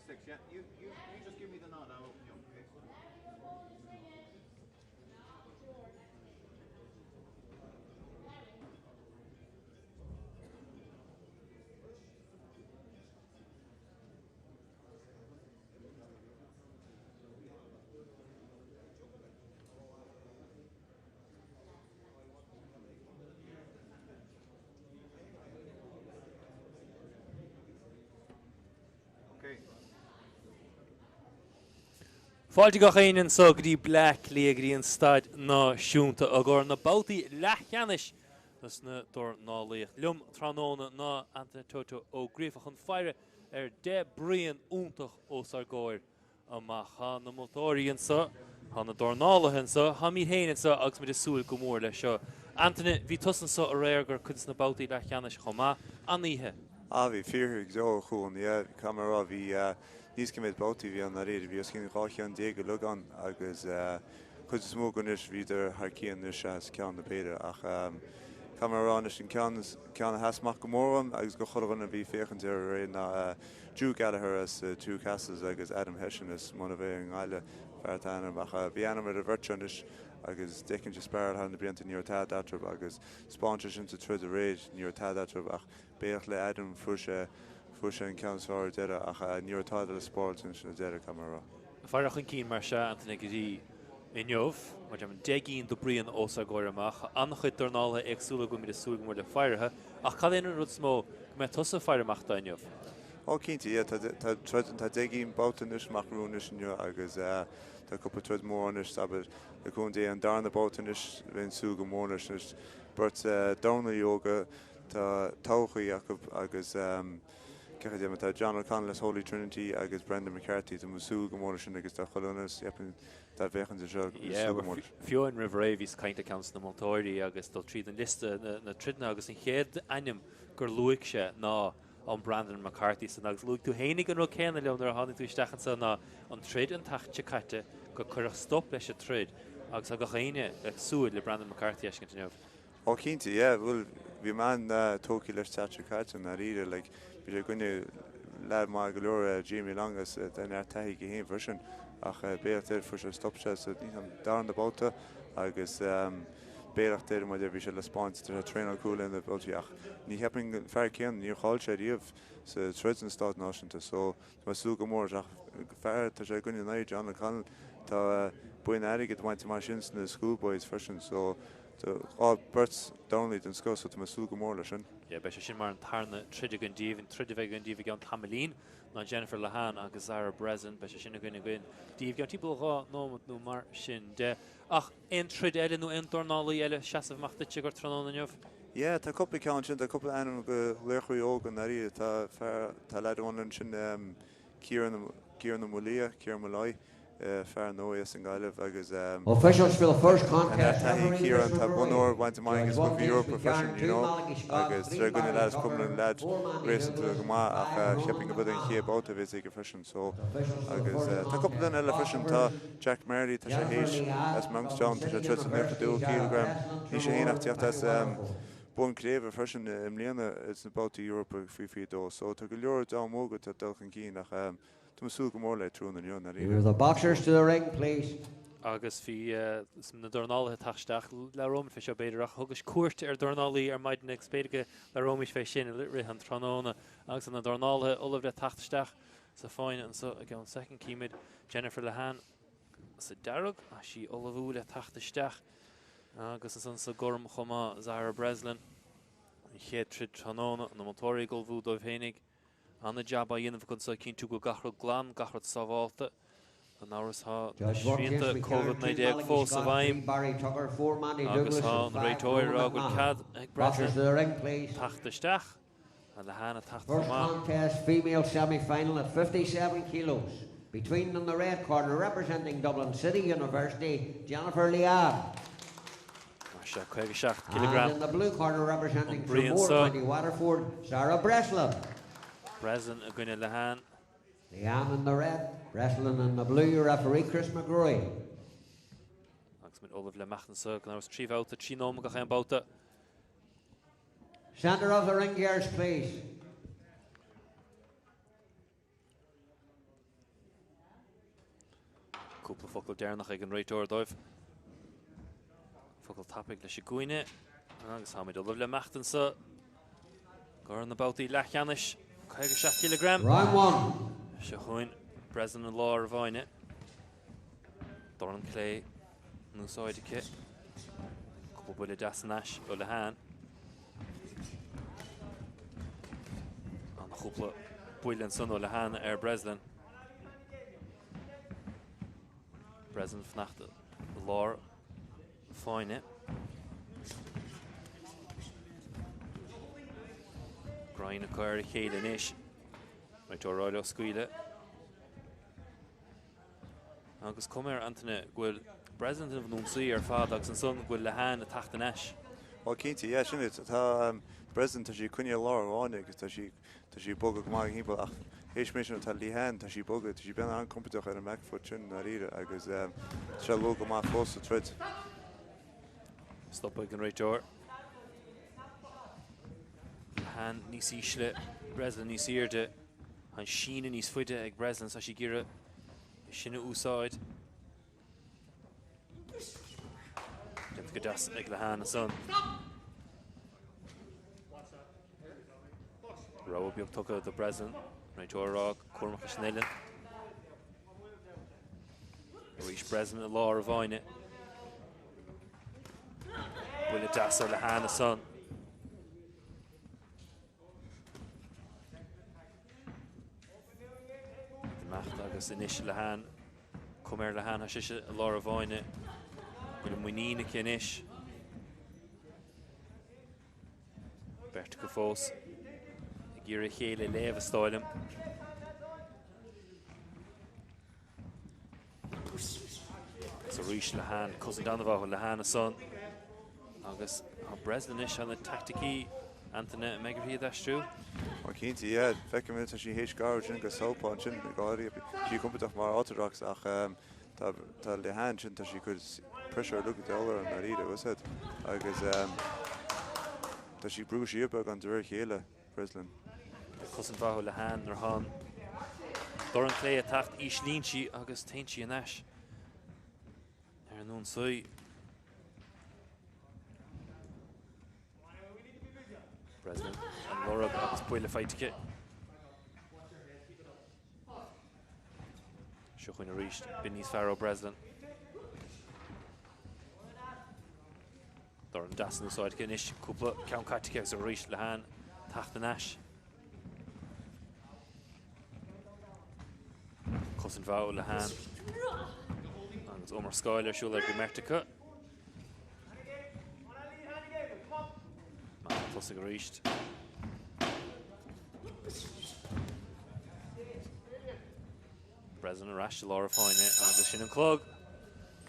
6, yeah? You, you, you just give me the nod, I'll open you up, okay? Fáilte gach éinne anseo go dtí Bleá Cliath, go dtí an Staid Náisiúnta i gcomhair na babhtaí leathcheannais dos na dornálaíocht. Liom tráthnóna ná Antaine Toto Ó Gríofa chun faire ar 10 bruíon iontach os ár gcomhair amach. Tá na moltóirí anseo, tá na dornálaithe anseo, táimid féin anseo agus muid ag súil go mór leis seo. Antaine, bhí tusa anseo aréir i gcomhair cuid de na babhtaí leathcheannais chomh maith. An-oíche. Ah bhí fíor go deo a Chuain, yeah, caithfidh mé a rá, bhí níl a fhios cé mhéad babhtaí a bhí ann dáiríre, bhí os cionn 12 cheann uilig ann agus cuid is mó acu anois bhíodar thar cionn anois seachas ceann nó b'fhéidir ach caithfidh mé a rá anois an ceann ceann a sheas amach go mór dhom agus go chuile dhuine a bhí ag féachaint air aréir ná Drew Gallagher as Two Castles agus Adam Hession as Monivea i nGaillimh, fear atá ainm ach bhí ainm ar an bheirt seo anois agus d'fheicinn sé spáráil thar na blianta ní raibh tada eatarthu agus 'spáin sé sin sa troid aréir ní raibh tada eatarthu ach bealach le Adam fuair sé fuair sé an ceann is fearr ar deireadh ach ní raibh tada le spáráilt ansin ar deireadh caithfidh mé a rá. Faire chun cinn mar seo, Antaine, go dtí inniu, mar deirim, 10 gcinn de bruíon os ár gcomhair amach, an-chuid dornálaithe éagsúla go bhfuilimid ag súil go mór le faire orthu, ach cad é an rud is mó go mbeidh tusa ag faire amach dó inniu? Ó cinnte, yeah, tá tá troid tá 10 gcinn babhta anois amach romhainn anois inniu agus tá cúpla troid mór anois, abair, le cúnamh Dé an darna babhta anois, bheinn ag súil go mór leis anois, beirt dornálaí óga, tá todhchaí acu agus cé chomh deimhin, tá John O'Connell as Holy Trinity agus Brendan McCarthy, tá mé ag súil go mór leis sin agus tá chuile dhuine cheapfainn atá ag féachaint anseo ag súil go mór leis. Fiú amháin roimh ré bhíos ag caint le ceann de na moltóirí agus dul tríd an liosta na troideanna agus an chéad ainm gur luaigh sé ná an Brandon McCarthy san agus luaigh tú fhéinig an rud céanna liom nuair a tháinig tú isteach anseo ná an troid an tseachtain seo caite gur cuireadh stop leis an troid agus tá gach éinne ag súil le Brandon McCarthy a fheiscint inniu. Ó cinnte, yeah, bhuel, bhí mé an-tógtha leis an tseachtain seo caite, i ndáiríre, like, bhí sé i gcoinne leaid maith go leor, Jamie Long as tá neart taithí aige féin freisin, ach bealach air, fuair sé stop sé sa darna babhta agus bealach air, mar bhí sé le 'spáint, tá sé traenáil cúl lena babhtaí ach ní cheapfainn an fear céanna, níor chaill sé riamh sa troid sna Stáit Náisiúnta so tá mé ag súil go mór ach fear, tá sé i gcoinne an John O'Connell, tá boinn airgid bainte amach sin sna schoolboys freisin so Tá beirt dornálaí den scoth so tá mé ag súil go mór leis sin. Yeah, beidh sé sin mar an tarna troid againn díobh, an troid a bheidh againn díobh i gceann tamaillín ná Jennifer Lehane agus Zara Breslin. Beidh sé sin againn againn díobh i gceann timpeall 2 nóiméad nó mar sin de. Ach aon troid eile nó aon dornálaí eile seasamh amach duit i gcomhair tráthnóna inniu? Yeah, tá cúpla ceann ansin, tá cúpla ainm de laochraí óga i ndáiríre. Tá fear, tá leaid amháin ansin, Ciarán, Ciarán Ó Maolaodha, Ciarán Molloy, fear nua as an nGaillimh agus Officials for the first tá neart contest taithí ag referee Ciarán, Chris tá bonn McGrory. óir bainte amach aige Judge sa 1 gCluiche James Eorpach McGarren, freisin, you 2 know, Malachy Scott, agus 3 tá sé i gcoinne Barry leaid as Tucker, Crumlin, leaid 4 Mandy réasúnta Douglas, go maith ach 5 Ronan cheapfainn gurb é an McMahon. chéad babhta a bheas aige freisin so Officials for the agus first tá cúpla duine contest eile freisin, tá boxers Jack Marley, tá sé Jennifer théis Lehane, as Dublin Monkstown, tá City sé troid sa University, 92 Zara cileagram, Breslin, níl sé féin Tramore, ach teacht County as Waterford. Bonn craoibhe freisin i mbliana sna babhtaí Eorpacha faoi 22 so tá go leor dream óg atá ag dul chun cinn ach tá mé ag súil go mór le tráthnóna inniu i ndáiríre. The boxers to the ring, please. Agus bhí na dornálaithe ag teacht isteach, labhróimid fé seo b'fhéidir, ach thugais cuairt ar dhornálaí ar maidin agus b'fhéidir go labhróimis fé sin i rith an tráthnóna agus na dornálaithe ullamh le teacht isteach sa fáinne anseo i gceann soicind. Címid Jennifer Lehane sa dearg, tá sí ag ullmhú le teacht isteach. Agus ansan sa gorm chomh maith, Zara Breslin, an chéad troid tráthnóna, na moltóirí ag ullmhú dóibh fhéinig. Ana-jab á dhéanamh acu anso ag cinntiú go bhfuil gach rud glan, gach rud sábhálta. Gan amhras tá na srianta Covid-19 fós i bhfeidhm agus tá an réiteoir ag rá go bhfuil cead ag Breslin teacht isteach. Tá Lehane ag teacht chomh First maith. contest female semi-final at 57 kilos between in the red corner representing Dublin City University Jennifer Lehane Mar seo 57 and cileagram in the blue corner representing an bruíon Tramore seo. County Waterford Sarah Breslin. Breslin i gcoinne Lehane. Lehane in the red, Breslin in the blue, referee Chris McGrory. Agus muid ullamh le imeacht anseo gan amhras 3 bhabhta, 3 nóiméad gach aon babhta. Centre of the ring girls please. Cúpla focal deireanach ag an réiteoir dóibh. Focal tapaidh leis an gcúinne agus táimid ullamh le imeacht anso go na babhtaí leathcheannais 57 cileagram. Round one. Seo chugainn Breslin i lár an fháinne. Dorn clé in úsáid aici. Cúpla buille deas in ais ó Lehane. An chúpla buille ansan ó Lehane ar Breslin. Breslin fanacht i lár fáinne. Greim acu ar a chéile anois. Réiteoir ag rá leo scaoileadh. Agus cuma air Antaine go bhfuil Breslin ag déanamh an ionsaí ar fad agus ansan go bhfuil Lehane ag teacht in ais. Bhuel cinnte, yeah, sin é. Tá Breslin, tá sí ag coinneáil lár an fháinne agus tá sí Tá sí ag bogadh go maith thimpeall ach théis méid sin tá Lehane, tá sí ag bogadh, tá sí beagnach an-compordach ar an back foot sin i ndáiríre agus tá sé luath go maith fós sa troid. Stop ag an réiteoir. Lehane níos ísle, Breslin níos airde. An síneadh níos faide ag Breslin, tá sí ag iarraidh sin a úsáid. Déanta go deas ag Lehane ansan. Rabhadh beag tugtha do Breslin. Réiteoir ag rá cúramach leis an uillinn. Arís Breslin i lár an fháinne. Buille deas ó Lehane ansan. Imeacht agus anois Lehane. Cuma ar Lehane, tá sise i lár an fháinne. Go bhfuil muinín aici anois. Beirt acu fós ag iarraidh a chéile a léamh is dóigh liom. Agus arís Lehane, cosaint an-mhaith ó Lehane ansan. Agus tá Breslin anois ar na teaicticí Antaine an mbeidh uirthi iad a aistriú. Ó cinnte, yeah. Feicim tá sí théis scaradh sin go southpaw ansin go háirithe. Tá sí compordach mar orthodox ach tá tá Lehane ansin tá sí ag cur pressure uilig go deo ar an ndáiríre, bhfuil a fhios agat. Agus tá sí ag brú siar beagán de réir a chéile, Breslin. Cosaint mhaith ó Lehane nuair atá an dorn clé ag teacht, íslíonn sí agus téann sí in ais ar an ionsaí. Breslin an lorg agus buille faighte aici. Seo chugainn arís, b'in níos fearr ó Breslin. Dorn deas in úsáid aici anois, cúpla ceann caite aici agus arís Lehane teacht in ais. Cosaint mhaith ó Lehane agus iomrascáil ar siúl ag an mbeirt acu. Amach tosaigh arís. Breslin ar ais i lár an fáinne agus sin an clog.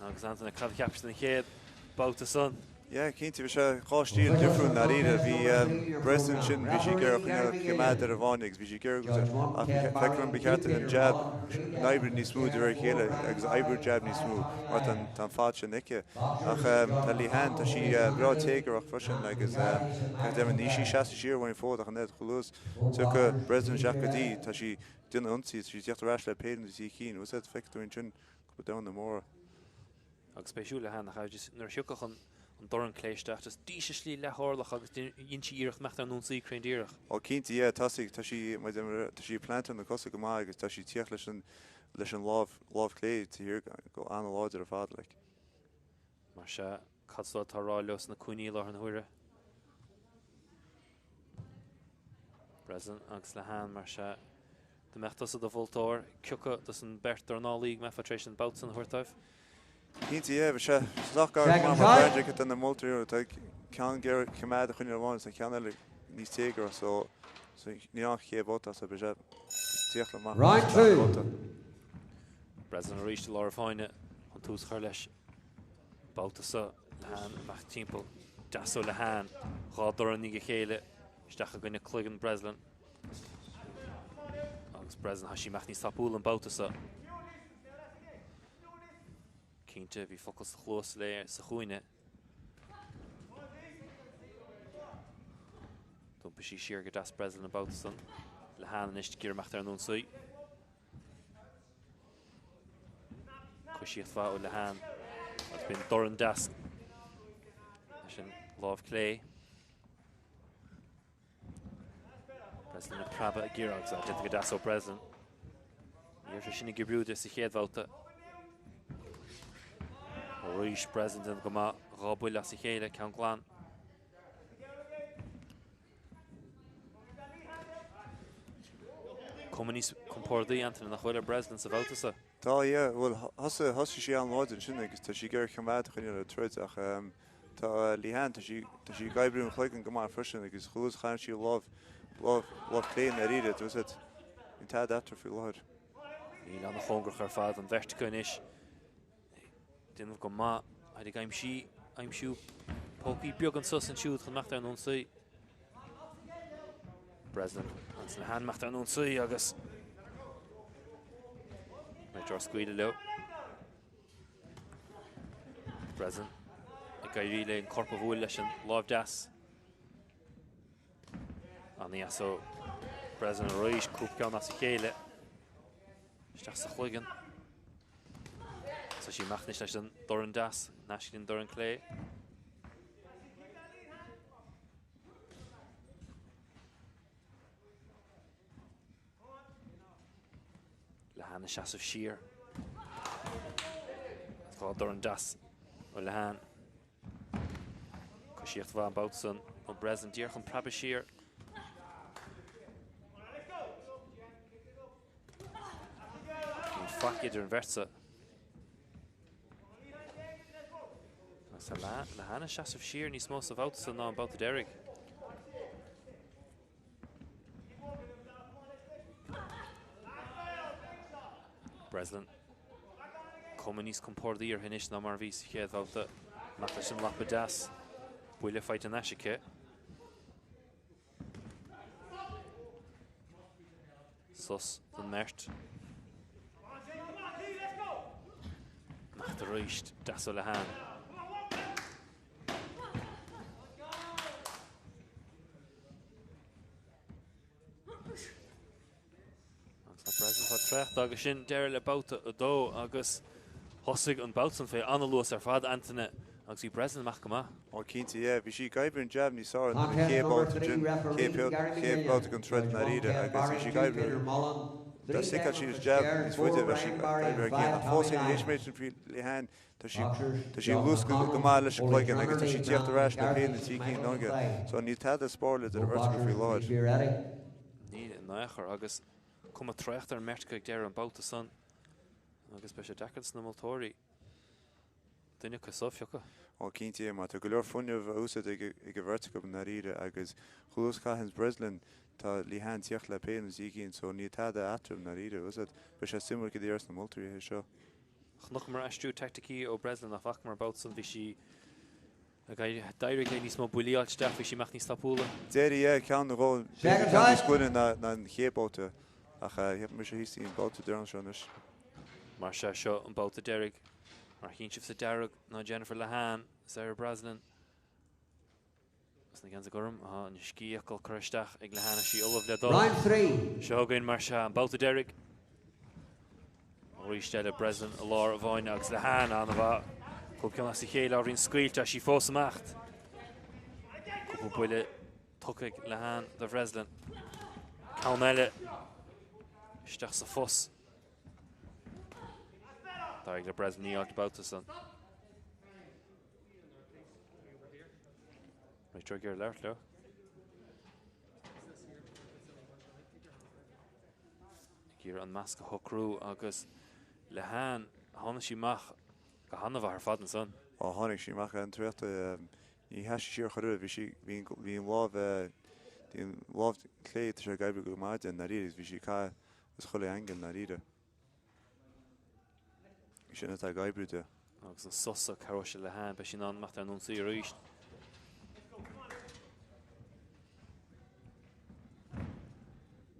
Agus Antaine, cad a cheapais den chéad babhta san? Yeah, cinnte, bhí sé dhá stíl difriúil i ndáiríre. Bhí Breslin sin, bhí sí ag iarraidh coinneáil coimeád ar an bhfáinne agus bhí sí ag iarraidh ach feictear dom ba cheart an jab oibriú níos mó de réir a chéile agus oibriú jab níos mó mar tá an fad sin aici. Ach tá Lehane, tá sí breá téagarach freisin agus go deimhin níl sí seasta siar uainn fós ach an oiread chomh luath is tiocfaidh Breslin isteach go dtí, tá sí ag déanamh ionsaí, tá sí ag tíocht ar ais le péireanna tí cinn. Bhfuil a fhios agat, feictear dúinn sin cúpla damhna móra. Agus spéisiúil Lehane nach ea, just nuair a thiocfadh an dorn clé isteach, just d'ísligh sí leath-orlach agus dhein sí iarracht imeacht ar an ionsaí cruinn díreach. Ó cinnte, yeah, tosaigh, tá sí, mar tá sí ag plántadh na cosa go maith agus tá sí ag tíocht leis an, leis an lámh, lámh chlé taobh thiar go an-láidir ar fad, like. Mar sea, cad is atá á rá leo sna cúinní i láthair na huaire? Breslin agus Lehane, mar sea, dá mbeadh tusa i do mholtóir, cioca dos an beirt dornálaí go mbeifeá tar éis an babhta san a thabhairt dóibh? Cinnte, yeah, bhí sé sách gar go maith mar b'fhéidir do na moltóirí, tá ceann ag iarraidh coimeád a choinneáil amháin is an ceann eile níos téagartha so so ní an chéad bhabhta so beidh sé tíocht amach Round 2. Breslin arís i lár an fáinne chun tús a chur leis. Babhta seo, Lehane amach timpeall. Deas ó Lehane. Dhá dorn i ndiaidh a chéile isteach i gcoinne cloigeann Breslin. Agus Breslin, tá sí amach níos tapúla an babhta seo. Cinnte, bhí focal sa chluas léi sa chúinne. D'iompaigh sí siar go deas Breslin an babhta san. Lehane anois ag iarraidh imeacht ar an ionsaí. Coisíocht mhaith ó Lehane agus b'in dorn deas leis an lámh clé. Breslin ag preabadh ag iarraidh agus déanta go deas ó Breslin. Ní raibh sé sin ag oibriú di sa chéad bhabhta. Arís Breslin déanta go maith, 2 buille as a chéile, ceann glan. Cuma níos compordaí, Anthony, nach bhfuil ar Breslin sa bhabhta seo? Tá, yeah. Bhuel, thosaigh, thosaigh sí an-láidir ansin agus tá sí ag iarraidh coimeád a choinneáil ar troid ach tá Lehane, tá sí, tá sí ag oibriú an chloigeann go maith freisin agus chomh luath is a chailleann sí a lámh, lámh, lámh chlé i ndáiríre, tá a fhios agat, níl tada eatarthu faoi láthair. Níl an-chóngarach ar fad an bheirt acu anois. Déanamh go maith. Ag aimsiú pócaí beag anso is ansiúd chun imeacht ar an ionsaí. Breslin agus Lehane imeacht ar an ionsaí agus réiteoir scaoileadh leo. Breslin ag éirí léi an corp a bhualadh leis an lámh deas. An-dheas ó Breslin arís, cúpla ceann as a chéile. Isteach sa chloigeann. Tá sí amach anois leis an dorn deas, naisc an dorn clé. Lehane ag seasamh siar. Tá dorn deas ó Lehane. Coisíocht mhaith an babhta san ó Breslin díreach chun preabadh siar. Níl faic idir an bheirt seo. Agus Lehane ag seasamh siar níos mó sa bhabhta seo ná an babhta deiridh. Breslin. Cuma níos compordaí uirthi anois ná mar a bhí sa chéad bhabhta. Amach leis an lapa deas. Buille faighte in ais aici. Sos don mbeirt. Amach arís deas ó Lehane. Agus tá Breslin fá traochta agus sin deireadh le babhta 2 agus thosaigh an babhta san fé an-luas ar fad Antaine agus bhí Breslin amach go maith. Ó cinnte, yeah. Bhí sí ag oibriú an jab níos fearr ná an chéad babhta sin, chéad babhta den troid i ndáiríre agus bhí sí ag oibriú, dá stickáil sí an jab níos faide bheadh sí ag oibriú ar cionn ach fós féin théis méid sin faoi Lehane Tá sí tá sí ag luascadh go maith leis an gcloigeann agus tá sí ag tíocht ar ais le péinteanna cinn aige so níl tada spáráilte idir an bheirt acu faoi láthair. Níl in aon chor agus cuma traochta ar an mbeirt acu ag deireadh an babhta san agus beidh sé deacair dos na moltóirí duine acu so a phiocadh. Ó cinnte é mar tá go leor fuinneamh á úsáid ag ag an bheirt acu i ndáiríre agus chomh luath is a chaitheann Breslin tá Lehane ag tíocht le péinteanna cinn so níl tada eatarthu i ndáiríre. Beidh sé suimiúil cad a déarfas na moltóirí é seo. Chonaiceamar aistriú teaicticí ó Breslin nach bhfacamar an babhta san. Bhí sí ag éirí, d'éirigh léi níos mó buillí a fháilt isteach, bhí sí amach níos tapúla. D'éirigh, yeah, ceann nó dhó, b'fhéidir ceann níos glaine ná an chéad babhta ach cheap mise thíos an babhta deireanach seo anois. Mar sea, seo an babhta deiridh. Mar a chíonn sibh sa dearg ná Jennifer Lehane, Sarah Breslin. Sna geansaithe gorm, tá an sciathfhocal curtha isteach ag Lehane, sí ullamh le dul. Round 3. Seo againn mar sea an babhta deiridh. Arís eile Breslin i lár an bhfáinne agus Lehane an-mhaith. Cúpla ceann as a chéile ábhairín scaoilte, sí fós ag imeacht. Cúpla buille tugtha ag Lehane do Bhreslin. Ceann eile isteach sa phus. D'éirigh le Breslin í a fháilt an babhta san. Réiteoir ag iarraidh labhairt leo. Ag iarraidh an measc a shocrú agus Lehane, tháinig sí amach go han-mhaith ar fad ansan. Ó tháinig sí amach an-traochta, ní sheas sí siar chor ar bith, bhí sí, bhí bhí an lámh, bhí an lámh clé tá sé ag oibriú go maith di i ndáiríre agus bhí sí ag caitheamh as chuile angle i ndáiríre. Sin atá ag oibriú di. Agus an sos seo, cabhróidh sé le Lehane, beidh sí in ann imeacht ar an ionsaí arís.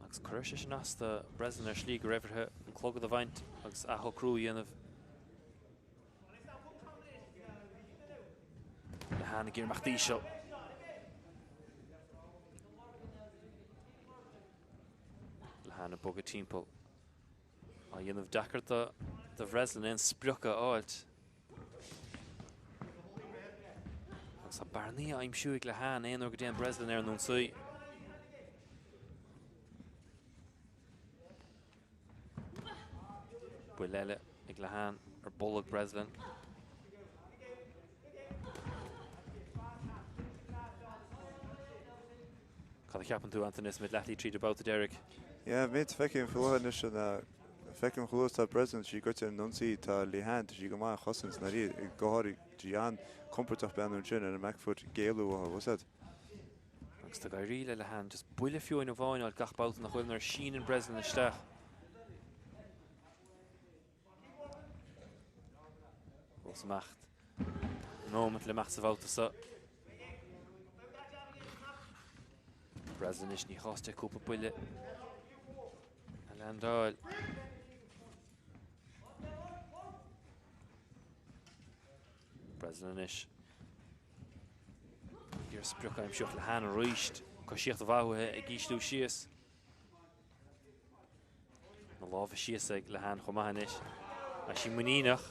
Agus cuirfidh sé sin as do Breslin ar shlí go raibh uirthi an clogad a bhaint agus athshocrú a dhéanamh. Lehane ag iarraidh imeacht íseal. Lehane ag bogadh timpeall. Á dhéanamh deacair do do Bhreslin aon sprioc a fháilt. Agus tá bearnaí á aimsiú ag Lehane aon uair go dtéann Breslin ar an ionsaí. Buille eile ag Lehane ar bolg Breslin. Cad a cheapann tú, Antaine, is muid leath slí tríd an babhta deiridh? Yeah, méid feicim faoi láthair anois ná feicim chomh luath is atá Breslin tá sí goite ar an ionsaí, tá Lehane, tá sí go maith ag chosaint, ndáiríre, go háirithe, tá sí an-chompordach breathnú ansin ar an back foot ag éalú uathu, bhfuil 'fhios a'd. Agus tá ag éirí le Lehane just buille fiú amháin a fháil gach babhta nach bhfuil nuair a síneann Breslin isteach. Fós imeacht. Nóimeat le imeacht sa bhabhta seo. Breslin anois ní chás di cúpla buille a leaindeáil. Breslin anois. Ag iarraidh sprioc a aimsiú ach Lehane arís. Coisíocht mhaith uaithi ag ísliú síos. Na lámha síos ag Lehane chomh maith anois. Tá sí muiníneach.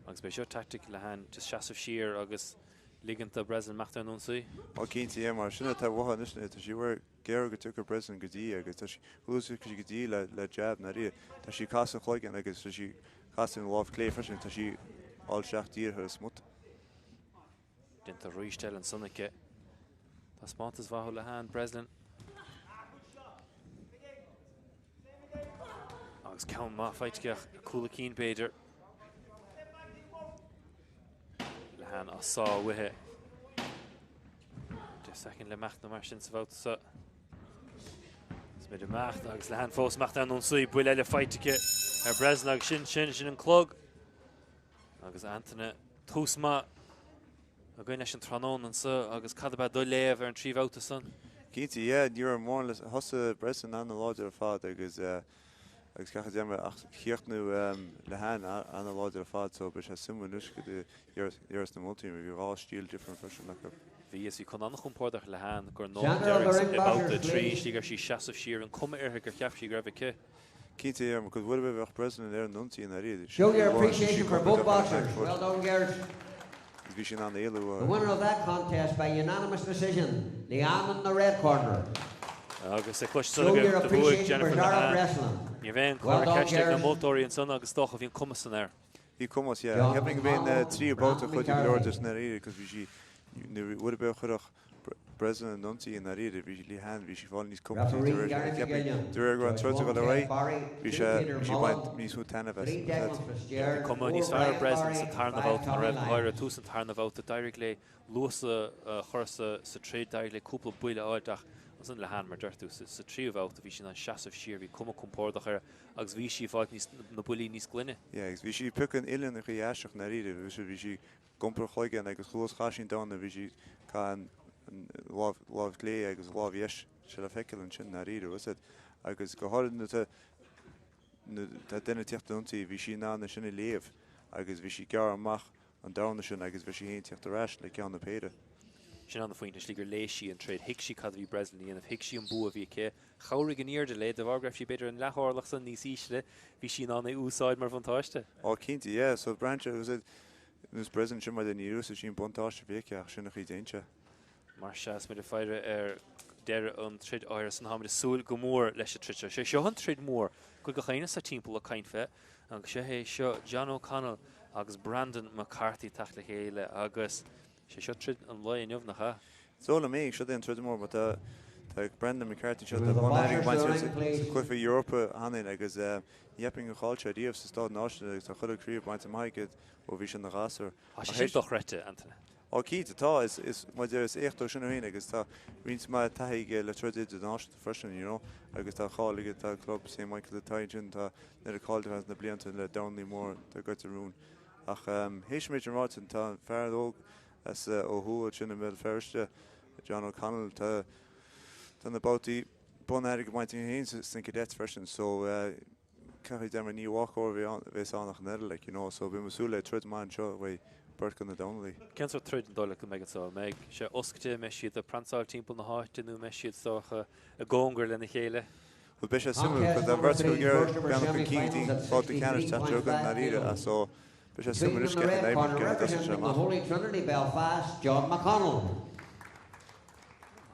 Agus b'é seo tactic Lehane, just seasamh siar agus ligint do Breslin imeacht ar an ionsaí. Ó cinnte, yeah, mar sin atá uaithi anois, tá sí uair géar go dtiocfaidh Breslin go dtí agus tá sí thuas go dtí le le jab ndáiríre. Tá sí ag casadh an chloigeann agus tá sí ag casadh an lámh clé freisin, tá sí ag fáil isteach díreach ar an smut. Déanta arís eile ansan aici. Taispeántas mhaith ó Lehane, Breslin. Agus ceann maith faighte ach cúl a cinn b'fhéidir. Lehane á sá uaithi. 10 soicind le imeacht nó mar sin sa bhabhta seo. Is muid ag imeacht agus Lehane fós imeacht ar an ionsaí, buille eile faighte aici ar Breslin agus sin sin sin an clog. Agus Antaine, tús maith againn leis an tráthnóna anseo agus cad ab ea do léamh ar an trí bhabhta san? Cinnte, yeah, ní raibh mórán le, thosaigh Breslin an-láidir ar fad agus agus gach a déanamh ach chríochnaigh Lehane an-láidir ar fad so beidh sé suimiúil anois go dtí deireadh na moltaí mar bhí dhá stíl different freisin acu. Bhí is bhí cuma an-chompordach Lehane gur nóiméad deiridh i mbabhta 3 istigh ar sí seasamh siar an cuma uirthi gur cheap sí go raibh aici. Cinnte, yeah, because would have bheadh Breslin ar an ionsaí in áiríre. Show your appreciation for both boxers. Well done, girls. Bhí sin an-éalú. The winner of that contest by unanimous decision, Lehane in the red corner. Agus ag cloisteáil agaibh do bhuaigh Jennifer Lehane. Ní raibh aon chur ceiste ag na moltóirí ansan agus dócha bhí an cuma san air. Bhí cumas, yeah. Cheapfainn go mb'é an tríú babhta chuidigh go leor di san áiríre cos bhí sí, nuair a bheadh chuirfeadh Breslin an ionsaí i ndáiríre, bhí Lehane, bhí sí fáil níos compordaí de réir, cheapfainn, de réir go raibh an troid ag dul ar aghaidh, bhí sé, bhí sí ag baint níos mó taitneamh as. Bhí cuma níos fearr ar Breslin sa tarna bhabhta ná raibh, go háirithe tús an tarna bhabhta. D'éirigh léi luas a chur sa troid, d'éirigh léi cúpla buille a fháilt ach ansan Lehane, mar deir tú, sa tríú bhabhta bhí sí in ann seasamh siar, bhí cuma compordach uirthi agus bhí sí ag fáilt níos, na buillí níos glaine. Yeah, agus bhí sí ag piocadh an uillinn an chaoi aisteach i ndáiríre, bhí sí ag iompar a chloigeann agus chomh luath is chaith sí an damhna bhí sí caitheamh an lámh, lámh chlé agus an lámh dheis sé le feiceáil ansin i ndáiríre, bhfuil 'fhios a'd. Agus go háirithe nuair atá, nuair atá duine ag tíocht ionsaí, bhí sí in ann é sin a léamh agus bhí sí ag gearradh amach an damhna sin agus bhí sí féin ag tíocht ar ais le ceann nó péire. Sin an phointe, slí gur léigh sí an troid, thuig sí cad a bhí Breslin a dhéanamh, thuig sí an bua a bhí aici. Chabhraigh an airde léi, de bharr go raibh sí b'fhéidir an leath-orlach san níos ísle, bhí sí in ann é a úsáid mar bhuntáiste. Ó cinnte, yeah, so braitheann sé, was it, nós Breslin sin mar níor úsáid sí an buntáiste a bhí aici ach sin an chaoi déan sé. Mar sea, is muid ag faire ar deireadh an troid áirithe san, táimid ag súil go mór leis an troid seo. Sé seo an troid mór go bhfuil gach éinne sa timpeall ag caint fé agus sé é seo John O'Connell agus Brandon McCarthy ag teacht le chéile agus Sé seo troid an lae inniu, nach ea? Is dóigh liom é, seo é an troid mór, mar tá tá Brandon McCarthy anseo, tá bonn airgid bainte aige sa chluiche Europa cheana féin agus ní cheapfainn gur chaill sé riamh sa Stáit Náisiúnta agus tá chuile chraobh bainte amach aige ó bhí sé ina ghasúr. Tá sé sin dochreidte, Antaine. Ó cinnte, tá, is is mar deir is éacht dó sin féin agus tá roinnt mhaith taithí aige le troid idirnáisiúnta freisin, you know, agus tá cáil aige, tá club St Michael atá ansin, tá an oiread cáil air na blianta le dornálaí mór, tá goite rún. Ach théis an méid sin ráite, tá an fear óg as ó thuaidh ansin i mBéal Feirste, John O'Connell, tá tá na babhtaí bonn airgid bainte aige féin sna cadets freisin so caithfidh deimhin ní walkover a bheas ann ach an oiread like you know so beidh mé ag súil le troid maith anseo uaidh beirt de na dornálaithe. Cén sórt troid an dóigh leat go mbeidh anseo? An mbeidh sé oscailte, an mbeidh siad ag pransáil timpeall na háite nó an mbeidh siad is dócha i gcóngar lena chéile? Bhuel beidh sé suimiúil cos tá an bheirt acu ag iarraidh breathnú chun cinn go dtí an babhta ceannais an tseachtain seo chugainn i ndáiríre ach so beidh sé suimiúil anois cén oibriú cén doscail sé amach.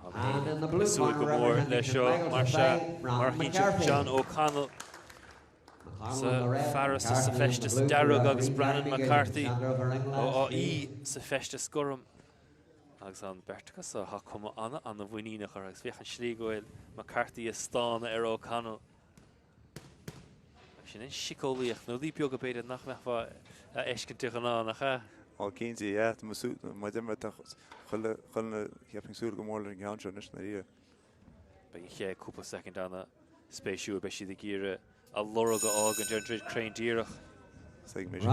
Ag súil go mór leis seo mar sea mar chinnte John O'Connell sa fearas sa feisteas dearg agus Breandan McCarthy ó Áth Í sa feisteas gorm. Agus an bheirt acu so, tá cuma ana-ana-mhuiníneach orthu agus féach an slí go bhfuil McCarthy ag stánadh ar O'Connell. Sin an síceolaíocht, na rudaí beaga b'fhéidir nach mbeifeá a fheiscint de ghnáth, nach ea? Ó cinnte, yeah. Tá mé súil, mar a deir mé, tá chuile dhuine cheapfainn ag súil go mór leis an gceann seo anois, i ndáiríre. Beidh an chéad cúpla soicind ana-spéisiúil, beidh siad ag iarraidh a lorg a fhágaint ar an dtroid cruinn díreach. Beidh siad ag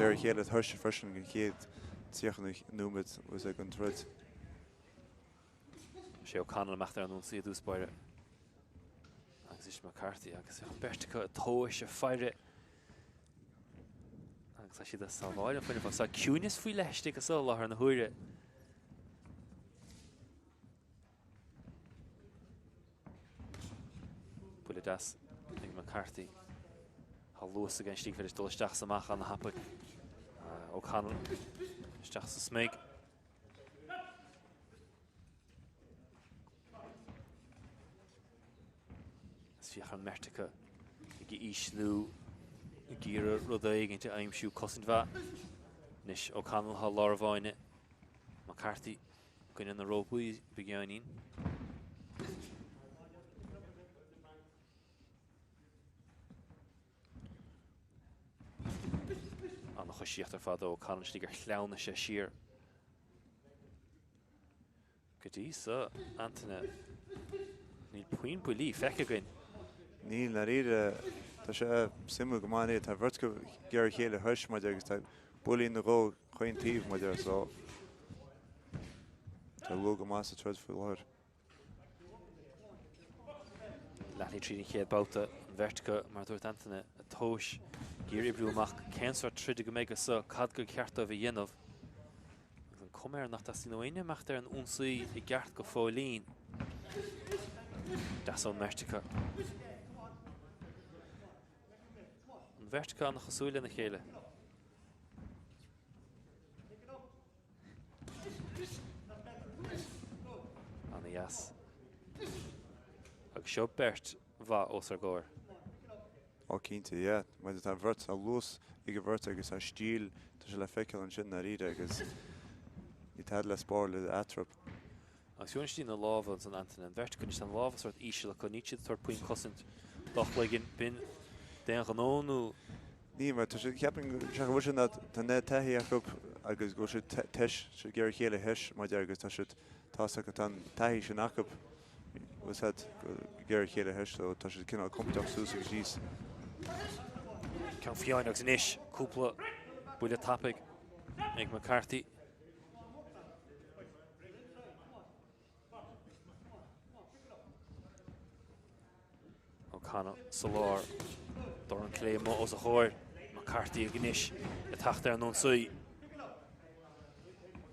iarraidh a chéile a thuirsiú freisin don chéad 30 nóiméad uaidh den troid. Sé O'Connell imeacht ar an ionsaí i dtús báire agus is McCarthy agus an beirt acu ag tomhais ag faire agus tá siad ag sábháil an fuinnimh. Tá ciúineas faoi leith istigh anso i láthair na huaire. Buille deas ag McCarthy. Tá luas aige an slí gur féidir dul isteach is amach ana-thapaidh. O'Connell isteach sa smig. Is féach an mbeirt acu ag ísliú ag iarraidh rud éigin a aimsiú cosaint mhaith. Anois O'Connell thá lár an bhfáinne. McCarthy i gcoinne na rópaí beagáinín. An-choisíocht ar fad ó O'Connell slí gur shleamhnaigh sé siar. Go dtí so, Antaine, níl puinn buillí feicthe againn. Níl, i ndáiríre. Tá sé suimiúil go maith. Tá an bheirt acu ag iarraidh a chéile a thuirsiú mar a deir agus tá buillí nó dhó chaon taobh mar a deir so tá luath go maith sa troid faoi láthair. Leathlae tríd an chéad babhta, an bheirt acu, mar a dúirt Antaine, ag tomhais, ag iarraidh oibriú amach cén sórt troide go mbeidh anso, cad gur cheart dóibh a dhéanamh. Agus an cuma air nach dteastaíonn ó éinne imeacht ar an ionsaí i gceart go fóillín. Deas ón mbeirt acu. An bheirt acu an-chosúil lena chéile. Ana-dheas. Agus seo beirt mhaith os ár gcomhair. Ó cinnte, yeah. Mar tá an bheirt, tá luas ag an bheirt agus tá stíl, tá sé le feiceáil ansin i ndáiríre agus níl tada le spáráil eatarthu. Agus fiú anois na lámha ansan Antaine, an bheirt acu anois, tá na lámha sórt íseal acu, níl siad ag tabhairt puinn cosaint dá chloigeann, b'in d'aon ghnó nó? Ní, mar tá siad, ceapaim, seachas go bhfuil siad, tá an oiread taithí acu agus go bhfuil siad tais, siad ag iarraidh a chéile a thuirsiú, mar a deir, agus tá siad, tá's acu, tá an taithí sin acu, bhfuil siad ag iarraidh a chéile a thuirsiú, so tá siad cineál compordach suas agus síos. Ceann fiáin agus anois cúpla buille tapaidh ag McCarthy. O'Connell sa lár. Dorn clé amuigh os a chomhair. McCarthy ag anois ag teacht ar an ionsaí.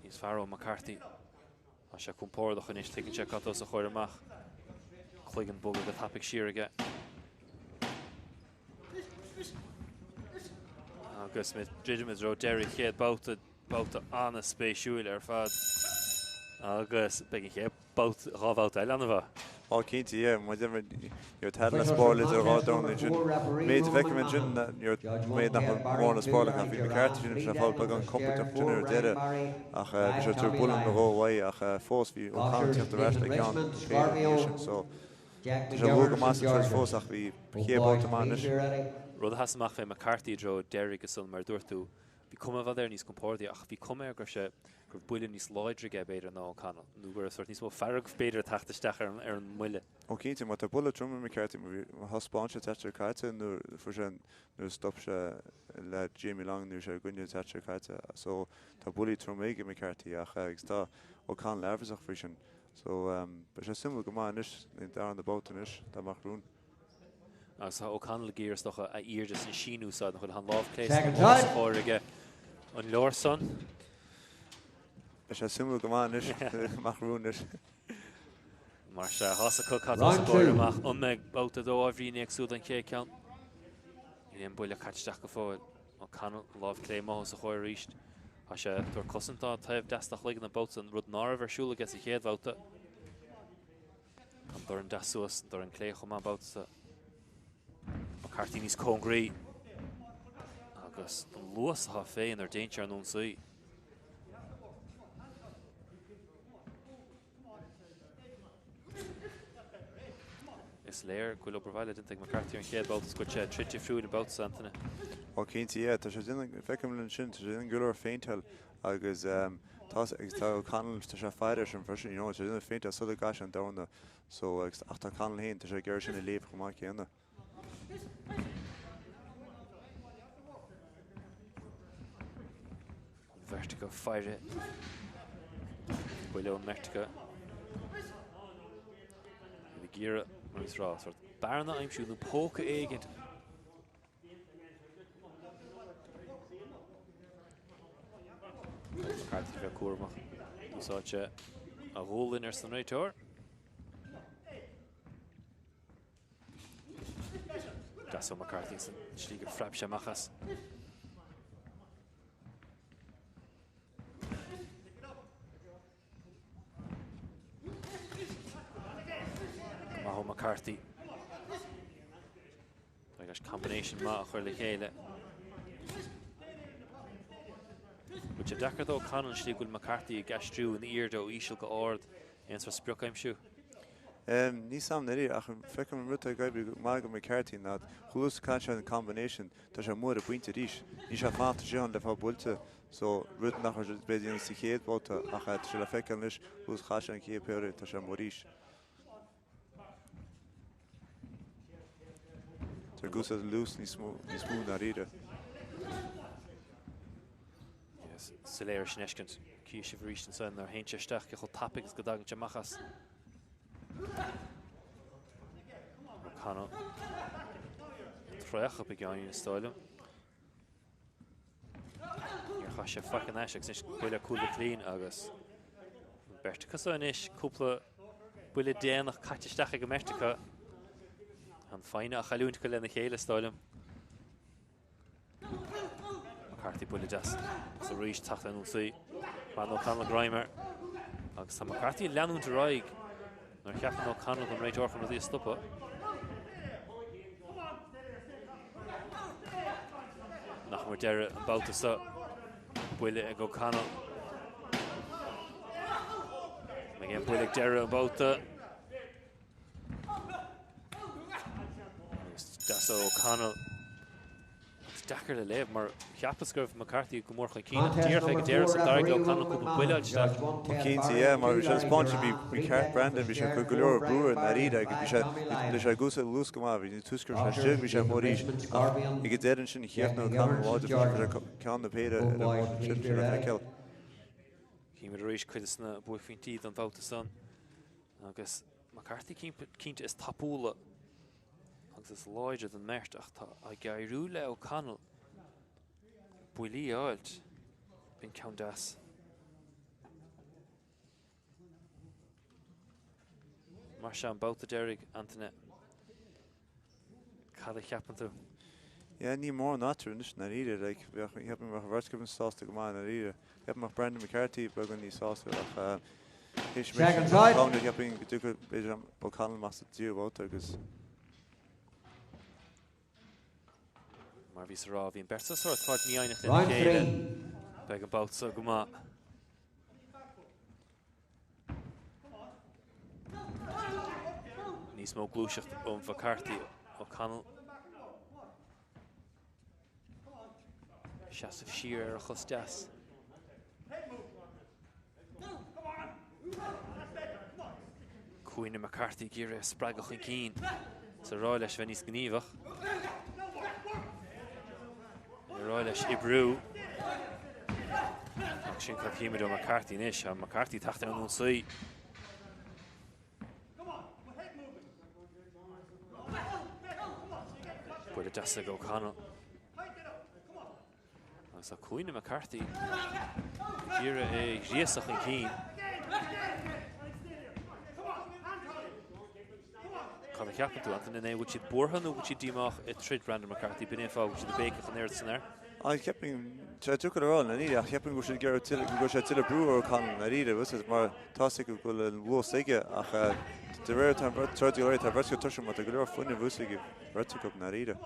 Níos fearr ó McCarthy. Tá sé compordach anois, tuigeann sé cad tá os a chomhair amach. Cloigeann bogtha go tapaidh siar aige. Agus muid ag druidim i dtreo deireadh an chéad babhta, babhta an-spéisiúil ar fad. Agus beidh an chéad babhta, dhá bhabhta eile an-mhaith. Á cinnte, yeah, mar a deir mé, ní raibh tada le spáráil idir an dhá dornálaí ansin. An méid a feicim ansin, ní raibh méid nach bhfuil mórán le spáráil acu. Bhí McCarthy sin, bhí sé ag fáil beagán compordach ansin ar deireadh ach bhí sé ag tabhairt buille nó dhó uaidh ach fós bhí O'Connell ag teacht ar ais le ceann féin ina dhiaidh sin. So, Tá sé luath go maith sa troid fós ach bhí chéad babhta maith anois. Rud a sheas amach fé McCarthy i dtreo deiridh ansan mar a dúirt tú, bhí cuma i bhfad air níos compordaí ach bhí cuma air go raibh sé, go raibh buille níos láidre aige b'fhéidir ná O'Connell nó go raibh sórt níos mó fearg b'fhéidir ag teacht isteach ar an mbuille. Ó cinnte, má tá buille trom ag McCarthy, mar thaispeáin sé an tseachtain seo caite nuair a fuair sé, nuair a stop sé le Jamie Long nuair a bhí sé i gcoinne an tseachtain seo caite. So tá buillí trom ag McCarthy ach agus tá O'Connell aimhreasach faoi sin. So, beidh sé suimiúil go maith anois, an darna babhta anois, dá mbeadh rún. Agus tá O'Connell ag iarraidh is dócha a airde san síniú úsáid, nach bhfuil an lámh clé san os a chomhair aige. an leabhar san. Beidh sé suimiúil go maith anois, amach romhainn anois. Mar sea, tá 's acu cad tá sa bpáire amach. An mbeidh babhta a dó ábhairín éagsúil don chéad ceann? Níl aon buille caite isteach go fóill. O'Connell, lámh clé amuigh os a chomhair arís. Tá sé ag tabhairt cosaint dá taobh deas dá chloigeann an babhta san, rud ná raibh ar siúl aige sa chéad bhabhta. An dorn deas suas, an dorn clé chomh maith an babhta seo. McCarthy níos cóngaraí agus an luas atá fé nuair a déanann sé an ionsaí. Is léir go bhfuil obair bhaile déanta ag McCarthy ar an chéad bhabhta is go bhfuil sé ag troid difriúil an babhta seo, Antaine. Ó cinnte, yeah, tá sé ag déanamh, feicim ansin, tá sé ag déanamh go leor feinteáil agus tá, agus tá O'Connell, tá sé ag faire air sin freisin, you know, tá sé ag déanamh feinteáil sula gcaith sé an darna so, agus, ach tá O'Connell féin, tá sé ag iarraidh sin a léamh chomh maith céanna. An bheirt acu ag faire. Buille ón mbeirt acu. Iad ag iarraidh, mar is rá, sórt bearna a aimsiú nó póca éigin. McCarthy bheith cúramach. D'úsáid sé a ghualainn arsa an réiteoir. Deas ó McCarthy san slí gur phreab sé amach as. Go maith ó McCarthy. Tá leis combination maith a chur le chéile. Bhfuil sé deacair do O'Connell an slí go bhfuil McCarthy ag aistriú in airde ó íseal go ard aon sórt sprioc a aimsiú? Níl 's a'm dáiríre ach feicim an rud atá ag oibriú go maith do McCarthy ná chomh luath is a chaitheann sé an combination tá sé amuigh ar an bpointe arís. Níl sé ag fanacht ansin le fáil buailte so rud nach raibh sé b'fhéidir déanamh sa chéad bhabhta ach tá sé le feiceáil anois chomh luath is a chaith sé an chéad péire tá sé amuigh arís. Tá ag úsáid an luas níos mó níos mó ndáiríre. Is soiléir sin a fheiscint. Cífidh sibh arís ansan nuair a théann sé isteach cé chomh tapaidh is go dtagann sé amach as. O'Connell. Traochadh beagáinín is dóigh liom. Níor chaith sé faic in ais agus anois buille cúl McLean agus an beirt acu so anois cúpla buille déanach caite isteach ag an mbeirt acu. An foighne á chailliúint acu lena chéile is dóigh liom. McCarthy buille deas agus arís teacht ar an ionsaí. Baineann O'Connell greim air agus tá McCarthy ag leanúint ar aghaidh nuair a cheapann O'Connell go bhfuil an réiteoir chun rudaí a stopadh. Nach mór deireadh an babhta seo. Buille ag O'Connell. Mbeidh aon buille ag deireadh an babhta. Agus deas ó O'Connell. Is deacair le léamh mar cheapas go raibh McCarthy go mór chun cinn ach díreach ag an deireadh so d'éirigh le O'Connell cúpla buille a fháil isteach. Ó cinnte, yeah, mar bhí sé spáinte bhí bhí ceart Brandon bhí sé ag cur go leor brú air ndáiríre agus bhí sé bhí sé ag úsáid luas go maith bhí ní tús go raibh sé istigh bhí sé amuigh arís ach ag an deireadh ansin chríochnaigh O'Connell láidir fuair sé ceann na péire ar an mbord ansin sin le feiceáil. Címid arís cuid de na buaicphointí don bhabhta san. Agus McCarthy cinnte is tapúla agus is láidre den mbeirt ach tá ag éirí le O'Connell buillí a fháilt. B'in ceann deas. Mar sin an babhta deiridh, Antaine. Cad a cheapann tú? Yeah, níl mórán eatarthu anois i ndáiríre. Like, bheadh, cheapfainn bheadh an bheirt acu sásta go maith i ndáiríre. Cheapfainn mbeadh Brandon McCarthy beagán níos sásta ach théis Second side. O'Connell cheapfainn go dtiocfadh b'fhéidir O'Connell amach sa tríú babhta agus Mar bhíos a rá, bhí an beirt seo sórt fad mífhoighneach lena Round chéile. 3. Beidh an babhta seo go maith. Níos mó gluaiseacht ó McCarthy, O'Connell. Seasamh siar ar a chos deas. Cúinne McCarthy ag iarraidh a spreagadh chun cinn. Is ag rá leis bheith níos gníomhach. Ag rá leis oibriú. Ach sin cad chímid ó McCarthy anois. Tá McCarthy ag teacht ar an ionsaí. Buille deas ag O'Connell. Agus tá Cuana McCarthy ag iarraidh é a ghríosadh chun cinn. Cad a cheapann tú, Antaine, an é bhfuil siad buartha nó bhfuil siad díomách i troid Brandon McCarthy? B'in é an fáth go bhfuil siad ag béiceach an oiread san air. Á, cheapfainn, tá sé deacair a rá i ndáiríre, ach cheapfainn go bhfuil siad ag iarraidh tuilleadh, go bhfuil sé tuilleadh brú ar O'Connell i ndáiríre, bhfuil fhios mar tá fhios acu go bhfuil an luas aige ach de réir tá an troid go léir, tá beirt acu tuirseach mar tá go leor fuinnimh úsáidte ag beirt acu i ndáiríre.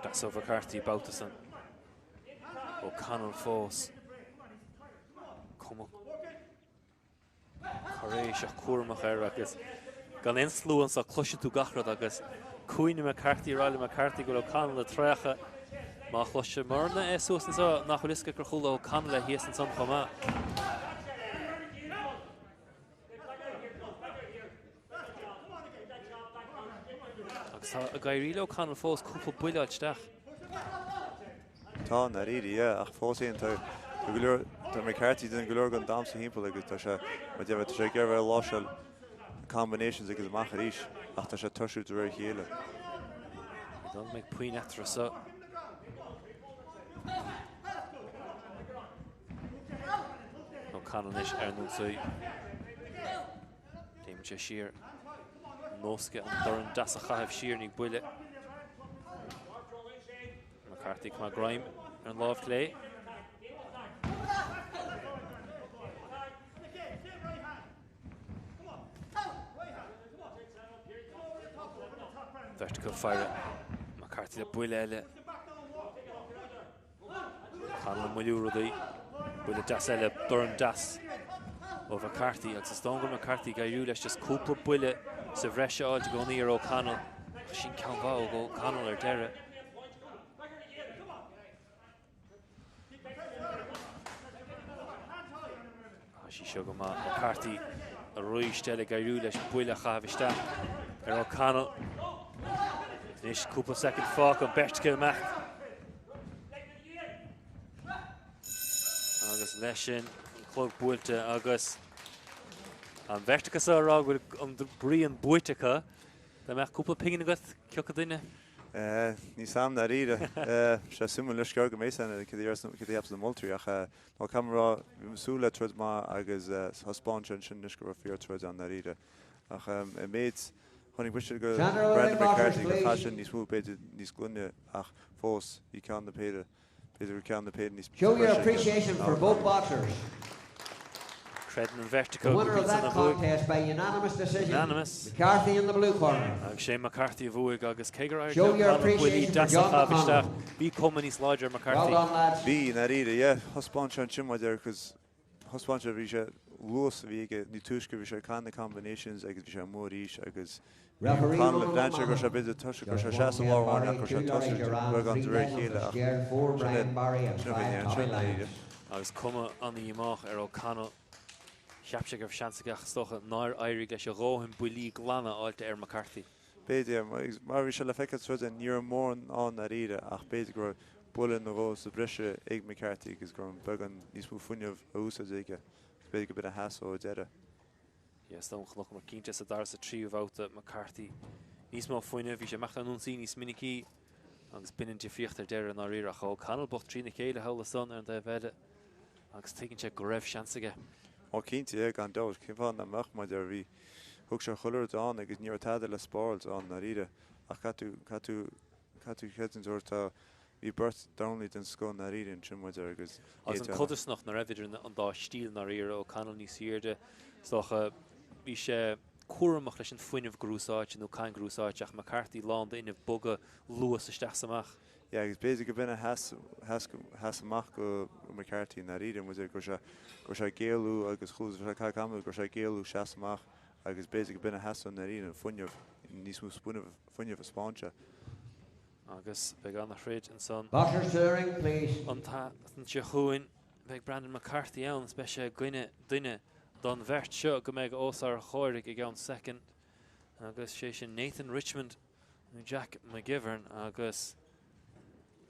Deas ó McCarthy babhta san. O'Connell fós. Cuma cáiréiseach cúramach air agus gan aon slua anso cloiseann tú gach rud agus Cuana McCarthy ag rá le McCarthy go bhfuil O'Connell ag traochadh. Má chloiseamarna é suas anso nach bhfuil fhios agat gur chuala O'Connell é thíos ansan chomh maith. Agus tá ag éirí le O'Connell fós cúpla buille a fháil isteach. Tá, i ndáiríre, yeah, ach fós féin tá go leor, tá McCarthy ag déanamh go leor den damhsa thimpeall agus tá sé, mar a déarfá, tá sé ag iarraidh bheith ag láimhseáil combinations agus amach arís ach tá sé ag tuirsiú de réir a chéile. Ní dóigh go mbeidh puinn eatarthu so. O'Connell anois ar an ionsaí. Léimeann sé siar. Nós aige an dorn deas a chaitheamh siar i ndiaidh buille. McCarthy ag coimeád greim ar an lámh chlé. Beirt acu ag faire. McCarthy le buille eile. O'Connell ag moilliú rudaí. Buille deas eile, dorn deas ó McCarthy agus is dóigh go bhfuil McCarthy ag éirí leis just cúpla buille sa bhreis a fháilt i gcónaí ar O'Connell. Ach sin ceann mhaith ó O'Connell ar deireadh. Tá sí seo go maith. McCarthy arís eile ag éirí leis buille a chaitheamh isteach ar O'Connell. Anois cúpla soicind fágtha an beirt ag imeacht. Agus leis sin an clog buailte agus an bheirt acu seo ag rá go bhfuil an bruíon buaite acu. Dá mbeadh cúpla pingin agat, cé acu duine? Níl fhios a'm ndáiríre. Sé suimiúil anois go mbeidh san cad a cheapas na moltóirí ach nó caithfidh mé a rá bhí mé ag súil le troid maith agus thaispeáin sé ansin anois go raibh fíor troid ann ndáiríre. Ach i méid chonaic mise go Brandon McCarthy gur chaith sé níos mó b'fhéidir níos glaine ach fós bhí ceann na péire B'fhéidir gur ceann na péire níos Show your appreciation for both boxers. Creideann an bheirt acu gurb iad san a bhuaigh. Unanimous. McCarthy in the blue corner. Agus sé McCarthy a bhuaigh agus cé gur éirigh le O'Connell buillí deasa a chaitheamh isteach, bhí cuma níos láidre ar McCarthy. Well done lads. Bhí, i ndáiríre, yeah. Thaispeáin sé ansin maidir cos Thaispeáin sé, bhí sé, luas a bhí aige, ní túisce bhí sé ag caitheamh na combinations agus bhí sé amuigh arís agus bhí O'Connell, lean sé go raibh sé b'fhéidir toiseacht go raibh sé seasamh lár amháin ach go raibh sé tosaigh beagán de réir a chéile ach sin é, sin a bhí ansin, dáiríre. Agus cuma an-dhíomách ar O'Connell. Cheap sé go raibh seans aige ach is dócha nár éirigh leis a dhóthain buillí glana a fháilt ar McCarthy. B'fhéidir, mar a bhí sé le feiceáil sa troid, ní raibh mórán ann ndáiríre ach b'fhéidir go raibh buille nó dhó sa bhreise ag McCarthy agus go raibh beagán níos mó fuinneamh a úsáid aige agus b'fhéidir go b'in a sheas ó deireadh. Yes, dom chonaiceamar cinnte sa dara sa tríú bhabhta McCarthy níos mó fuinnimh, bhí sé ag imeacht ar an ionsaí níos minicí agus b'in an difríocht ar deireadh i ndáiríre ach O'Connell bocht trína chéile thall ansan ar an taobh eile agus tuigeann sé go raibh seans aige. Ó cinnte, yeah, gan dabht. Cén fáth nach mbeadh, mar a deir, bhí, thug sé chuile rud ann agus ní raibh tada le spáráilt ann ndáiríre. Ach caithfidh tú, caithfidh tú, caithfidh tú creidiúint a thabhairt, tá, bhí beirt dornálaí den scoth ndáiríre ansin mar a deir agus Agus an codarsnacht ná raibh idir an dá stíl ndáiríre, O'Connell níos airde, is dócha, bhí sé cúramach leis an fuinneamh gur úsáid sé nó cain gur úsáid sé ach McCarthy lán d'fhuinneamh bogadh luas isteach 's amach. Yeah agus b'fhéidir go b'in a sheas, sheas, sheas amach go McCarthy i ndáiríre, mar a deir, go raibh sé, go raibh sé ag éalú agus chuala sé caith camall go raibh sé ag éalú seas amach agus b'fhéidir go b'in a sheas i ndáiríre, an fuinneamh, níos mó fuinneamh, fuinneamh a 'spáin sé. Agus beidh ana-throid ansan. Boxers to the ring, please. An tseachtain seo chugainn beidh Brandon McCarthy ann is beidh sé i gcoinne duine don bheirt seo go mbeidh os ár gcomhair i gceann soicind agus sé sin Nathan Richmond nó Jack McGivern agus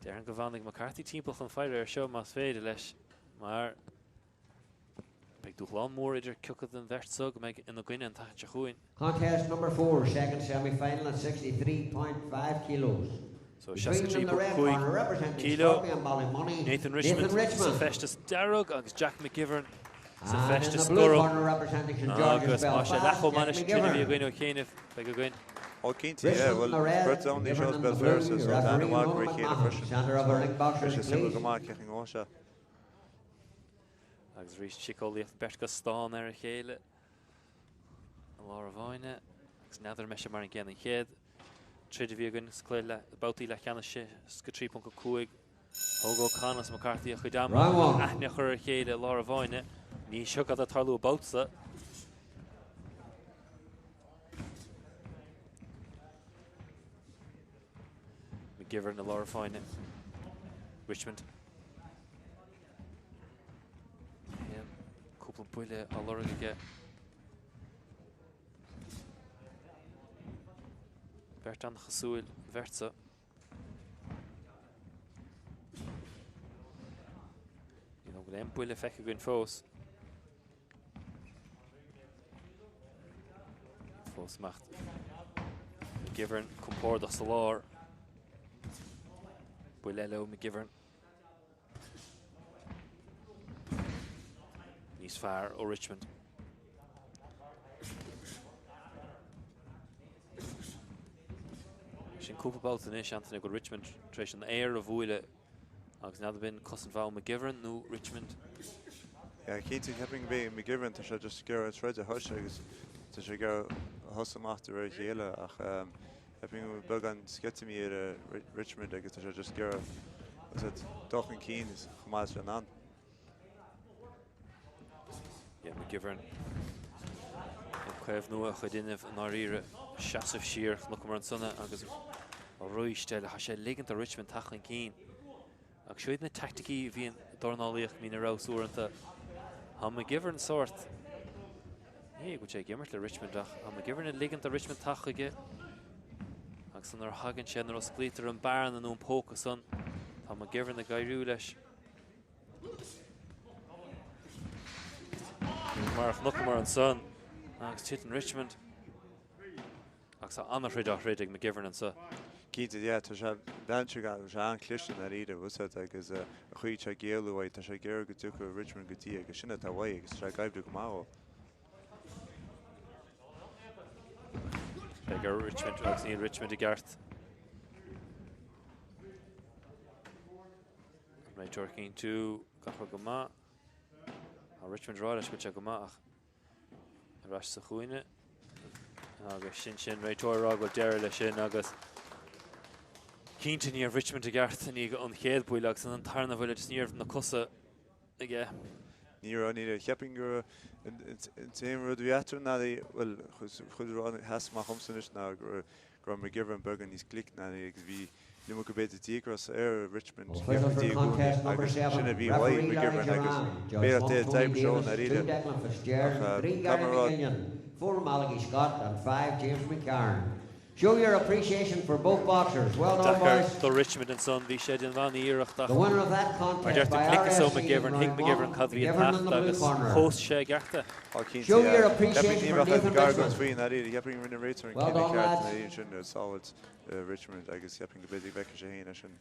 déarfainn go bhfanfaidh McCarthy timpeall chun faire air seo más féidir leis mar beidh dúshlán mór idir cioca den bheirt seo go mbeidh ina gcoinne an tseachtain seo chugainn. Contest number 4, second semi-final at 63.5 kilos. So 63.5 kilo, Nathan Richmond sa feisteas dearg agus Jack McGivern sa feisteas gorm. Agus tá sé leath chomh maith leis an troid a bhí againn ó chianaibh, beidh againn. Ó cinnte, yeah, bhuel beirt ann seo as Béal Feirste so tá aithne mhaith acu ar a chéile freisin. So beidh sé suimiúil go maith cén chaoi a ngabhfaidh sé. Agus arís síceolaíocht beirt ag stánadh ar a chéile. I lár an fháinne agus n'fheadar an mbeidh sé mar an gcéanna an chéad troid a bhí againn sa cluiche le babhtaí leathcheannais 63.5. Thóg O'Connell is McCarthy a chuid ama chun aithne a chur ar a chéile i lár an fháinne. Ní seo cad atá ag tarlú an babhta seo. McGivern i lár an fháinne. Richmond. Cúpla buille á lorg aige. Beirt an-chosúil, an bheirt seo. Ní dóigh go bhfuil aon buille feicthe againn fós. Fós amach. McGivern compordach sa lár. Buille eile ó McGivern. Níos fearr ó Richmond. Sin cúpla babhta anois, Anthony, go Richmond tar éis an aer a bhualadh agus n'fheadar ab in cosaint mhaith ó McGivern nó Richmond. Yeah, cinnte, cheapfainn go mb'é McGivern, tá sé just ag iarraidh an troid a thoiseacht agus tá sé ag iarraidh a thosú amach de réir a chéile ach Cheapfainn go bhfuil beagán sceitimíní ar Richmond agus tá sé just ag iarraidh dul chun cinn chomh maith is in ann. Yeah, McGivern ag caomhnú a chuid fhuinnimh i ndáiríre, seasamh siar, chonaiceamar ansan é agus arís eile tá sé ag ligint do Richmond teacht chun cinn. Ach seo iad na teaicticí a bhíonn i ndornálaíocht a bhíonn ar fheabhas uaireanta. Tá McGivern sórt, ní hé go bhfuil sé ag imirt le Richmond ach tá McGivern ag ligint do Richmond teacht chuige agus nuair a thagann sé, nuair a osclaítear an bearna nó an póca san, tá McGivern ag éiriú leis. Mar a chonaiceamar ansan agus titeann Richmond. Ach tá an-throid á throid ag McGivern anseo. Cinnte, yeah, tá sé, bhean sé, tá sé an-chliste i ndáiríre, bhfuil 's agat, agus an chaoi tá sé ag éalú uaidh, tá sé ag iarraidh go dtiocfadh Richmond go dtí agus sin atá uaidh agus tá sé ag oibriú go maith dó. Beidh ar Richmond agus níl Richmond i gceart. An réiteoir ag cinntiú gach rud go maith. Tá Richmond ag rá leis go bhfuil sé go maith ach Ar ais sa chúinne agus sin sin réiteoir ag rá go bhfuil deireadh leis sin agus cinnte ní raibh Richmond i gceart i ndiaidh an chéad bhuille agus an tarna bhuille just ní raibh na cosa aige. Ní raibh, ní raibh. Cheapfainn go raibh an t-aon rud a bhí eatarthu ná, bhuel, chuile rud a sheas amach dhomsa anois ná go raibh go raibh McGivern beagán níos glice ná é agus bhí an iomarca b'fhéidir díograis ar Richmond Official for contest number agus sin a 7, bhí uaidh referee Larry McGivern agus Duran, Judge b'fhéidir 1, d'oibrigh Tony sé i Davis, 2, ndáiríre Declan ach Fitzgerald, 3, caithfidh Gary mé a rá McGillion, 4, Malachy Scott and 5, James McCarron. Show your appreciation for both boxers. Well done Deacair boys. do Richmond ansan, bhí sé ag déanamh an-iarracht ach The winner of that mar contest deir tú by gliceas ó RSC in McGivern, thuig round McGivern 1, cad a bhí ag McGivern in teacht the blue agus corner. thomhais sé i gceart é. Á cinnte, Show your yeah. appreciation Cheapfainn ní for bheadh Nathan aon argóint Richmond. faoi i ndáiríre. Cheapfainn rinne an réiteoir an Well cinneadh done ceart lads. i ndáiríre ansin ag sábhailt Richmond agus cheapfainn go b'fhéidir go bhfeicfidh sé féin é sin.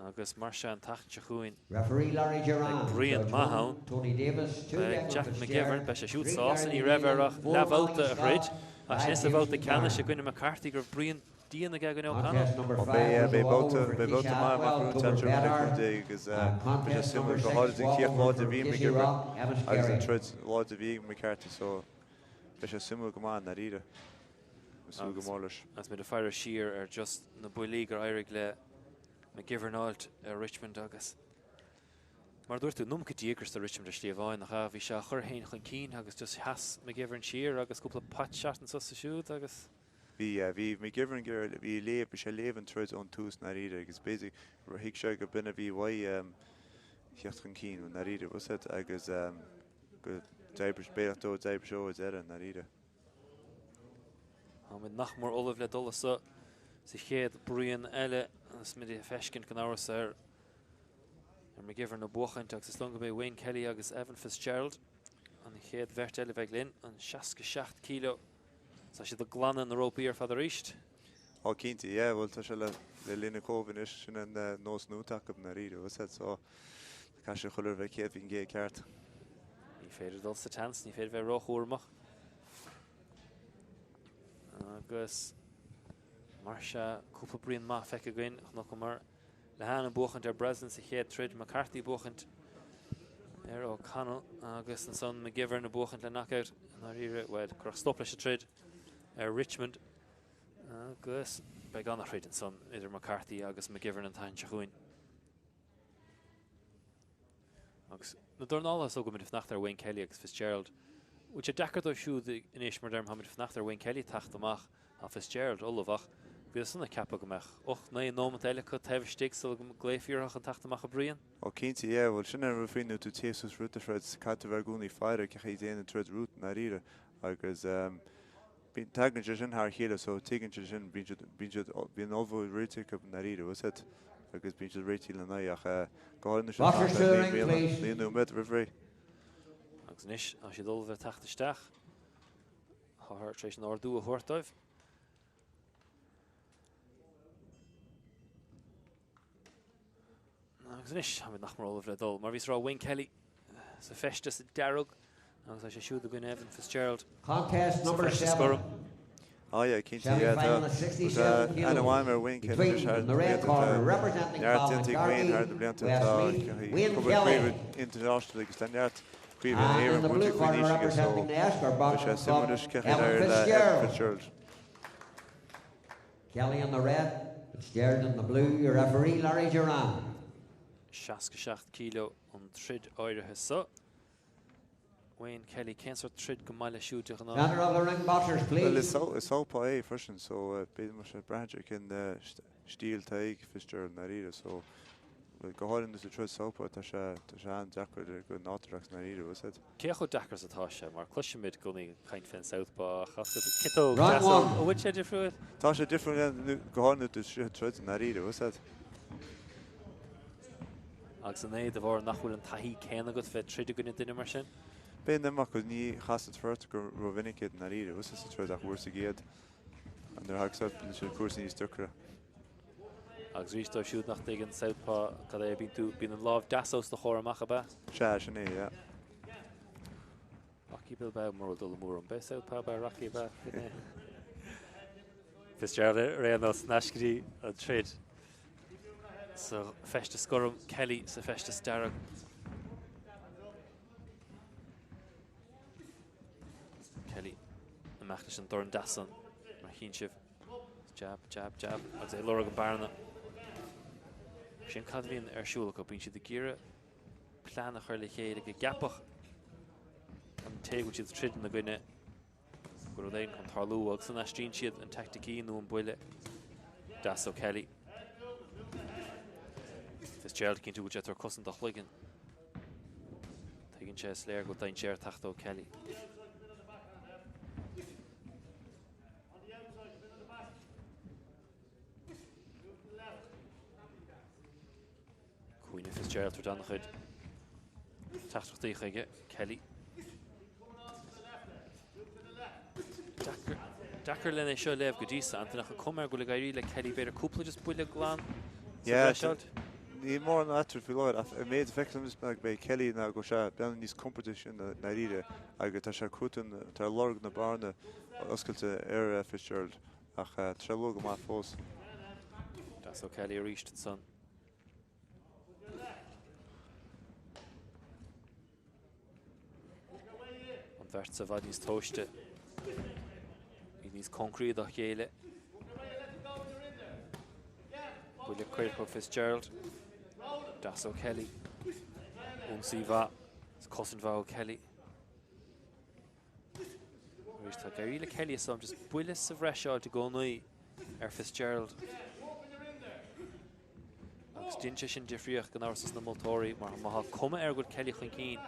Agus mar sin an tseachtain seo chugainn Referee Larry beidh Duran, bruíon Judge maith 1, ann. Tony Davis, 2 Beidh Declan Jack McGivern, Fitzgerald, beidh sé siúd 3 sásta, Gary ní raibh air McGillion, ach 4 leathbhabhta Malachy a throid, Scott, ach 5 sin sa James bhabhta ceannais i McCarron. gcoinne McCarthy go raibh bruíon dian aige i gcoinne Contest O'Connell. number Ó 5 beidh was a beidh walkover babhta for beidh Keisha babhta maith amach Atwell, romhainn Cooper an tseachtain seo Bedard. chugainn agus And beidh sé contest number suimiúil go 6, háirid an críoch walkover láidir a for bhí Casey McGivern Rock, agus an Enniskerry. troid láidir a bhí ag McCarthy so beidh sé suimiúil go maith i ndáiríre. Ag súil go mór leis. Agus muid ag faire siar ar just na buillí gur éirigh le McGivern a fháilt ar Richmond agus mar a dúirt tú, an iomarca díograis do Richmond ar shlí amháin, nach ea? Bhí sé á chur féin chun cinn agus just sheas McGivern siar agus cúpla pot shot anso is ansiúd agus. Bhí, bhí McGivern ag iarraidh, bhí léamh, bhí sé ag léamh an troid ón tús i ndáiríre agus b'fhéidir gur thuig sé go b'in a bhí uaidh theacht chun cinn i ndáiríre, bhfuil 's agat, agus go d'oibrigh, b'fhéidir dó, d'oibrigh sé ar deireadh i ndáiríre. Táimid nach mór ullamh le dul sa chéad bruíon eile agus muid ag feiscint gan amhras ar ar McGivern a bhuachaint agus is dóigh go mbeidh Wayne Kelly agus Evan Fitzgerald an chéad bheirt eile a bheidh linn, an 67 kilo. Tá siad ag glanadh na rópaí ar fad arís. Ó cinnte, yeah, bhuel tá sé le le linn an Covid anois, sin an nós nua atá acu i ndáiríre, bhfuil 's a'd, so caithfidh sé chuile rud a bheith 100% ceart. Ní féidir dul sa tseans, ní féidir bheith róchúramach. Agus mar sea, cúpla bruíon maith feicthe againn, chonaiceamar Lehane ag buachaint ar Breslin sa chéad troid, McCarthy ag buachaint ar O'Connell agus ansan McGivern ag buachaint le knockout i ndáiríre, bhuel, cuireadh stop leis an troid ar Richmond agus beidh an-throid ansan idir McCarthy agus McGivern an tseachtain seo chugainn. Agus na dornálaithe so go bhfuil muid ag fanacht ar Wayne Kelly agus Fitzgerald. Bhfuil sé deacair dóibh siúd anois, mar deirim, táimid ag fanacht ar Wayne Kelly teacht amach, tá Fitzgerald ullamh ach bhíodh san ag ceapadh go mbeadh 8, 9 nóimeat eile acu taobh istigh sula nglaofaí orthu chun teacht amach a Bhriain. Ó cinnte, yeah, bhuel sin an rud faoi nuair tú ag téamh suas roimh do throid, caithfidh tú bheith i gcónaí ag faire cén chaoi a dtéann an troid romhat i ndáiríre agus ehm, Bíonn, tagann sé sin thar a chéile so tuigeann siad sin, bíonn siad, bíonn siad, bíonn ullmhú réitithe acu i ndáiríre, bhfuil 's a'd, agus bíonn siad réitithe lena n-aghaidh ach eh, go háirithe nuair siad Boxers to the ring, please. 9 nóiméad roimh ré. Agus anois tá siad ullamh le teacht isteach. Táthar tar éis an ordú a thabhairt dóibh. Agus anois, táimid nach mór ullamh le dul. Mar bhíos ag rá Wayne Kelly sa feisteas dearg agus tá sé siúd i gcoinne Evan Fitzgerald Contest sa number feisteas 7. gorm. Ah yeah, cinnte, yeah, Semi-final tá at 67 tá an-fheidhm ar kilos. Wayne Kelly anois Between thar the na red blianta. corner Tá representing neart déanta ag Wayne thar na Ballymacargy, blianta. Tá Westmeath, Wayne cúpla Kelly. craobh idirnáisiúnta agus tá neart craoibhe na And in hÉireann the buaite blue faoin corner aois aige so representing the Esker beidh sé Boxing suimiúil Club, anois cén chaoi Evan a d'éirigh le Evan Fitzgerald. Fitzgerald. Kelly in the red, Fitzgerald in the blue, your referee Larry Duran. 67 kg an troid áirithe seo. Wayne Kelly, cén sórt troid go maith leis siúd de ghnáth? Centre of the ring boxers Bhuel, is please. southpaw é freisin so b'fhéidir mar sin braitheann sé cén stíl atá ag Fitzgerald i ndáiríre so go háirithe nuair atá troid southpaw tá sé tá sé an-deacair go nádúrtha i ndáiríre, bhfuil 's a'd. Cé chomh deacair is atá sé? Mar cloisimid i gcónaí caint fén southpaw ach as ciotóg Round deasóg, one. an bhfuil sé difriúil? Tá sé difriúil go háirithe nuair atá tú ag troid i ndáiríre, bhfuil 's a'd. Agus an é de bharr nach bhfuil an taithí céanna agat bheith ag troid i gcoinne duine mar sin? B'fhéidir nach ach ní chasann tú ort go rómhinic iad i ndáiríre, bhfuil 's a'd sa troid ach uair sa gcéad nuair a thagas ort bíonn sé cúrsaí níos deacra. Agus arís dóibh siúd nach dtuigeann southpaw cad é, bíonn tú, bíonn an lámh deas os do chomhair amach, ab ea? Sea, sin é, yeah. Rocky Bilbao mura bhfuil dul amú orm. B'é southpaw ab ea Rocky, ab ea? Sin é. Fitzgerald ar aon nós, ar ais go dtí an troid sa feisteas gorm, Kelly sa feisteas dearg. Kelly amach leis an dorn deas san, mar chíonn sibh. Jab, jab, jab, agus é ag lorg an bearna. Sin cad a bhíonn ar siúl acu, bíonn siad ag iarraidh plean a chur le chéile go gceapfadh an té go bhfuil siad ag troid ina gcoinne go bhfuil rud éigin chun tarlú agus ansan aistríonn siad an teaicticí nó an buille. Deas ó Kelly. Fitzgerald cinntiú go bhfuil sé ag tabhairt cosaint dá chloigeann. Tuigeann sé is léir go bhfuil dainséar ag teacht ó Kelly. Cuimhnigh Fitzgerald tabhairt an-chuid teachtaireachtaí chuige, Kelly. Deacair linn é seo a léamh go dtí so, Antaine, ach an cuma air go bhfuil ag éirí le Kelly b'fhéidir cúpla just buille glan sa bhreis fháilt. Níl mórán eatarthu faoi láthair ach an méid a feictear dom ná go mbeidh Kelly ná go bhfuil sé beagán níos compordaí i ndáiríre agus tá sé ag cruthú tá ag lorg na bearna oscailte ar Fitzgerald ach tá sé luath go maith fós. Deas ó Kelly arís ansan. An bheirt i bhfad níos tomhaiste, iad níos cóngaraí dá chéile. Buille caoch ó Fitzgerald. Deas ó Kelly. Ionsaí mhaith. Cosaint mhaith ó Kelly. Arís tá ag éirí le Kelly is just buille sa bhreis a fháilt i gcónaí ar Fitzgerald. Agus déanann sé sin difríocht gan amhras dos na moltóirí mar má tá cuma air go bhfuil Kelly chun cinn.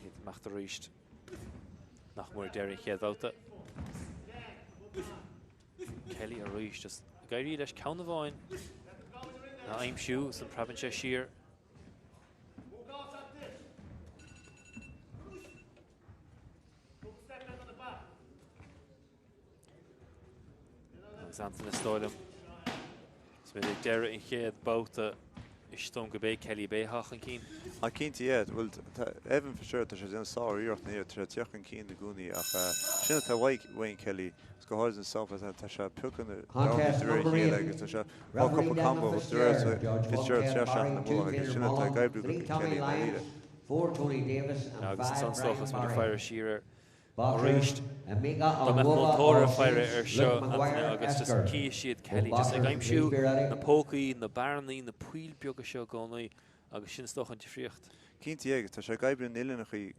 Iad ag imeacht arís. Nach mór ag deireadh an chéad bhabhta. Kelly arís just ag éirí leis ceann amháin a aimsiú ansan preabann sé siar. Agus Antaine is dóigh liom, is muid ag deireadh an chéad babhta, is dóigh liom gurb é Kelly ab é atá chun cinn. Ah cinnte, yeah. Bhuel, tá Evan Fitzgerald, tá sé ag déanamh sár-iarracht anois, tá sé ag teacht chun cinn i gcónaí ach sin atá uaidh Wayne Kelly, agus go háirid an southpaw, tá sé ag piocadh na dornálaithe de réir a chéile agus tá sé ag fáil cúpla combo de réir Fitzgerald ag teacht isteach ina mullach agus sin atá ag oibriú go Kelly i ndáiríre. Agus ansan is dócha is muid ag faire siar air Arís, dá mbeadh moltóir ag faire air seo, Antaine, agus just chífeadh siad Kelly just ag aimsiú na pócaí, na bearnaí, na poill beaga seo i gcónaí agus sin is dócha an difríocht. Cinnte, yeah, agus tá sé ag oibriú na n-uillinneacha,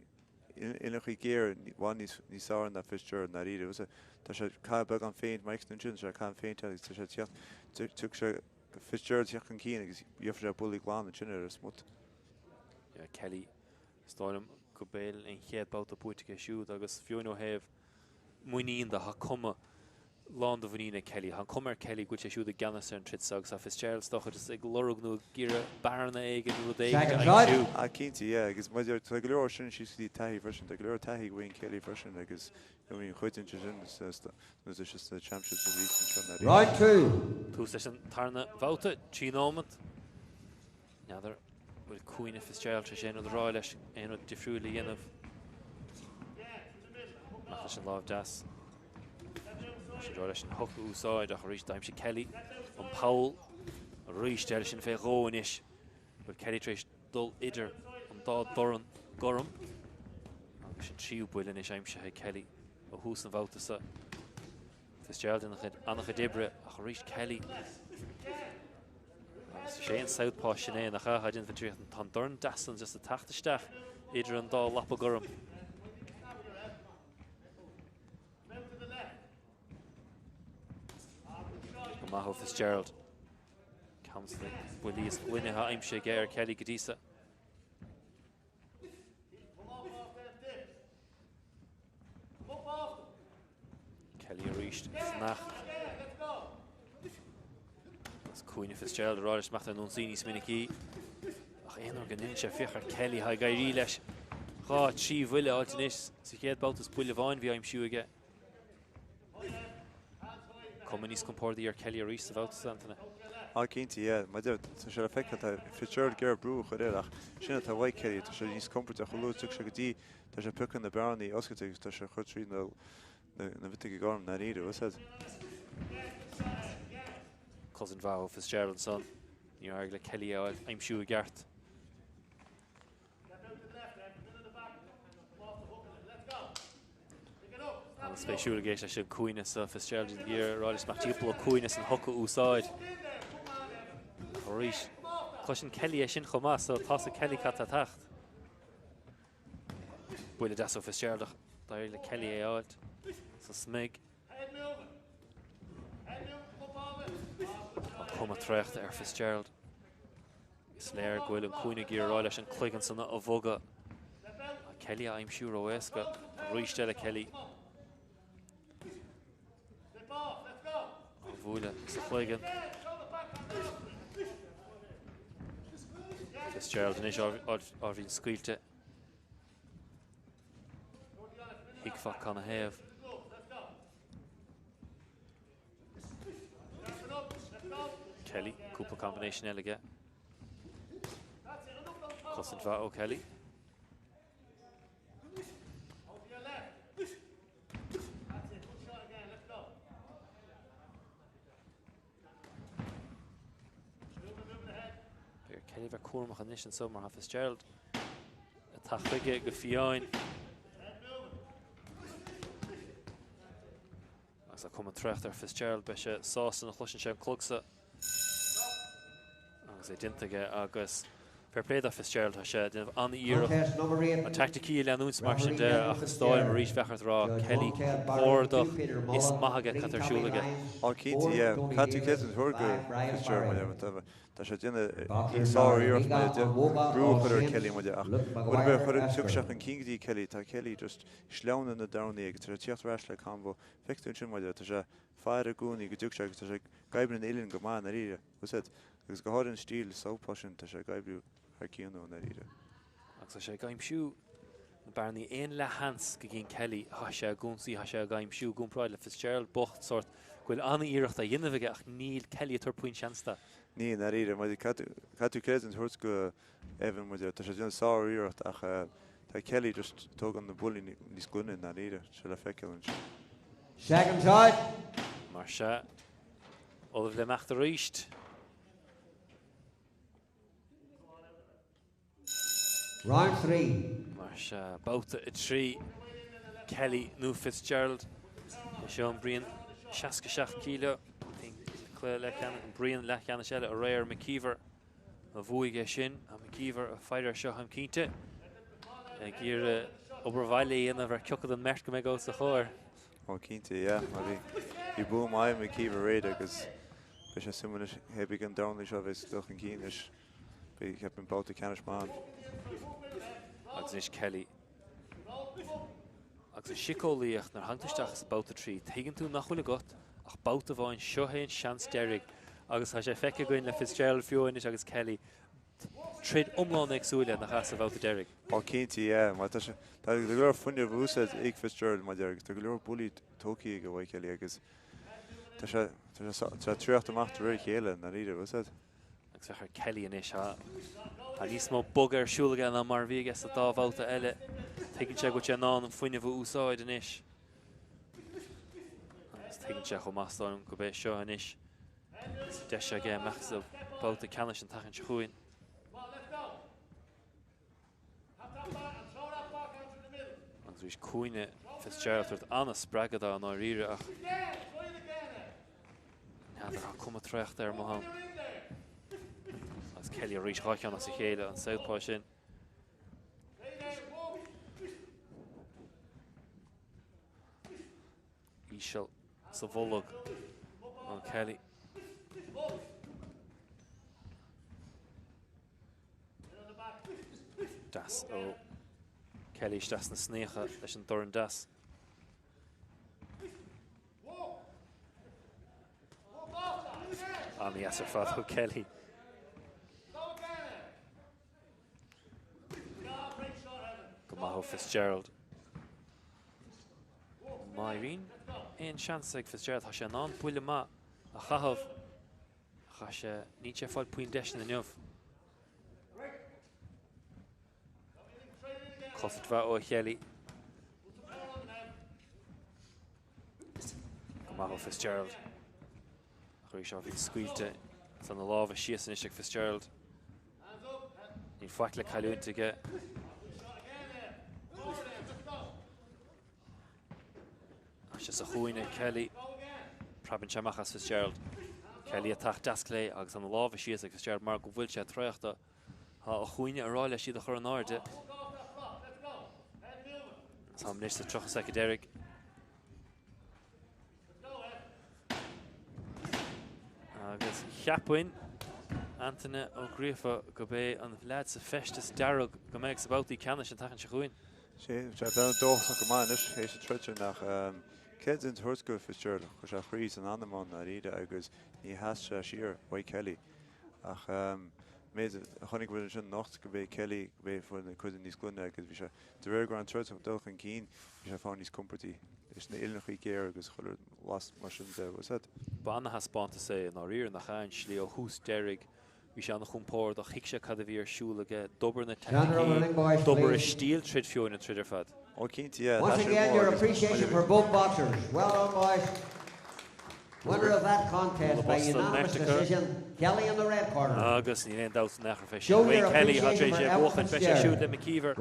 uillinneacha géar i bhfad níos, níos fearr ná Fitzgerald i ndáiríre. Tá sé ag caitheamh beagán feint, Mike ansin, tá sé ag caitheamh feint agus tá sé ag teacht, tiocfaidh sé, Fitzgerald ag teacht chun cinn agus gheobhaidh sé buillí glana ansin ar an smut. Yeah, Kelly. Is dóigh liom go bhfuil an chéad babhta buaite aige siúd agus fiú ó thaobh muinín de, tá cuma lán de mhuinín ag Kelly. Tá an cuma ar Kelly go bhfuil sé siúd i gceannas ar an troid seo agus tá Fitzgerald is dócha just ag lorg nó ag iarraidh bearna éigin nó rud éigin a aimsiú. Ah cinnte, yeah, agus maidir, tá go leor sin síos go dtí taithí freisin, tá go leor taithí ag Wayne Kelly freisin agus you know, bhí an chuid ansin nuair a bhí sé sna Championships arís anseo in Arena. Round 2. Tús leis an tarna bhabhta, 3 nóiméad. N'fheadar bhfuil Cúinne Fitzgerald tar éis aon rud a rá leis, aon rud difriúil a dhéanamh. Amach leis an lámh deas. Tá sé ag rá leis an hook a úsáid ach arís d'aimsigh Kelly an poll. Arís eile sin fé dhó anois. Bhfuil Kelly tar éis dul idir an dá dorn gorm. Agus an tríú buille anois aimsithe ag Kelly ó thús an bhabhta seo. Fitzgerald an-chuid oibre ach arís Kelly. Agus is é an southpaw sin é nach ea? Tá déanamh an tríocht tá an dorn deas san just ag teacht isteach idir an dá lapa gorm. Go maith ó Fitzgerald. Ceann de na buillí is glaine atá aimsithe aige ar Kelly go dtí seo. Kelly arís fanacht. Agus Cúinne Fitzgerald ag rá leis imeacht ar an ionsaí níos minicí. Ach aon uair go ndeineann sé féach ar Kelly tá ag éirí leis. 2, 3 bhuille a fháilt anois sa chéad babhta is buille amháin a bhí á aimsiú aige. Cuma níos compordaí ar Kelly arís sa bhabhta seo, Antaine. Ah cinnte, yeah. Maidir, tá sé le feiceáil, tá Fitzgerald ag iarraidh brú a chur air ach sin atá uaidh Kelly, tá sé níos compordaí chomh luath is a tiocfaidh sé go dtí, tá sé ag piocadh na bearnaí oscailte agus tá sé ag cur tríd na na miotaigh gorm i ndáiríre, bhfuil a fhios a'd. Cosaint mhaith ó Fitzgerald ansan. Níor éirigh le Kelly é a aimsiú i gceart. An-spéisiúil ag éisteacht leis an cúinne seo, Fitzgerald ag iarraidh rá leis imeacht timpeall an cúinne is an hook a úsáid. Ach arís, cloiseann Kelly é sin chomh maith, so tá's ag Kelly cad tá ag teacht. Buille deas ó Fitzgerald ach d'éirigh le Kelly é a fháilt sa smig. Tá cuma traochta ar Fitzgerald. Is léir go bhfuil an cúinne ag iarraidh a rá leis an cloigeann san a bhogadh. Tá Kelly á aimsiú ró-éasca. Arís eile Kelly. Á bhualadh sa chloigeann. Fitzgerald anois ábhairín scaoilte. Thuigfeá canathaobh. Kelly, cúpla combination eile aige. Cosaint mhaith ó Kelly. Beidh ar Kelly bheith cúramach anois anso mar tá Fitzgerald ag teacht chuige go fiáin. Agus tá cuma traochta ar Fitzgerald, beidh sé sásta nuair a chloiseann sé an clog seo. Agus é déanta aige agus fair play do Fitzgerald, tá sé ag déanamh an-iarracht na teaicticí a leanúint mar sin de ach is dóigh liom arís bheadh ort a rá Kelly compordach is maith aige cad tá ar siúl aige. Á cinnte, yeah. Caithfidh tú creidiúint a thabhairt do Fitzgerald mar tá sé ag déanamh sár-iarracht mar brú a chur ar Kelly mar ach rud ar bith a chuireann tiocfaidh sé chun cinn go dtí Kelly, tá Kelly just sleamhnú na dornaí agus tá sé ag tíocht ar ais le combo. Feicfidh tú ansin mar tá sé ag faire i gcónaí go dtiocfaidh sé agus tá sé ag oibriú an uillinn go maith i ndáiríre. Bhfuil a fhios a'd. Agus go háirithe an stíl southpaw sin, tá sé ag oibriú thar cionn dó i ndáiríre. Agus tá sé ag aimsiú na bearnaí. Aon leathsheans go gcíonn Kelly, tá sé ag ionsaí, tá sé ag aimsiú i gcomparáid le Fitzgerald bocht, sórt. go bhfuil an-iarracht á dhéanamh aige ach níl Kelly ag tabhairt puinn seans dó. Níl, i ndáiríre. Mar caithfidh tú creidiúint a thabhairt go Evan mar tá sé ag déanamh sár-iarracht ach tá Kelly just ag tógáil na buillí níos glaine i ndáiríre, tá sé le feiceáil ansin. Seconds out. Mar sea, ullamh le imeacht arís. Round 3. Mar sea, babhta 3, Kelly nó Fitzgerald. É seo an bruíon 67 kg. Cluiche leathcheannais, an bruíon leathcheannais eile aréir, McKeever a bhuaigh é sin. Tá McKeever ag faire air seo, táim cinnte, ag iarraidh obair bhaile a dhéanamh ar cioca den mbeirt go mbeidh os a chomhair. Ó cinnte, yeah. Mar bhí bua maith ag McKeever aréir agus beidh sé suimiúil anois cé bith den dornálaí seo a bheas ag dul chun cinn anois. Beidh, ceapaim, babhta ceannais maith ann. Agus anois Kelly. Agus an síceolaíocht, nuair a thagann tú isteach sa babhta 3, tuigeann tú nach bhfuil agat ach babhta amháin, seo é an seans deiridh. Agus tá sé feicthe againn le Fitzgerald fiú anois agus Kelly, troid iomlán éagsúil nach ea sa bhabhta deiridh. Ó cinnte, yeah, mar tá sé, tá go leor fuinneamh úsáidte ag Fitzgerald mar deir agus tá go leor buillí tógtha aige uaidh Kelly agus tá sé, tá sé, tá sé traochta amach de réir a chéile, i ndáiríre, bhfuil 'fhios a'd. Agus féach ar Kelly anois, tá níos mó bogadh ar siúl aige ná mar a bhí aige sa dá bhabhta eile. Tuigeann sé go bhfuil sé in ann an fuinneamh a úsáid anois. Agus tuigeann sé chomh maith is dóigh liom gurb é seo anois deis aige imeacht sa babhta ceannais an tseachtain seo chugainn. Agus arís cúinne Fitzgerald ag tabhairt an-spreagadh dó i ndáiríre ach n'fheadar tá cuma traochta air amuigh ann. Agus Kelly arís dhá cheann as a chéile an southpaw sin. Íseal sa bholg ó Kelly. Deas ó Kelly isteach sna snaocha leis an dorn deas. An-dheas ar fad ó Kelly. Go maith ó Fitzgerald. Má éiríonn aon seans ag Fitzgerald, tá sé in ann buille maith a chaitheamh. Chaith sé, níl sé ag fáil puinn deiseanna inniu. Cosaint mhaith ó Kelly. Go maith ó Fitzgerald. Ach arís seo bhí scaoilte tá na lámha síos anois ag Fitzgerald. Níl faic le cailliúint aige. Tá sé sa chúinne, Kelly. Preabann sé amach as Fitzgerald. Kelly ag teacht deasclé agus tá na lámha síos ag Fitzgerald mar go bhfuil sé traochta. Tá a chúinne ag rá leis iad a chur in airde. Tá anois sa 30 soicind deiridh. Agus cheapfainn, Antaine Ó Gríofa, gurb é an leaid sa feisteas dearg go mbeidh sa babhtaí ceannais an tseachtain seo chugainn. Sea, tá sé dóchasach go maith anois théis an troid sin ach creidiúint a thabhairt go Fitzgerald, chuir sé a chroí is a anam ann dáiríre agus ní sheas sé siar uaidh Kelly. Ach méid a chonaic muid ansin anocht gurb é Kelly gurb é a fuair na codanna níos glaine agus bhí sé, de réir go raibh an troid ag dul chun cinn, bhí sé ag fáil níos compordaí leis na uillinneacha géara agus chuile rud mar sin de, bhfuil 'fhios a'd. Ba ana-thaispeántas é i ndáiríre, nach ea, an slí ó thús deiridh. Bhí sé an-chompordach, thuig sé cad a bhí ar siúl aige, d'obair na teaicticí, d'obair a stíl troid fiú in an troid ar fad. Ó cinnte, yeah, Once again, your appreciation for both boxers. Well done, boys. Winner of that contest by unanimous decision, Kelly in the red corner. Agus níl aon dabht in aon chor fé sin. Wayne Kelly atá tar éis é a bhuachaint, beidh sé siúd le McKeever an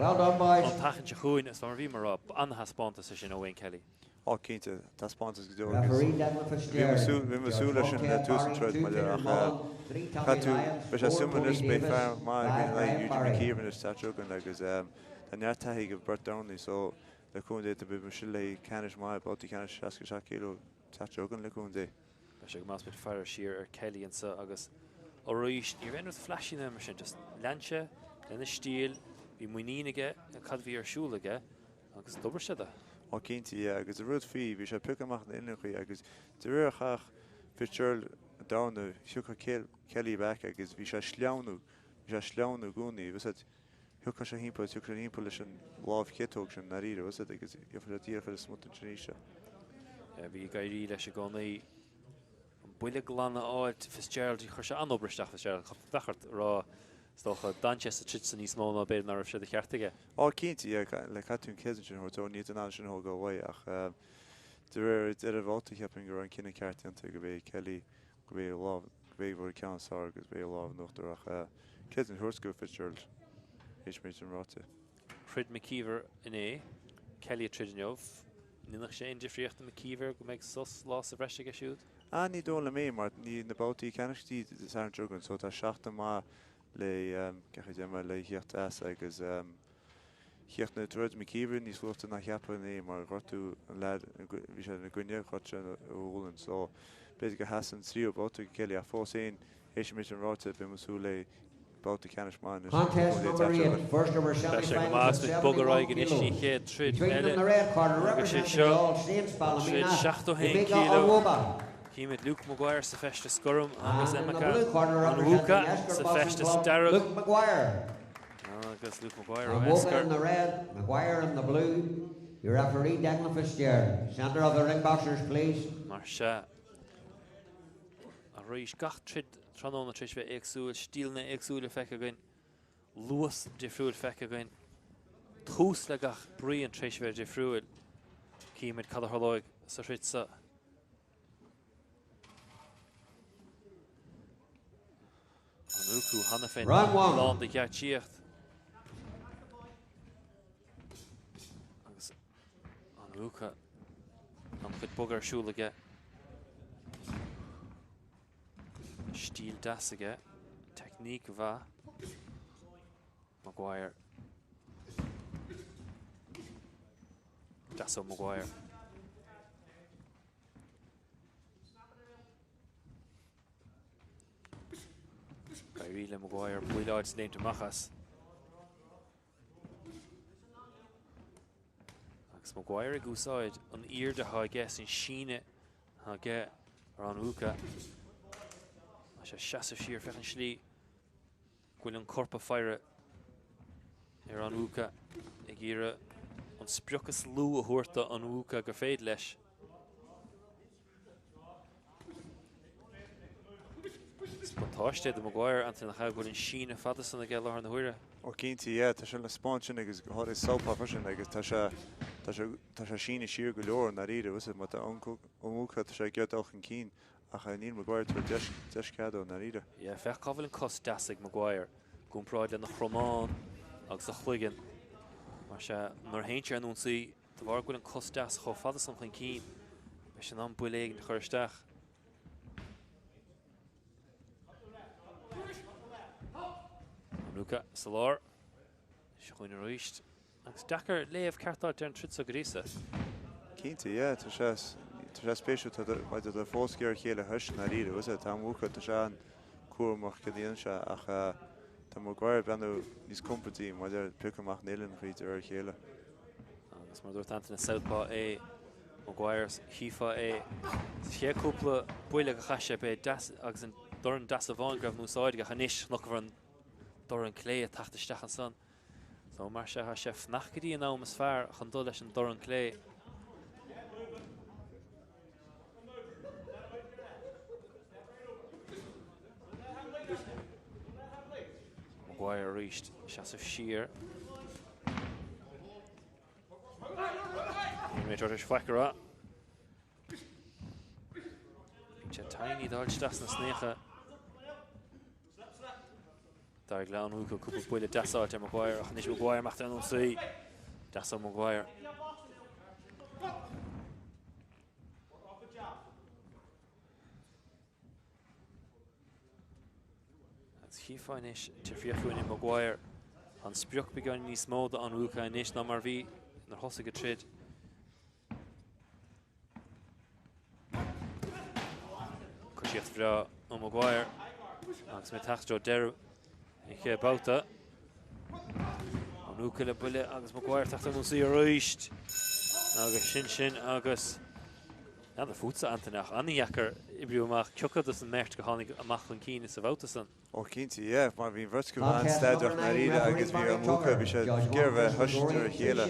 tseachtain seo chugainn. Is mar a bhí mé a rá, an-thaispeántas é sin ó Wayne Kelly. Ó cinnte, taispeántas go deo agus bhí mé ag súil leis sin le tús an troid mar ach caithfidh tú, beidh sé suimiúil anois, beidh fear maith againn in aghaidh Eugene McKeever anois an tseachtain seo chugainn agus tá neart taithí ag an bheirt dornálaí so le cúnamh Dé beidh muid ag súil le ceannais maith, babhtaí ceannais 67 kilo an tseachtain seo chugainn le cúnamh Dé. Beidh sé go maith is muid ag faire siar ar Kelly anso agus arís ní raibh aon rud flashy ná mar sin, just lean sé lena stíl, bhí muinín aige cad a bhí ar siúl aige Agus d'obair sé do. Ó cinnte, yeah, agus an rud faoi, bhí sé ag piocadh amach na uillinneacha agus de réir a chaith Fitzgerald dorn, thiocfadh Kelly back agus bhí sé ag sleamhnú, bhí sé ag sleamhnú i gcónaí, bhí 'fhios a'd, thiocfadh sé thimpeall, thiocfadh sé thimpeall leis an lámh chiotóg sin, ndáiríre, bhí 'fhios a'd, agus gheofadh sé díreach ar an smut ansin arís é. Bhí ag éirí leis i gcónaí. Buille glan a fháilt Fitzgerald, chuir sé an-obair isteach Fitzgerald, bheadh ort a rá, is dócha, d'fhan sé sa troid san níos mó ná b'fhéidir ná raibh sé de cheart aige. Ó cinnte, yeah, le caithfidh tú an céad sin a thabhairt dó, níl tú in ann sin a thógáil uaidh ach de réir deireadh an bhabhta cheapfainn go raibh an cinneadh ceart déanta go b'é Kelly, go b'é a lámh, go b'é a bhfuair an ceann is fearr agus b'é a lámh in uachtar ach céad sin a thabhairt go Fitzgerald, théis méid sin ráite. Throid McKeever inné, Kelly ag troid inniu. An ndéanfadh sé aon difríocht do McKeever go mbeidh sos lá sa bhreis aige siúd? Ah, ní dóigh liom é, mar ní na babhtaí ceannais go dtí Dé Sathairn seo chugainn, so tá seachtain maith le gach a dhéanamh le theacht as agus chríochnaigh troid McKeever níos luaite ná cheapfainn é mar ghortú an leaid bhí sé ina gcoinne, ghort sé a ghualainn, so b'fhéidir go sheas an tríú babhta go Kelly ach fós féin Théis an méid sin ráite, beidh muid ag súil le babhta ceannais maith anois Contest i gContae number Teach 8, Eoghain. first of our Beidh sé go maith semi-finals agus at muid bog ar 71 aghaidh anois kilos. don chéad troid Between eile them the red corner agus sé representing seo the All Saints an troid Ballymena, 71 Emeka kilo. Onwuka. Chímid Luke Maguire sa feisteas gorm agus And in the Emeka blue corner Onwuka representing Esker sa Boxing feisteas Club, dearg. Luke Maguire. Agus Luke Maguire ó Onwuka Esker. in the red, Maguire in the blue. Your referee Declan Fitzgerald. Centre of the ring boxers, please. Mar sea. Arís, gach troid tráthnóna tar éis bheith éagsúil, stíleanna éagsúla feicthe againn, luas difriúil feicthe againn, tús le gach bruíon tar éis bheith difriúil. Címid cad a tharlóidh sa throid seo. Onwuka cheana féin lán de gheáitsíocht. Agus Onwuka an-chuid bogadh ar siúl aige. Stíl deas aige. Teicníc mhaith. Maguire. Deas ó Maguire. Éirí le Maguire buille a fháil is léimt amach as. Agus Maguire ag úsáid an airde atá aige is an síneadh atá aige ar Onwuka. Tá sé ag seasamh siar féach an slí go bhfuil an corp ag faire ar Onwuka ag iarraidh an sprioc is lú a thabhairt do Onwuka gur féidir leis. Is buntáiste é do Maguire, Anthony nach ea, go bhfuil an síneadh fada san aige i láthair na huaire. Ó cinnte, yeah, tá sé le spáint sin agus go háirithe southpaw freisin agus tá sé, tá sé, tá sé síneadh siar go leor i ndáiríre, bhfuil a fhios agat, má tá Onwuka, tá sé ag iarraidh dul chun cinn ach níl Maguire ag tabhairt deis, deis cead dó i ndáiríre. Yeah, féach cá bhfuil an cos deas ag Maguire i gcomparáid lena chromán agus a chloigeann. Mar sea, nuair a théann sé ar an ionsaí, De bharr go bhfuil an cos deas chomh fada san chun cinn, beidh sé in ann buille éigin a chur isteach. Onwuka sa lár. Seo chugainn arís. Agus deacair léamh ceart a fháilt ar an troid seo go dtí seo. Cinnte, yeah, tá sé, tá sé spéisiúil, tá maidir le fós ag iarraidh a chéile a thois i ndáiríre, bhfuil a fhios agat, tá Onwuka, tá sé an-cúramach céard a dhéanann sé ach tá Maguire ag breathnú níos compordaí maidir le piocadh amach na uillinneacha de réir a chéile. Agus mar a dúirt Antaine, southpaw é Maguire, chífeá é sa chéad cúpla buille go chaith sé, b'é deas agus an dorn deas amháin go raibh in úsáid aige ach anois chonaiceamar an dorn clé ag teacht isteach ansan. So mar sea tá sé ag fanacht go dtí an am is fearr chun dul leis an dorn clé. Maguire arís, seasamh siar. Níl mé tar éis faic a rá. Bíonn sé tiny ag dul isteach sna snaocha. D'éirigh le Onwuka cúpla buille deas a fháilt ar Maguire ach anois Maguire amach ar an ionsaí. Deas ó Maguire. Agus chífeá anois difríocht chugainn in Maguire. An sprioc beagáinín níos mó do Onwuka anois ná mar bhí nuair thosaigh an troid. Coisíocht bhreá ó Maguire agus muid ag teacht i dtreo deireadh an chéad babhta. Onwuka le buille agus Maguire ag teacht ar an ionsaí arís. Agus sin sin agus n'fheadar fútsa Antaine ach an-dheacair oibriú amach cé acu dos an mbeirt go tháinig amach chun cinn sa bhabhta san. Ó cinnte, yeah, mar bhí an bheirt acu an-staidéarach i ndáiríre agus bhí Onwuka, bhí sé ag iarraidh bheith thois de réir a chéile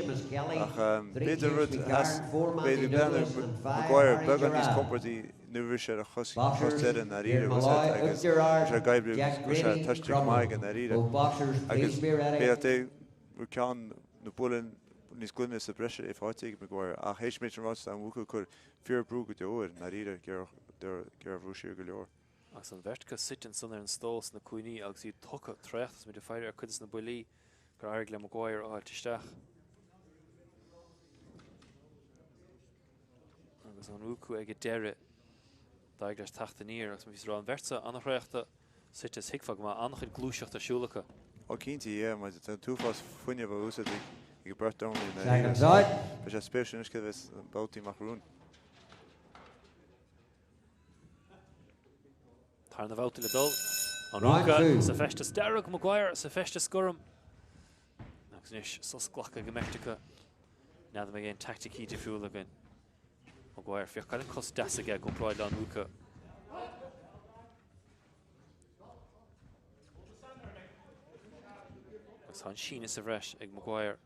ach b'fhéidir rud a theas, b'fhéidir breathnú Maguire beagán níos compordaí. Níor bhris sé ar a chos deiridh i ndáiríre, bhfuil a fhios agat, agus bhí sé ag oibriú go raibh sé toisithe go maith aige i ndáiríre. Agus b'fhéidir é go ceann na buille níos glaine sa breis é faighte ag Maguire ach théis méid sin ráite tá Onwuka ag cur fíor brú go deo air i ndáiríre, ag iarraidh a bhrú siar go leor. Agus an bheirt acu suite ansan ar an stól sna cúinní agus iad tugtha, traochta, is muid ag faire ar cuid de na buillí gur éirigh le Maguire a fháilt isteach. Agus Onwuka ag an deireadh, d'éirigh leis teacht aniar agus mar bhíos ag rá, an bheirt seo an-thraochta suite is thuigfeá go mbeadh an-chuid gluaiseachta ar siúl acu. Ó cinnte, yeah, mar tá an t-uafás fuinnimh á úsáid ag an beirt dornálaí i ndáiríre so beidh sé spéisiúil anois céard a bheas na babhtaí amach romhainn. Tarna bhabhta le dul. Onwuka sa feisteas dearg, Maguire sa feisteas gorm. Agus anois sos glactha ag an mbeirt acu. N'fheadar an mbeidh aon teaicticí difriúla againn. Maguire, féach cá bhfuil an cos deas aige i gcomparáid le Onwuka. Agus tá an síneadh sa bhreis ag Maguire.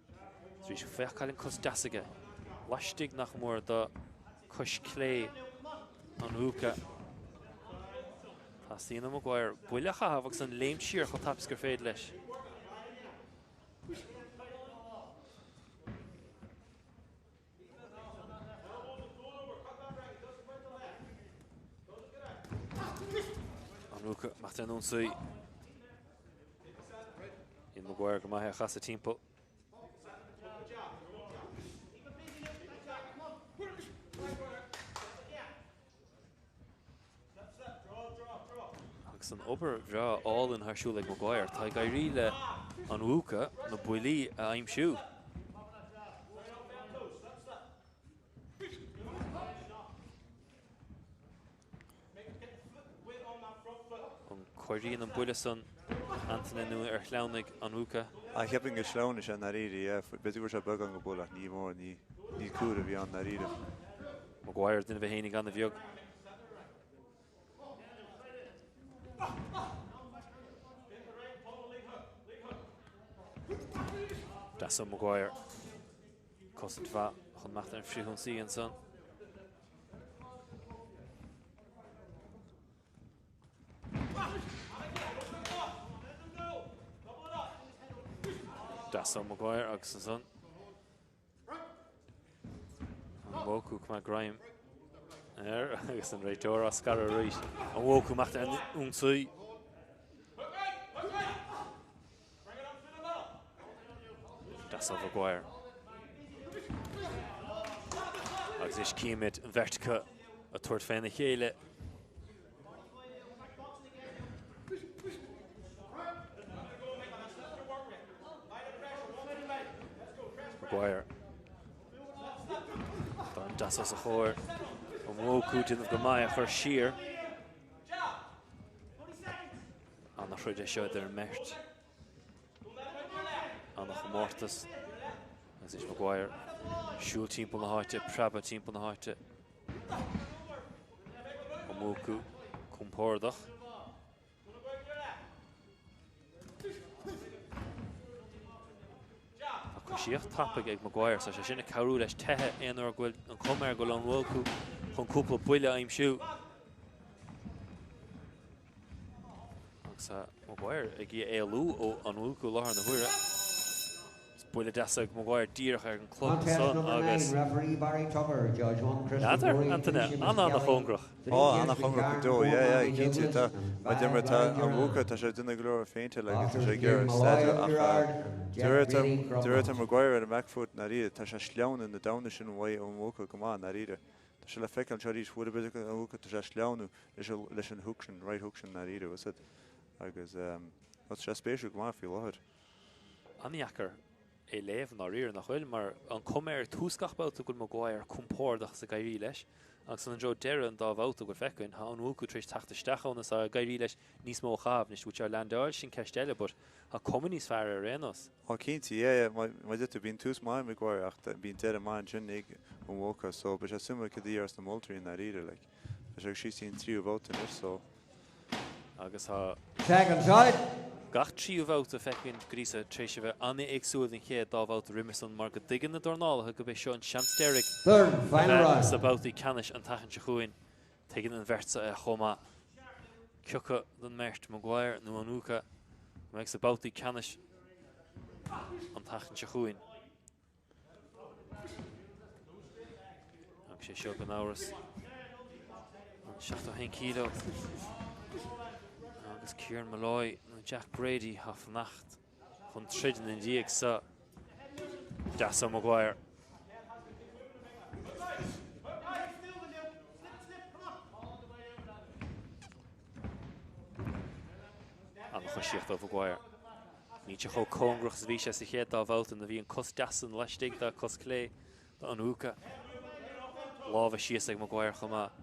Arís, féach cá bhfuil an cos deas aige. Laistigh nach mór de cois clé Onwuka. Teastaíonn ó Maguire buille a chaitheamh agus an léimt siar chomh tapa is gur féidir leis. Onwuka amach ar an ionsaí. Ian Maguire go maith é a chasadh timpeall. Agus an obair bhreá álainn ar siúl ag Maguire, tá ag éirí le Onwuka na buillí a aimsiú. An gcóiríonn an buille san Antaine nó ar shleamhnaigh Onwuka? Ah, cheapfainn gur shleamhnaigh sé i ndáiríre, yeah. B'fhéidir go raibh sé beagán go buille ach ní mór, ní cúr a bhí ann i ndáiríre. Maguire duine bheith fhéinig ana-bheag. Deas ó Maguire. Cosaint mhaith chun imeacht ar an frithionsaí ansan. Deas ó Maguire agus ansan. Onwuka ag coimeád greim air agus an réiteoir á scaradh arís. Onwuka amach ar an ionsaí. Deas ó Maguire. Agus anois címid an bheirt acu ag tabhairt féna chéile. Maguire. Dorn deas os a chomhair. Onwuka ag déanamh go maith a chur siar. Ana-throid é seo idir an mbeirt. Ana-chomórtas. Agus anois Maguire ag siúl timpeall na háite, preabadh timpeall na háite. Onwuka compordach. Tá coisíocht tapaidh ag Maguire, tá sé sin ag cabhrú leis teitheadh aon uair go bhfuil an chuma air go bhfuil Onwuka chun cúpla buille a aimsiú. Agus Maguire ag éalú ó Onwuka i láthair na huaire. Buille deas ag Maguire díreach ar an clog ansan agus n'fheadar, Antaine, an-an-chóngarach. Ó, an-chóngarach go deo, yeah, yeah, cinnte, tá, mar deir mé, tá Onwuka, tá sé ag déanamh go leor feinteáil agus tá sé ag iarraidh staideadh ach de réir tá, de réir tá Maguire ar an back foot i ndáiríre, tá sé ag sleamhnú na damhna sin uaidh Onwuka go maith i ndáiríre. Tá sé le feiceáil anseo arís, bhuail b'fhéidir Onwuka, tá sé ag sleamhnú leis an, leis an hook sin, right hook sin i ndáiríre, bhfuil 'fhios a'd, agus tá sé spéisiúil go maith faoi láthair. An-dheacair é a léamh i ndáiríre, nach bhfuil? Mar an cuma ar tús gach babhta go bhfuil Maguire compordach is ag éirí leis, agus an treo deireadh an dá bhabhta go bhfuil feicthe againn, tá Onwuka tar éis teacht isteach ann is ag éirí leis níos mó a chaitheamh. Anois, bhfuil sé á leaindeáil, sin ceist eile, but tá cuma níos fearr air ar aon nós. Ó cinnte, yeah, yeah, mar a deir tú, bíonn tús maith ag Maguire ach bíonn deireadh maith ansin ag Onwuka, so beidh sé suimiúil cad a dhéarfas na moltóirí i ndáiríre, like. Tá sé ag síos an tríú babhta anois so. Agus tá Second side. gach tríú bhabhta feicthe againn go dtí seo tar éis a bheith an-éagsúil den chéad dá bhabhta roimhe san mar go dtuigeann na dornálaithe gurb é seo an seans deiridh Third a final bheith round. sna babhtaí ceannais an tseachtain seo chugainn. Tuigeann an bheirt seo é chomh maith. Cioca den mbeirt, Maguire nó Onwuka, a mbeidh sna babhtaí ceannais an tseachtain seo chugainn? Agus sé seo gan amhras an 71 kilo agus Kieran Molloy nó Jack Brady ag fanacht chun troid ina dhiaidh seo. Deas ó Maguire. An-choisíocht ó Mhaguire. Níl sé chomh cóngarach is a bhí sé sa chéad dá bhabhta nuair a bhí an cos deas san laistigh dá cos clé d'Onwuka. Lámha síos ag Maguire chomh maith.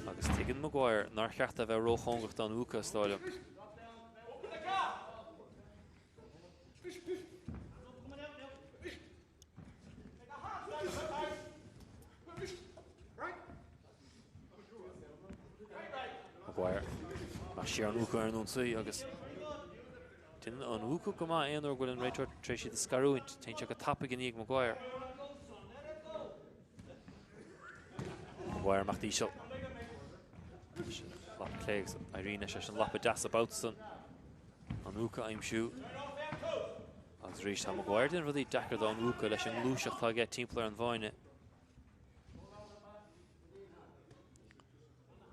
Agus tuigeann Maguire nár cheart dó bheith róchóngarach d'Onwuka, is dóigh liom. Maguire. Ach siar Onwuka ar an ionsaí agus déanann Onwuka go maith aon uair go bhfuil an réiteoir tar éis iad a scarúint. Téann sé go tapaidh i ndiaidh Maguire. Maguire amach íseal. Lapa clé agus éiríonn leis leis an lapa deas an babhta san. Onwuka a aimsiú. Agus arís tá Maguire ag déanamh rudaí deacair d'Onwuka leis an ngluaiseacht atá aige timpeall ar an bhfáinne.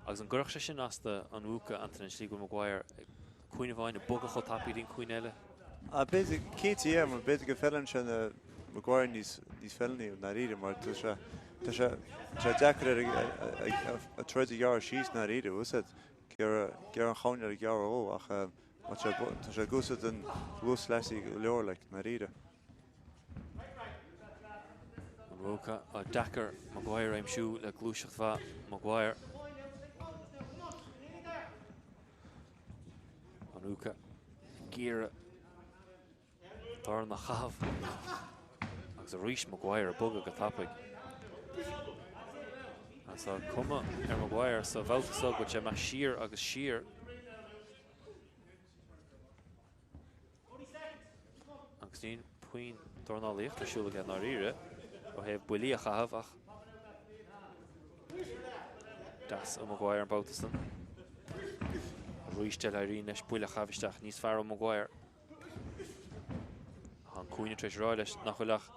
Agus an gcuirfeadh sé sin as do Onwuka, Antaine, an tslí go bhfuil Maguire ag cúinne amháin ag bogadh chomh tapaidh go dtí an cúinne eile? B'fhéidir, cinnte, yeah, mar b'fhéidir go bhfeileann sé na Maguire níos níos feiliúnaí i ndáiríre mar tá sé tá sé tá sé deacair air an troid a ghearradh síos i ndáiríre, bhfuil 'fhios a'd, gearradh an choirnéal a ghearradh dhó ach tá sé tá sé ag úsáid an luas sleasaí go leor like i ndáiríre. Onwuka deacair Maguire a aimsiú le gluaiseacht mhaith Maguire. Onwuka ag iarraidh dorn a chaitheamh agus arís Maguire ag bogadh go tapaidh. Agus tá cuma ar Maguire sa bhabhta seo go bhfuil sé ag imeacht siar agus siar. Agus níl puinn dornálaíocht ar siúl aige i ndáiríre ó thaobh buillí a chaitheamh ach deas ó Maguire an babhta san. Arís eile éiríonn leis buille a chaitheamh isteach níos fearr ó Maguire. Tá an cúinne tar éis rá leis nach bhfuil ach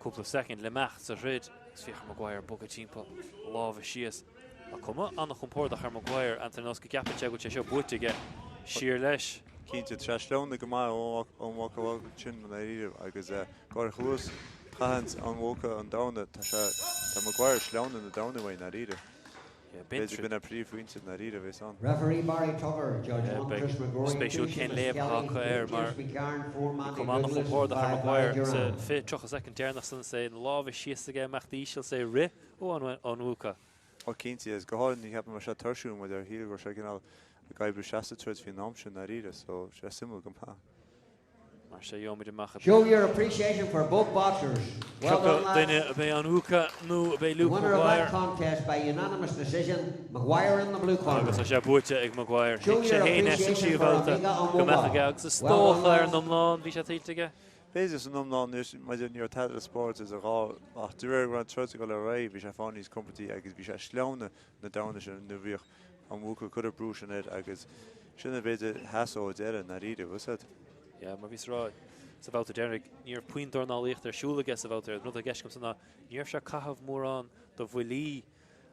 cúpla soicind le imeacht sa throid agus féach ar Maguire bogadh timpeall, lámha síos. Tá cuma an-chompordach ar Maguire, Antaine, nós go gceapann sé go bhfuil sé seo buaite aige. Siar leis. Cinnte, tá sé sleamhnaithe go maith ón bhabhta sin i ndáiríre agus go háirithe chomh luath is a chaitheann Onwuka an dorn, tá sé, tá Maguire sleamhnaithe na dorn uaidh i ndáiríre. B'fhéidir go b'in an príomhphointe i ndáiríre a bheas ann. Referee Barry Tugher, Judge 1 Beidh Chris McGrory, 2 spéisiúil cén Seamus léamh atá Kelly, acu air 3 mar James McGarn, 4 bhí Mandy cuma Douglas, an-chompordach ar 5 Maguire Barry sa Durand. 20, 30 soicind deireanach san is é na lámha síos aige imeacht íseal is é ag rith ó Onwuka. Ó cinnte, is go háirithe ní cheapaim go raibh sé tuirsiúil mar shíl go raibh sé cineál ag oibriú isteach sa troid faoin am sin i ndáiríre so sé suimiúil go maith. Mar seo gheobhaimid amach i Show your appreciation for both boxers. Well Cioca done lads. duine ab é Onwuka nó ab é The Luke winner of Maguire. that contest by unanimous decision, Maguire in the blue corner. Agus tá sé buaite ag Maguire. Show Thuig sé your féin é sa appreciation tríú for babhta Amiga go mbeadh Omova. aige agus is Well done dócha ar an lads. iomlán bhí sé tuillte aige. B'fhéidir san iomlán anois, maidir ní raibh tada le spáint is a dhá ach de réir go raibh an troid ag dul ar aghaidh bhí sé fáil níos compordaí agus bhí sé sleamhnaithe na dorn sin nuair a bhíodh Onwuka ag cur an brú sin air agus sin a b'fhéidir sheas ó deireadh i ndáiríre, bhfuil 'fhios a'd. Yeah, mar bhíos ag rá sa bhabhta deiridh, ní raibh puinn dornálaíochta ar siúl aige sa bhabhta deiridh. An rud atá i gceist agamsa ná ní raibh sé ag caitheamh mórán de bhuillí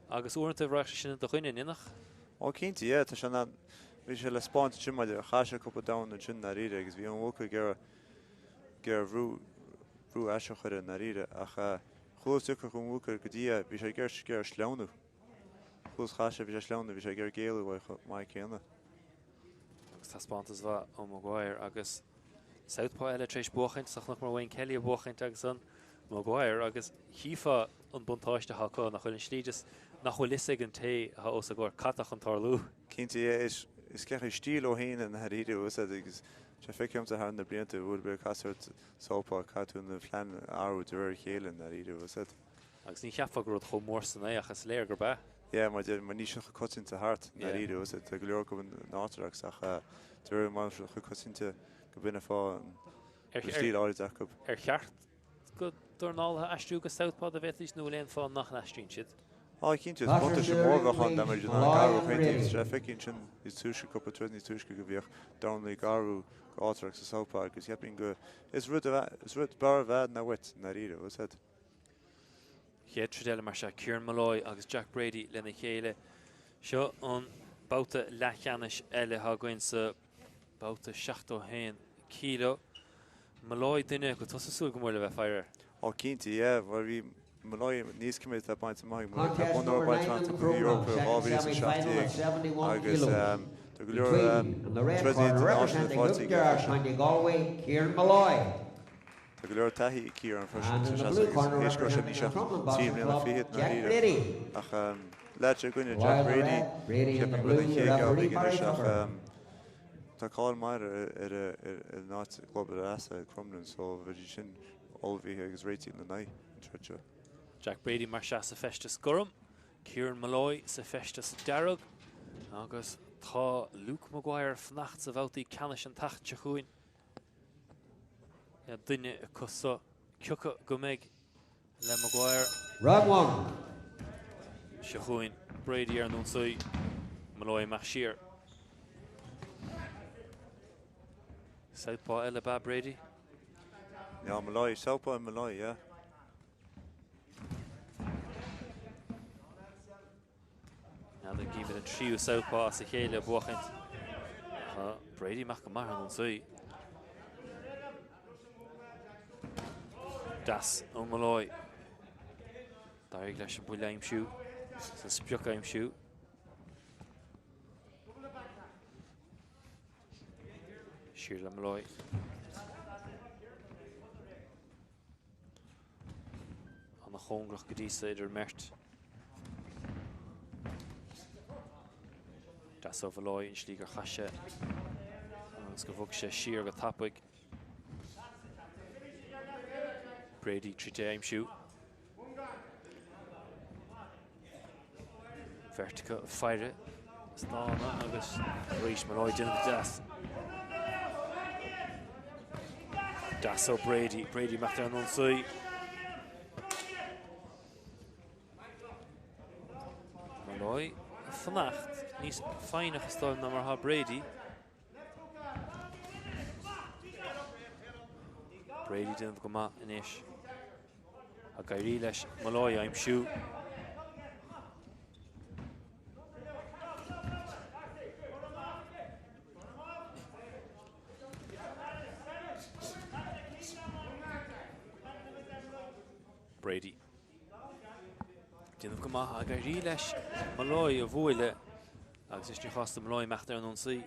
agus uaireanta raghadh sé sin do dhuine, an ndéanfadh? Ó cinnte, yeah, tá sé in ann, bhí sé le spáint ansin maidir, chaith sé cúpla dorn ansin i ndáiríre agus bhí Onwuka ag iarraidh, ag iarraidh brú, brú ais a chur air i ndáiríre ach chomh luath is a thiocfadh Onwuka go dtí é, bhí sé ag iarraidh, ag iarraidh sleamhnú. Chomh luath is chaith sé, bhí sé sleamhnaithe, bhí sé ag iarraidh géilleadh uaidh chomh maith céanna. Agus taispeántas mhaith ó Maguire agus Southpaw eile tar éis buachaint, so chonaiceamar Wayne Kelly ag buachaint agus an Maguire agus chífeá an buntáiste atá acu, nach bhfuil an slí just nach bhfuil fhios ag an té atá os a gcomhair cad tá chun tarlú. Cinnte, yeah, is cén stíl ó shin i ndáiríre, bhfuil 'fhios a'd, agus sé feicthe agamsa thar na blianta, bhfuil bhfuil casadh ort Southpaw, caithfidh tú na plean a athrú de réir a chéile i ndáiríre, bhfuil 'fhios a'd. Agus ní cheapfá gur rud chomh mór san é ach is léir gurb ea. Yeah, mar deir, mar níl sé chomh coitianta thart, i ndáiríre, bhfuil 'fhios a'd, tá go leor acu in orthodox ach de réir mar níl sé chomh coitianta go b'in an fáth an stíl áirid acu. Ar cheart go dornálaithe aistriú go southpaw dá bhféadfaidís nó bhfuil aon fáth nach n-aistríonn siad? Á, cinnte, is buntáiste mór a bheadh ann dá mbeidís in ann ag athrú chaon taobh. Is é feicthe ansin níos túisce, cúpla troid níos túisce go bhíodh dornálaí ag athrú go áit sa southpaw agus cheapfainn go is rud is rud b'fhearr i bhfad ná uait, i ndáiríre, bhfuil 'fhios a'd. Chéad troid eile mar seo, Kieran Molloy agus Jack Brady lena chéile. Seo an babhta leathcheannais eile atá againn sa babhta 71 kilo. Molloy duine go bhfuil tusa ag súil go mór le bheith ag faire air. Ó cinnte, yeah, bhuel bhí Molloy níos cuma atá bainte amach ag Molloy, tá bonn óir bainte amach sa Chluiche Eorpach 2017 agus tá go leor troideanna idirnáisiúnta faighte aige freisin. Tá go leor taithí ag Kieran freisin sa seasamh agus théis go raibh sé níos ach 3 mbliana fichead i ndáiríre. Ach leaid i gcoinne Jack Brady, ceapaim go bhfuil an chéad geábh aige anois ach tá cáil mhaith ar an áit club ar a easa, Crumlin, so bheidh sin ullmhaithe agus réitithe lena aghaidh an troid seo. Jack Brady mar sea sa feisteas gorm, Kieran Molloy sa feisteas dearg agus tá Luke Maguire fanacht sa bhabhtaí ceannais an tseachtain seo chugainn. Le duine acu so cé acu go mbeidh le Maguire. Round one. Seo chugainn Brady ar an ionsaí, Molloy amach siar. Southpaw eile ab ea Brady? Yeah, Molloy, Southpaw and Molloy, yeah. N'fheadar an gcífimid an tríú southpaw as a chéile ag buachaint. Tá Brady amach go maith ar an ionsaí. Deas ó Molloy. D'éirigh leis an buille a aimsiú, is an sprioc a aimsiú. Siar le Molloy. Ana chóngarach go dtí so idir an mbeirt. Deas ó Mholloy an slí gur chaith sé agus go bhog sé siar go tapaidh. Brady tríd é a aimsiú. Beirt acu ag faire stánadh agus arís Molloy déanamh deas. Deas ó Brady. Brady amach ar an ionsaí. Molloy ag fanacht níos foighneach is dóigh ná mar atá Brady. Brady déanamh go maith anois. Ag éirí leis Molloy a aimsiú. Brady. Déanamh go maith ag éirí leis Molloy a bhualadh agus is ní chás do Molloy imeacht ar an ionsaí.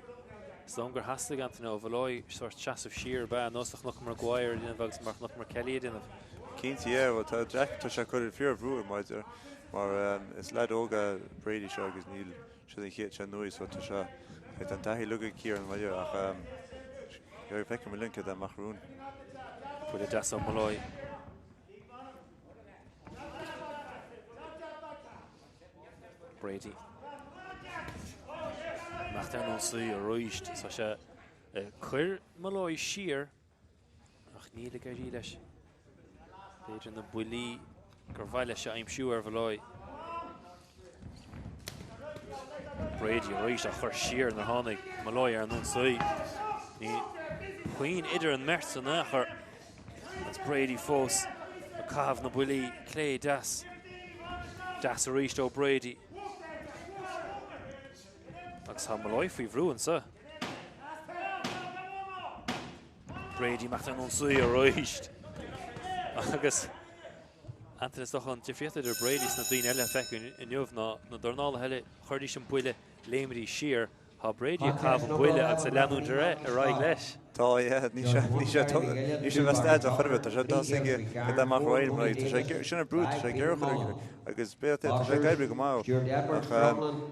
Is dóigh liom gur theastaigh Anthony ó Mholloy sórt seasamh siar ab ea, nós a chonaiceamar Maguire a dhéanamh agus mar a chonaiceamar Kelly a dhéanamh. Cinnte, yeah, bhuel tá Jack, tá sé ag cur fíor-bhrú air maidir mar is leaid óg é Brady seo agus níl sé den chéad sé nuaí so tá sé, tá an taithí uilig ag Kieran maille ach feicfimid linn céard é amach romhainn. Buille deas ó Molloy. Brady. Imeacht ar an ionsaí arís. Tá sé ag cur Molloy siar ach níl ag éirí leis. B'fhéidir na buillí gur mhaith leis a aimsiú ar Mholloy. Brady arís á chur siar nuair tháinig Molloy ar an ionsaí. Níl puinn idir an mbeirt san achar agus Brady fós ag caitheamh na buillí clé deas. Deas arís ó Brady. Agus tá Molloy faoi bhrú anseo. Brady amach ar an ionsaí arís. Agus Anthony is dócha an difríocht idir Brady is na daoine eile a feicim inniu ná na dornálaithe eile, chuiridís an buille, léimidís siar. Tá Brady ag caitheamh an buille agus ag leanúint ar aghaidh leis. Tá, yeah, ní sé, ní sé, ní sé bheith stad a chur tá sé dá aige go dá amach roimh mar tá sé sin ar brú, tá sé ag iarraidh chur agus b'fhéidir tá sé ag oibriú go maith ach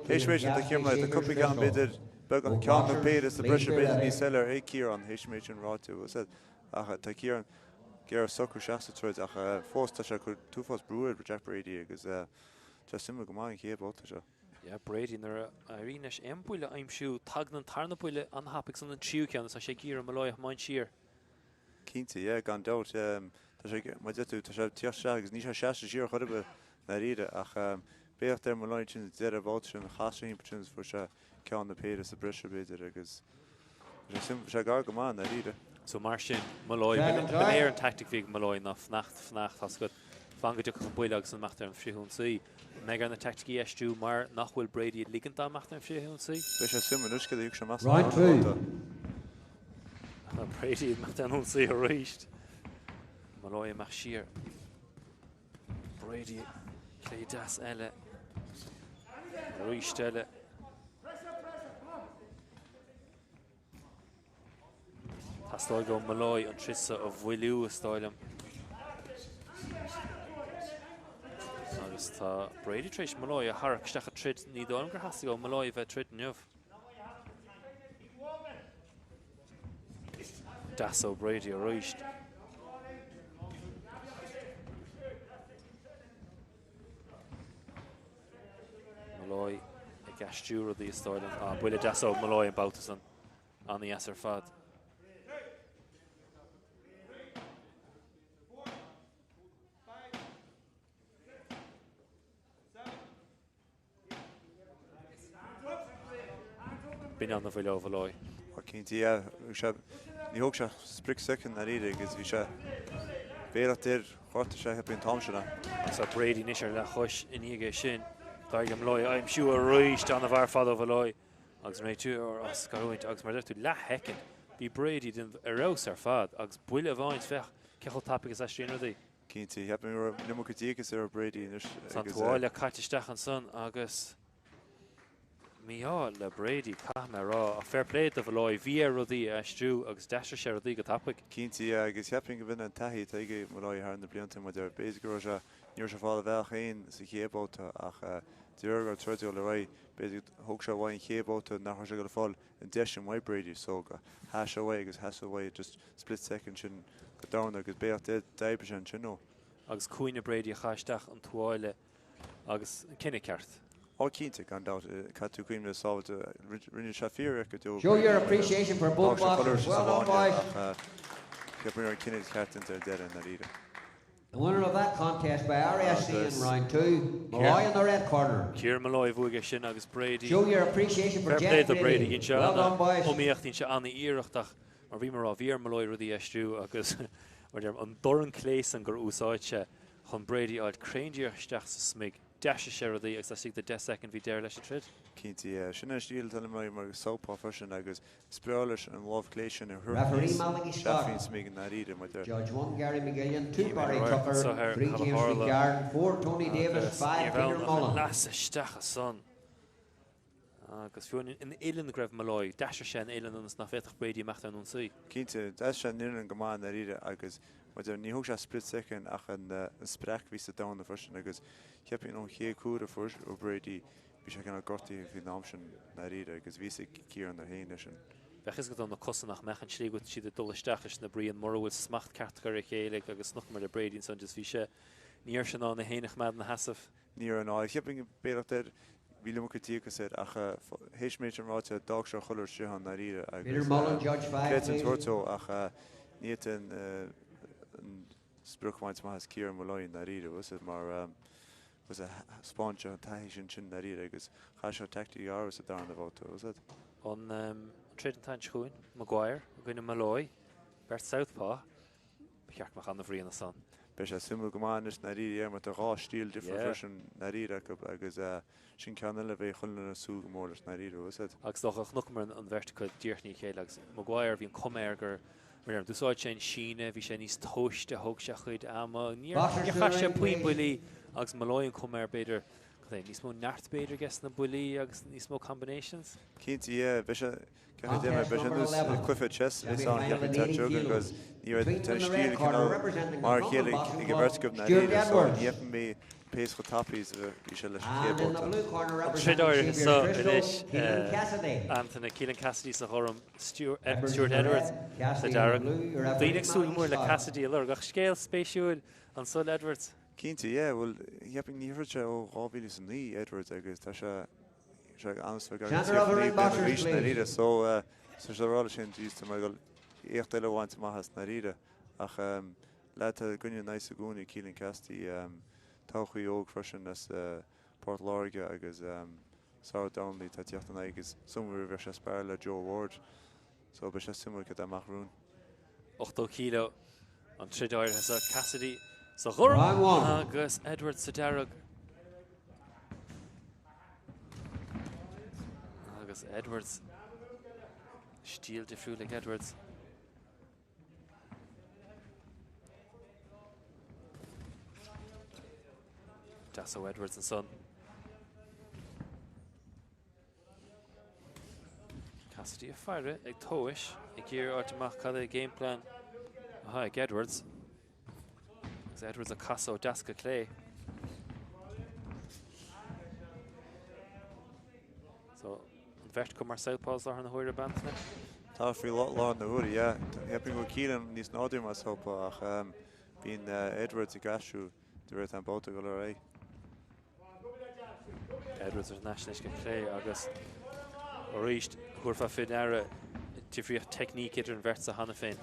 théis méid sin do Chiarraí tá cúpla ceann b'fhéidir beagán ceann nó péire sa breis b'fhéidir níos soiléir ag Ciarán théis méid sin ráite ach tá Ciarán ag iarraidh socrú isteach sa troid ach fós tá sé ag cur uafás brú ar Jack Brady agus tá suimiúil go maith an chéad bhabhta seo. Yeah, Brady nuair a éiríonn leis aon buille a aimsiú, tagann an tarna buille an-thapaidh san an tríú ceann agus tá sé ag iarraidh Molloy a thiomáint siar. Cinnte, yeah, gan dabht. Tá sé, mar a deir tú, tá sé ag tíocht isteach agus níl sé ag seasamh siar chor ar bith ndáiríre ach bealach ar Molloy ansin sa deireadh babhta sin, chas sé thimpeall sin agus fuair sé ceann na péire sa briseadh b'fhéidir agus bhí sé bhí sé gar go maith ndáiríre. So mar sin, Molloy, ba léir an tactic a bhí ag Molloy ná fanacht, fanacht, tá's agat, fan go dtiocfadh an buille agus imeacht ar an frithionsaí. An mbeidh air na teaicticí a aistriú mar nach bhfuil Brady ag ligint dó imeacht ar an frithionsaí? Beidh sé suimiúil anois céard a thiocfaidh sé amach sa darna babhta. Brady ag imeacht ar an ionsaí arís. Molloy ag imeacht siar. Brady clé deas eile. Arís eile. Theastaigh ó Molloy an troid seo a mhoilliú, is dóigh liom. Agus tá Brady tar éis Molloy a tharrac isteach sa troid. Ní dóigh liom gur theastaigh ó Molloy a bheith ag troid inniu. Deas ó Brady arís. Molloy ag aistriú rudaí is dóigh liom. Ah, buille deas ó Molloy an babhta san. An-dheas ar fad. B'in an-bhuille ó Mholloy. Ó cinnte, yeah. Bhí sé, ní thóg sé split second ndáiríre agus bhí sé béalach air, ghortaigh sé cheapfainn an t-am sin é. Agus tá Brady anois ar leathchois i ndiaidh é sin. D'éirigh le Molloy a aimsiú arís, an-mhaith ar fad ó Mholloy. Agus an réiteoir á scarúint agus mar a deir tú, leathshoicind, bhí Brady ag déanamh ar fheabhas ar fad agus buille amháin, féach cé chomh tapaidh is a aistríonn rudaí. Cinnte, cheapfainn go raibh an iomarca díocas ar Brady anois Tá an tuáille caite isteach ansan agus mí-ádh le Brady, caithfidh mé a rá. Ach fair play do Mholloy, bhí air rudaí a aistriú agus d'aistrigh sé rudaí go tapaidh. Cinnte, yeah, agus cheapfainn go b'in an taithí atá ag Molloy thar na blianta, mar b'fhéidir go raibh sé, ní raibh sé ag fáil a bhealach féin sa chéad bhabhta ach de réir go raibh troid ag dul ar aghaidh, B'fhéidir thóg sé uaidh an chéad bhabhta nach raibh sé ag dul a fáil an deis sin uaidh Brady so go sheas sé uaidh agus sheas sé uaidh just split second sin go domhan agus b'fhéidir d'oibrigh sé ansin ó. Agus cúinne Brady a chaith isteach an tuáille agus an cinneadh ceart. Ó cinnte, gan dabht, caithfidh tú cuimhneamh sábháilte, rinne sé fíor-éacht go deo Show your appreciation for both D'fhág sé boxers. chuile rud sa Well done, bhfáinne boys. ach cheapfainn go raibh an cinneadh ceart déanta ar deireadh i ndáiríre. The winner of that contest by RSC Agus in round 2, Molloy in the red corner. Kieran Molloy a bhuaigh é sin agus Brady. Show your appreciation for Fair play Jack do Brady. Brady. Dhein sé Well done, boys. an-iomaíocht, dhein sé an-iarracht ach mar bhí mé a rá, bhí ar Molloy rudaí a aistriú agus mar deirim, an dorn clé san gur úsáid sé chun Brady a fháilt cruinn díreach isteach sa smig. D'aistrigh sé rudaí agus laistigh de 10 soicind bhí deireadh leis an troid. Cinnte, yeah. Sin an stíl atá le Molloy mar southpaw freisin agus Is breá leis an lámh chlé sin a thabhairt Referee níos Malachy seafaí Scott. an smig i ndáiríre, mar deir. Judge 1 Gary McGillion, 2 Címid Barry radharc Tucker, anseo ar 3 cad a James tharla McGarren, 4 Tony Davis, agus 5 ní raibh Peter ann ach an Mullen. leas isteach ansan agus fiú an uillinn go raibh Molloy, d'aistrigh sé an uillinn ionas nach bhféadfadh Brady imeacht ar an ionsaí. Cinnte, d'aistrigh sé an uillinn go maith i ndáiríre agus mar deir, ní thóg sé split second ach an spreac a bhí sa damhna freisin agus cheapfainn ón chéad cúr a fuair ó Brady Bhí sé cineál gortaithe faoin am sin ndáiríre agus bhí a fhios ag Kieran air féin é sin. Bheadh fhios agat ó na cosa nach mbeadh an tslí go bhfuil siad ag dul isteach leis na bruíon mura bhfuil smacht ceart acu ar a chéile agus chonaiceamar le Brady ansan just bhí sé, ní raibh sé in ann é féin a choimeád ina sheasamh. Ní raibh in ann. Cheapfainn bealach air, bhí an iomarca díocas air ach théis méid sin ráite d'fhág sé chuile shórt istigh ann ndáiríre Peter agus Mullen, Judge 5, creid an please. tabhairt dó ach ní fhéadfainn an sprioc a bhaint amach as Kieran Molloy ndáiríre, bhfuil fhios agat, mar Agus thaispeáin sé an taithí sin sin ndáiríre agus chaith sé teaictic garbh sa darna bhabhta, bhfuil fhios agat. An troid an tseachtain seo chugainn, Maguire i gcoinne Molloy, beirt southpaw, ba cheart go mbeadh an-bhrí ansan. Beidh sé suimiúil go maith anois ndáiríre mar tá dhá stíl difriúil freisin ndáiríre acu agus sin ceann eile a bheidh chuile dhuine ag súil go mór leis ndáiríre, bhfuil fhios agat. Agus dócha, chonaiceamar an bheirt acu díreach i ndiaidh a chéile agus Maguire, bhí an cuma air gur Mar a deirim, d'úsáid sé an síneadh, bhí sé níos tomhaiste, thóg sé a chuid ama, níor chaith sé puinn buillí agus Molloy an cuma air, b'fhéidir, cad é, níos mó neart b'fhéidir aige sna buillí agus níos mó combinations? Cinnte, yeah, beidh sé, ceapaim déarfainn, beidh sé ar nós cluiche chess a bheas ann, cheapfainn, tá Jürgen agus ní raibh, tá an stíl cineál mar a chéile ag an bheirt acu ndáiríre, so ní cheapaim mé pace chomh tapaidh is a bhí sé leis an chéad And in the babhta. blue corner An troid representing áirithe Xavier seo Christo, anois, Keelan Cassidy. Anthony, Keelan Cassidy sa ghorm, Stuart Edwards in Stuart the red, Edwards sa Cassidy in the dearg. blue, your Daoine referee ag súil go Malachy mór le Scott. Cassidy a lorg ach scéal spéisiúil anso le Edwards. Cinnte, yeah, bhuel, cheapfainn ní throid sé ó 2009, Edwards, agus tá sé, sé an-suimiúil ag Centre of the 39 ring bliana boxers, d'aois please. ndáiríre, so, tá sé ag rá leis féin, jeez, tá mé ag dul éacht eile a bhaint amach as ndáiríre, ach. Leaid atá ag coinneáil a n-aghaidh i gcónaí, Keelan Cassidy, todhchaí óg freisin as Port Láirge agus sár-dhornálaí atá ag tíocht in aghaidh agus suimiúil bheadh sé ag spar le Joe Ward so beidh sé suimiúil cad é amach romhainn. 80 kilo an troid áirithe seo, Cassidy sa ghorm agus Edwards sa dearg. Agus Edwards, stíl difriúil ag Edwards. Deas ó Edwards ansan. Cassidy ag faire, ag tomhais, ag iarraidh fháilt amach cad é game plan atá ag Edwards. Agus Edwards ag casadh ó deas go clé. So, an bheirt acu mar southpaws láthair na huaire, ab ea, Antaine? Tá faoi láthair na huaire, yeah. Cheapfainn go bhfuil Keelan níos nádúrtha mar southpaw ach bíonn Edwards ag aistriú de réir atá an babhta ag dul ar aghaidh. Edwards ar ais anois go clé agus arís thabharfá faoi deara difríocht teicníc idir an bheirt seo cheana féin.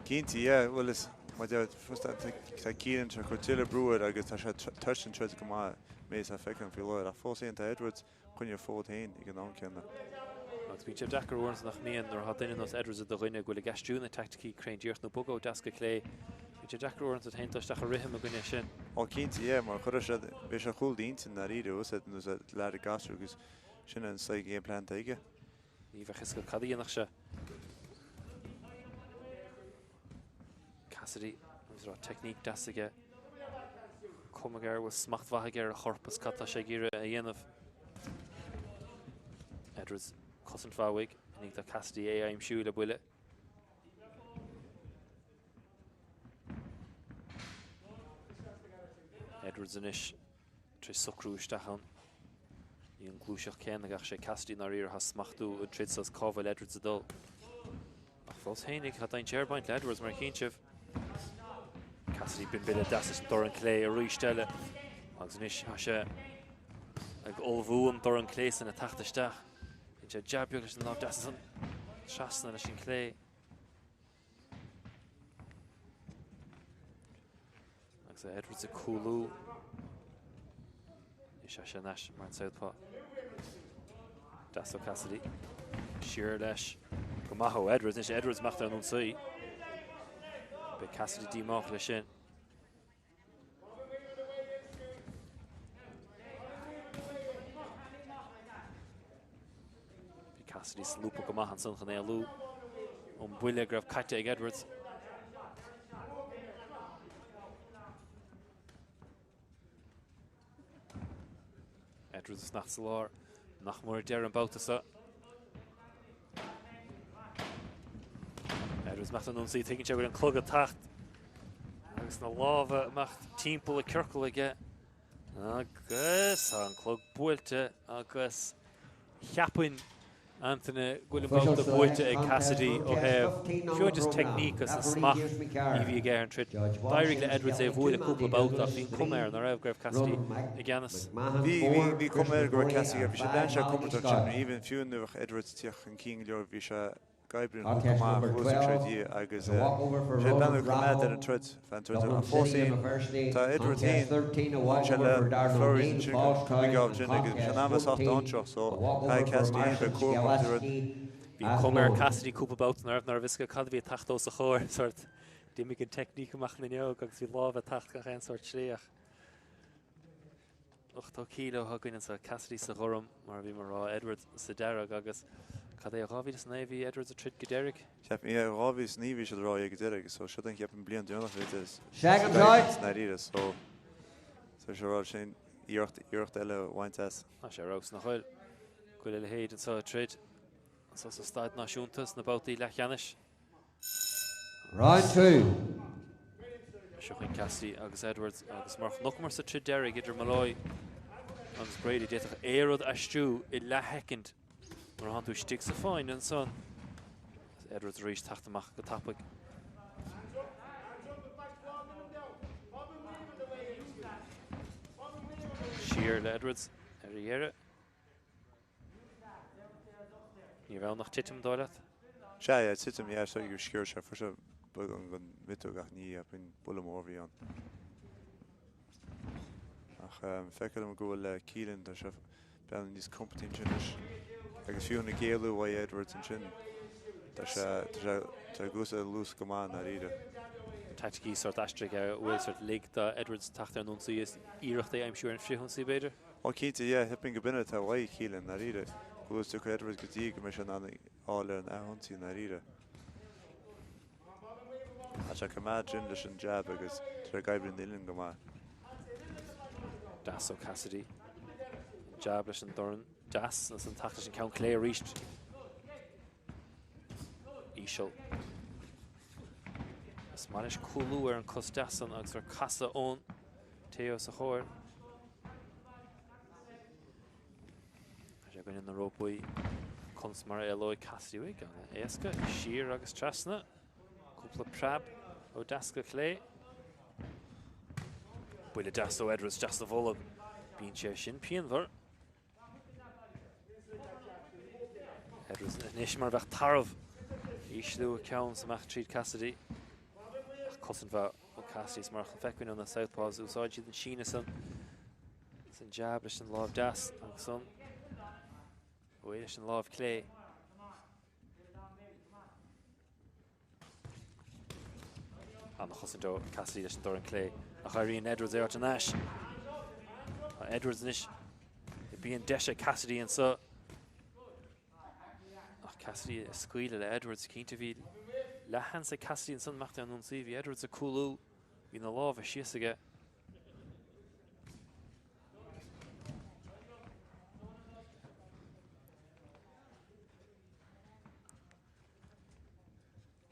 Cinnte, yeah. Bhuel is mar deir tá Keelan tar cur tuilleadh brú air agus tá sé tar éis an troid go maith méid atá feicthe faoi láthair ach fós féin tá Edwards coinneáil a fód féin ag an am céanna. Agus bíonn sé deacair uaireanta nach mbíonn nuair atá duine nós Edwards i do choinne go bhfuil ag aistriú na teaicticí cruinn díreach nó bogadh ó deas go clé. Bíonn sé deacair uaireanta duit féin dul isteach i rithim i gcoinne sin. Ó cinnte, yeah, mar chuirfeadh sé, bheadh sé chúl d'intinn ndáiríre, bhfuil a fhios agat, nuair atá leaid ag aistriú agus sin an saghas game plan atá aige. Ní bheadh fhios agat cad a dhéanfadh sé. Cassidy, agus raibh teicníc deas aige. Cuma air bhfuil smacht mhaith aige ar a chorp is cad tá sé ag iarraidh a dhéanamh. Edwards, cosaint mhaith uaidh, i ndiaidh do Cassidy é a aimsiú le buille. Edwards anois. Tar éis socrú isteach ann. Ní an gluaiseacht céanna ach sé Cassidy i ndáiríre atá ag smachtú an troid so is cá bhfuil Edwards ag dul. Ach fós fhéinig, tá dainséar ag baint le Edwards mar a chíonn sibh. Cassidy b'in buille deas leis an dorn clé arís eile. Agus anois tá sé ag ullmhú an dorn clé san ag teacht isteach. Bíonn sé jab beag leis an lámh deas ansan trasna leis an clé. Agus Edwards ag cúlú. Is é sin anois mar an southpaw. Deas ó Cassidy. Siar leis. Go maith ó Edwards. Anois Edwards amach ar an ionsaí. Beidh Cassidy díomách leis sin. Bhí Cassidy solúbtha go maith ansan chun éalú ón mbuille go raibh caite ag Edwards. Edwards ag fanacht sa lár. Nach mór ag deireadh an babhta seo. Edwards amach don ionsaí, tuigeann sé go bhfuil an clog ag teacht agus na lámha amach timpeall an ciorcal aige. Agus tá an clog buailte agus cheapfainn Antaine go bhfuil an babhta buaite ag Cassidy ó thaobh fiú just teicníc agus an smacht a bhí aige ar an troid. D'éirigh le Edwards é a bhualadh cúpla babhta ach bhí an cuma air ná raibh go raibh Cassidy i gceannas. Bhí, bhí, bhí cuma air go raibh Cassidy, bhí sé, lean sé compordach sin, even fiú nuair a bheadh Edwards ag tíocht chun cinn go leor bhí sé ag oibriú an hook go maith, ghluaisigh sé di agus sé ag breathnú coimeád ar an troid, feadh an troid ach fós féin tá Edwards féin, bhain sé le flurries ansin go cúig sin agus bhí sé in ann bheith sách dainséarach so caithfidh Cassidy féin bheith cúramach de rud. Bhí cuma ar Cassidy cúpla babhta ná raibh ná raibh fhios aige cad a bhí ag teacht os a chomhair, sórt d'imigh an teicníc amach an fhuinneog agus bhí lámha ag teacht gach aon sórt slí ach 80 kilo atá againn anseo, Cassidy sa ghorm, mar a bhí mé a rá, Edwards sa dearg agus cad é, 2009 bhí Edwards ag troid go deiridh? Ceapaim, yeah, 2009 bhí siad ag rá é go deiridh so siod an cheapaim bliain deireanach b'fhéidir sa coimhlint i ndáiríre so tá sé a rá sin iarracht iarracht eile a bhaint as. Tá sé ar fheabhas nach bhfuil go bhfuil a leithéid anseo ag troid anseo sa Staid Náisiúnta sna babhtaí leathcheannais. Round 2. Seo chugainn Cassidy agus Edwards agus mar chonaiceamar sa troid deiridh idir Molloy agus Brady d'fhéadfadh aon rud aistriú i leathshoicind nuair a thánn tú istigh sa fáinne ansan. Agus Edwards arís teacht amach go tapaidh. Siar le Edwards ar a dheireadh. Ní raibh ann ach titim, dóigh leat? Sea, yeah, titim, yeah, so sciorr sé, fuair sé beagán den. miotóg ach ní cheapfainn buille mór a bhí ann. Ach feictear dom go bhfuil Keelan, tá sé beagán níos compordaí ansin anois. Agus fiú ag éalú uaidh Edwards ansin, tá sé tá sé tá sé ag úsáid a luas go maith i ndáiríre. Taicticí sórt aistrithe aige, bhfuil sórt lig do Edwards teacht ar an ionsaí is iarracht é a aimsiú ar an frithionsaí b'fhéidir? Ó cinnte, yeah, cheapfainn go b'in atá uaidh Keelan i ndáiríre. Go luath tiocfaidh Edwards go dtí go mbeidh sé in ann fháil ar an athionsaí i ndáiríre. Tá sé ag coimeád sin leis an jab agus tá sé ag oibriú an uillinn go maith. Deas ó Cassidy. An jab leis an dorn deas agus an teacht leis an ceann clé arís. Íseal. Is maith leis cúlú ar an cos deas san agus ar casadh ón té os a chomhair. Tá sé i gcoinne na rópaí. Conas mar a éalóidh Cassidy uaidh? An-éasca. Siar agus trasna. Cúpla preab ó deas go clé. Buille deas ó Edwards isteach sa bholg. Bíonn sé sin pianmhar. Edwards anois mar a bheadh tarbh. Ísliú a ceann is amach tríd Cassidy. Ach cosaint mhaith ó Cassidy is mar a feicfinn ó na Southpaws úsáid siad an síneadh san. Is an jab leis an lámh deas agus an uaidh leis an lámh clé. An-chosaint ó Cassidy leis an dorn clé ach éiríonn Edwards é thar n-ais. Tá Edwards anois i bpian deis ag Cassidy anseo. Ach Cassidy ag scaoileadh le Edwards cinnte bhí leathsheans ag Cassidy ansan imeacht ar an ionsaí. Bhí Edwards ag cúlú. Bhí na lámha síos aige.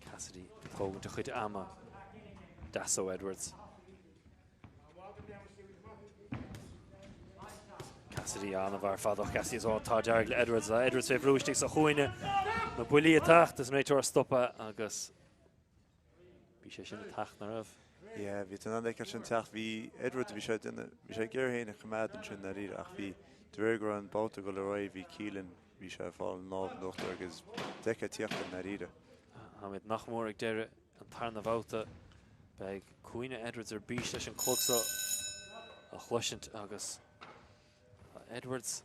Cassidy ag tógaint a chuid ama. Deas ó Edwards. Cassidy an-mhaith ar fad ó Cassidy is an t-ádh dearg le Edwards. Edwards fé bhrú istigh sa chúinne. Na buillí ag teacht is an réiteoir ag stopadh agus Bhí sé sin ag teacht, ná raibh? Yeah, bhí tú in ann a fheiceáil sin teacht. Bhí Edwards, bhí sé ag déanamh, bhí sé ag iarraidh é féin a choimeád ansin dáiríre ach bhí, de réir go raibh an babhta ag dul ar aghaidh, bhí Keelan, bhí sé ag fáil an lámh in uachtar agus d'fheicfeá tíocht i ndáiríre. Táimid nach mór ag deireadh an tarna bhabhta. Beidh cúinne Edwards ar bís leis an clog seo a chloisint agus Edwards.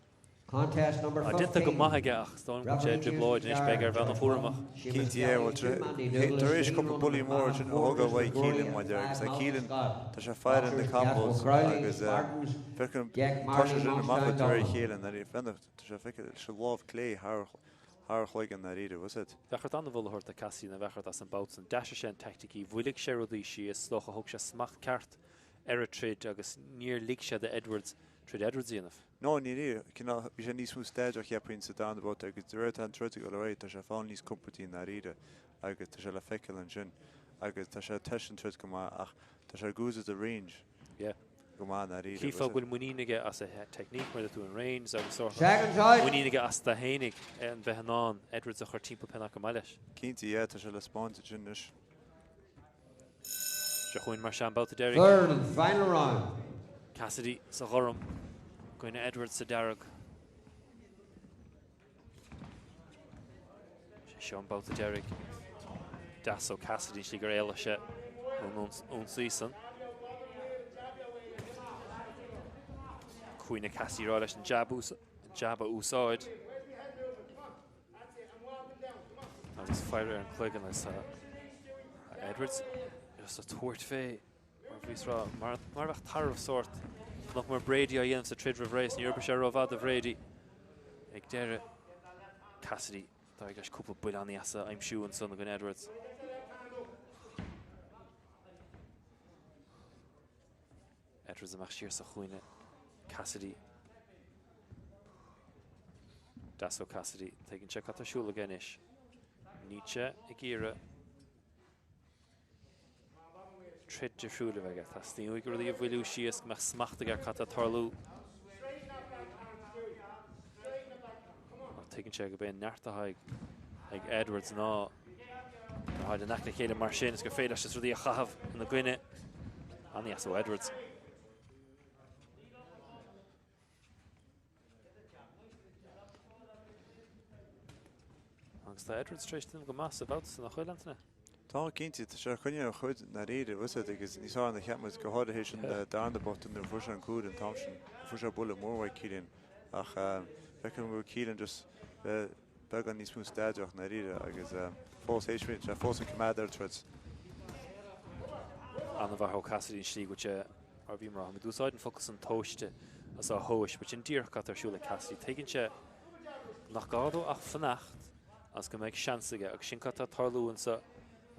Contest number Tá déanta go 15. maith aige ach is dóigh liom go bhfuil sé i dtrioblóid anois, beidh air bheith an-chúramach. Cinnte, yeah, bhuel, tar éis cúpla buillí móra sin a thógáil uaidh Keelan, mar a deir, agus tá Keelan, tá sé ag faire na combos agus feiceann, tá sé sin amach de réir a chéile, tá sé feicthe leis an lámh clé thar a chloigeann ndáiríre, was it? Bheadh ort an-mholadh a thabhairt do Cassidy nó bheadh ort as an babhta san. D'aistrigh sé an teaicticí, bhailigh sé rudaí síos, is dócha thóg sé smacht ceart ar an troid agus níor lig sé do Edwards troid Edwards a dhéanamh. No, ní ní, cineál, bhí sé níos mó staideach cheapfainn sa darna babhta agus de réir atá an troid ag dul ar aghaidh tá sé ag fáil níos compordaí i ndáiríre agus tá sé le feiceáil ansin agus tá sé ag tomhais an troid go maith ach tá sé ag úsáid a range Yeah. go maith i ndáiríre. Chífeá go bhfuil muinín aige as a technique mar a deir tú an range agus sórt Seconds out. muinín aige as do fhéinig an bheith in ann Edwards a chur timpeall pé acu maith leis. Cinnte, yeah, tá sé le spáint ansin anois. Seo chugainn mar sin an babhta deiridh. Third and final round. Cassidy sa ghorm, i gcoinne Edwards sa dearg. Sé seo an babhta deiridh. Deas ó Cassidy an tslí gur éalaigh sé ón ionsaí san. Cuimhne Cassidy rá leis an jab, jab a úsáid. Agus faire ar an cloigeann agus tá Edwards just ag tabhairt fé mar bhíos rá mar mar a bheadh tarbh sórt nach mar Brady á dhéanamh sa troid roimh ré is ní raibh sé rófhada Brady ag deireadh Cassidy d'éirigh leis cúpla buille an-dheas a aimsiú ansan i gcoinne Edwards. Edwards amach siar sa chúinne. Cassidy. Deas ó Cassidy. Tuigeann sé cad tá ar siúl aige anois. Níl sé ag iarraidh troid difriúil a bheith aige. Teastaíonn uaidh rudaí a bhailiú síos go mbeadh smacht aige ar cad tá ag tarlú. Ach tuigeann sé gurb é an neart atá ag Edwards ná nuair atá in aice le chéile mar sin is gur féidir leis rudaí a chaitheamh ina gcoinne. An-dheas ó Edwards. Agus tá Edwards tar éis déanamh go maith sa bhabhta san nach bhfuil, Antaine? Tá, cinnte. Tá sé ag coinneáil a chuid i ndáiríre, bhfuil 's a'd, agus níos fearr ná a cheap muid, go háirithe théis an darna babhta nuair a fuair sé an cúl an t-am sin. Fuair sé buille mór uaidh Keelan ach feicim go bhfuil Keelan just beagán níos mó staidéarach i ndáiríre agus fós théis sé fós ag coimeád ar an troid. An-mhaith ó Cassidy an slí go bhfuil sé, mar a bhí mé a rá, táim ag úsáid an focal san tomhaiste is á thomhais, but sin díreach cad tá ar siúl ag Cassidy. Tuigeann sé nach gá dó ach fanacht. Agus go mbeidh seans aige. Agus sin cad tá ag tarlú anso.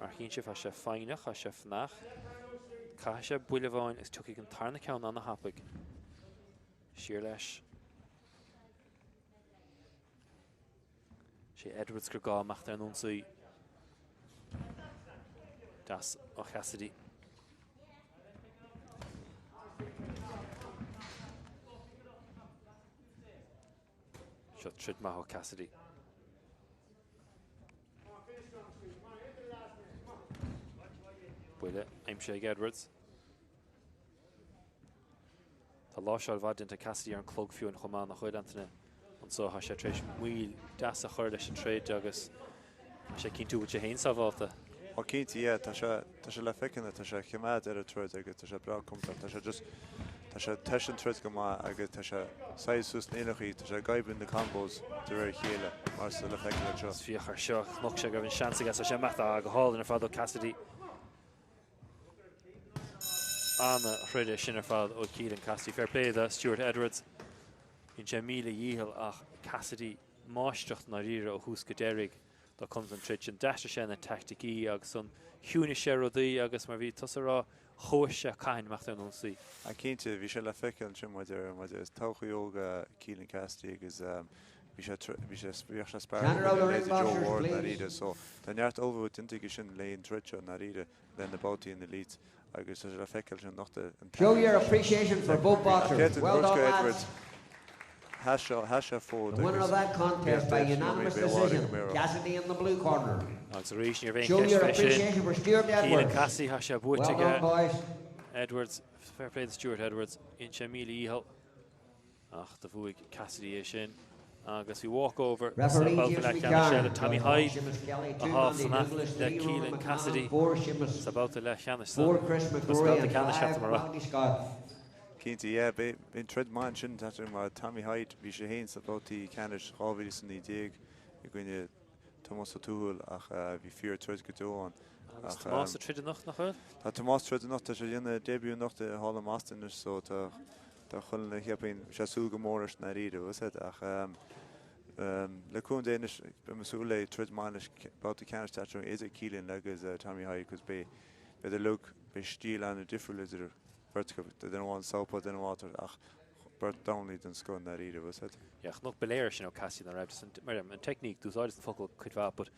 Mar chíonn sibh, tá sé foighneach, tá sé ag fanacht. Caithfidh sé buille amháin agus tiocfaidh an tarna ceann ana-thapaidh. Siar leis. Sé Edwards gur gá imeacht ar an ionsaí. Deas ó Cassidy. Seo troid maith ó Cassidy. Buille aimsithe ag Edwards. Tá láimhseáil mhaith déanta ag Cassidy ar an clog fiú chomh maith nach bhfuil Antaine anso. Tá sé tar éis moill deas a chur leis an troid agus tá sé ag cinntiú go bhfuil sé féin sábhálta. Ó cinnte, yeah, tá sé, tá sé le feiceáil, tá sé ag coimeád ar an troid agus tá sé breá compordach, tá sé just, tá sé ag tomhas an troid go maith agus tá sé saghas suas na uilleannacha, tá sé ag oibriú na combos de réir a chéile mar is le feiceáil anseo. Féach ar seo, chonaic sé go raibh an seans aige, tá sé imeacht, ah, go hálainn ar fad ó Cassidy. Ana-throid é sin ar fad ó Keelan Cassidy. Fair play do Stuart Edwards. Dhein sé a mhíle dhícheall ach Cassidy máistreacht i ndáiríre ó thús go deiridh. Do conas an troid sin. D'aistrigh sé na teaicticí agus ansan chiúinigh sé rudaí agus mar bhí tusa a rá, thomhais sé cathain imeacht ar an ionsaí. Ah cinnte, bhí sé le feiceáil ansin maidir maidir is todhchaí óg Keelan Cassidy agus bhí sé bhí sé bhíodh sé sparring le leithéidí Joe Ward i ndáiríre so tá neart ullmhú déanta aige sin le an troid seo i ndáiríre le na babhtaí in Elite agus tá sé le feiceáil sin anocht an Show your appreciation for both boxers. Well done lads. Sheas sé sheas sé fód The winner of that contest by unanimous decision, Cassidy in the blue corner. Agus arís ní raibh aon Show cheist your fé sin. appreciation for Stuart Keelan Edwards. Cassidy, tá sé buaite Well done aige. boys. Edwards, fair play to Stuart Edwards. Dhein sé a mhíle dhícheall. Ach do bhuaigh Cassidy é sin agus bhí walkover sa Referee bhabhta James leathcheannais eile. McCarron. Tommy Joined by Hyde Seamus Kelly, 2 atá Andy fanacht Douglas, le 3 Ronan Keelan McMahon, Cassidy 4 Seamus, sa bhabhta leathcheannais san. 4 Chris Sa McGrory bhabhta and ceannais 5 seachtain mar a. Malachy Scott. Cinnte, yeah, bhí an troid maith ansin Patrick mar Tommy Hyde, bhí sé féin sa bhabhtaí ceannais 2019 i gcoinne Tomás Ó Tuathail ach bhí fíor troid go deo ann. Agus Tomás ag troid anocht, nach bhfuil? Tá Tomás ag troid anocht, tá sé ag déanamh debut anocht i Halla Moston anois so tá tá chuile dhuine cheapfainn, sé ag súil go mór leis i ndáiríre, bhfuil 's a'd, ach le cúnamh Dé anois beidh mé ag súil le troid maith anois, babhta ceannais teacht idir Keelan agus Tommy Hyde cos beidh beidh uilig, beidh stíl an-difriúil idir beirt acu, duine amháin southpaw, duine amháin ach beirt dornálaí den scoth i ndáiríre, bhfuil 's a'd. Yeah, chonac ba léir sin ó Cassidy ná raibh just an, mar an teicníc, d'úsáideas an focal cuid mhaith but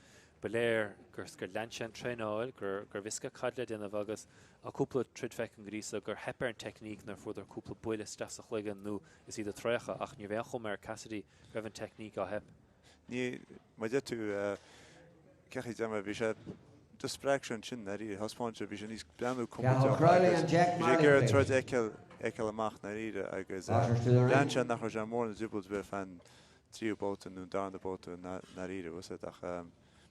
ba léir gur, gur lean sé an traenáil, gur, gurbh fhios aige cad le déanamh agus tá cúpla troid feicthe agam go dtí so gur theip ar an teicníc nuair a fuaireadar cúpla buille isteach sa chloigeann nó is iad ag traochadh ach ní raibh aon chuma ar Cassidy go raibh an teicníc á theip. Ní, mar a deir tú, cén chaoi a bhí sé, do spreag sé ansin, ndáiríre, thaispeáin sé, bhí sé níos breathnú Cathal compordach Crowley agus and Jack bhí sé ag Marley, iarraidh please. troid a fheiceáil, fheiceáil amach ndáiríre agus Boxers to the lean ring. sé nach raibh sé mór na dtrioblóid ar bith fan tríú babhta nó an darna babhta ndáiríre, bhfuil 's a'd, ach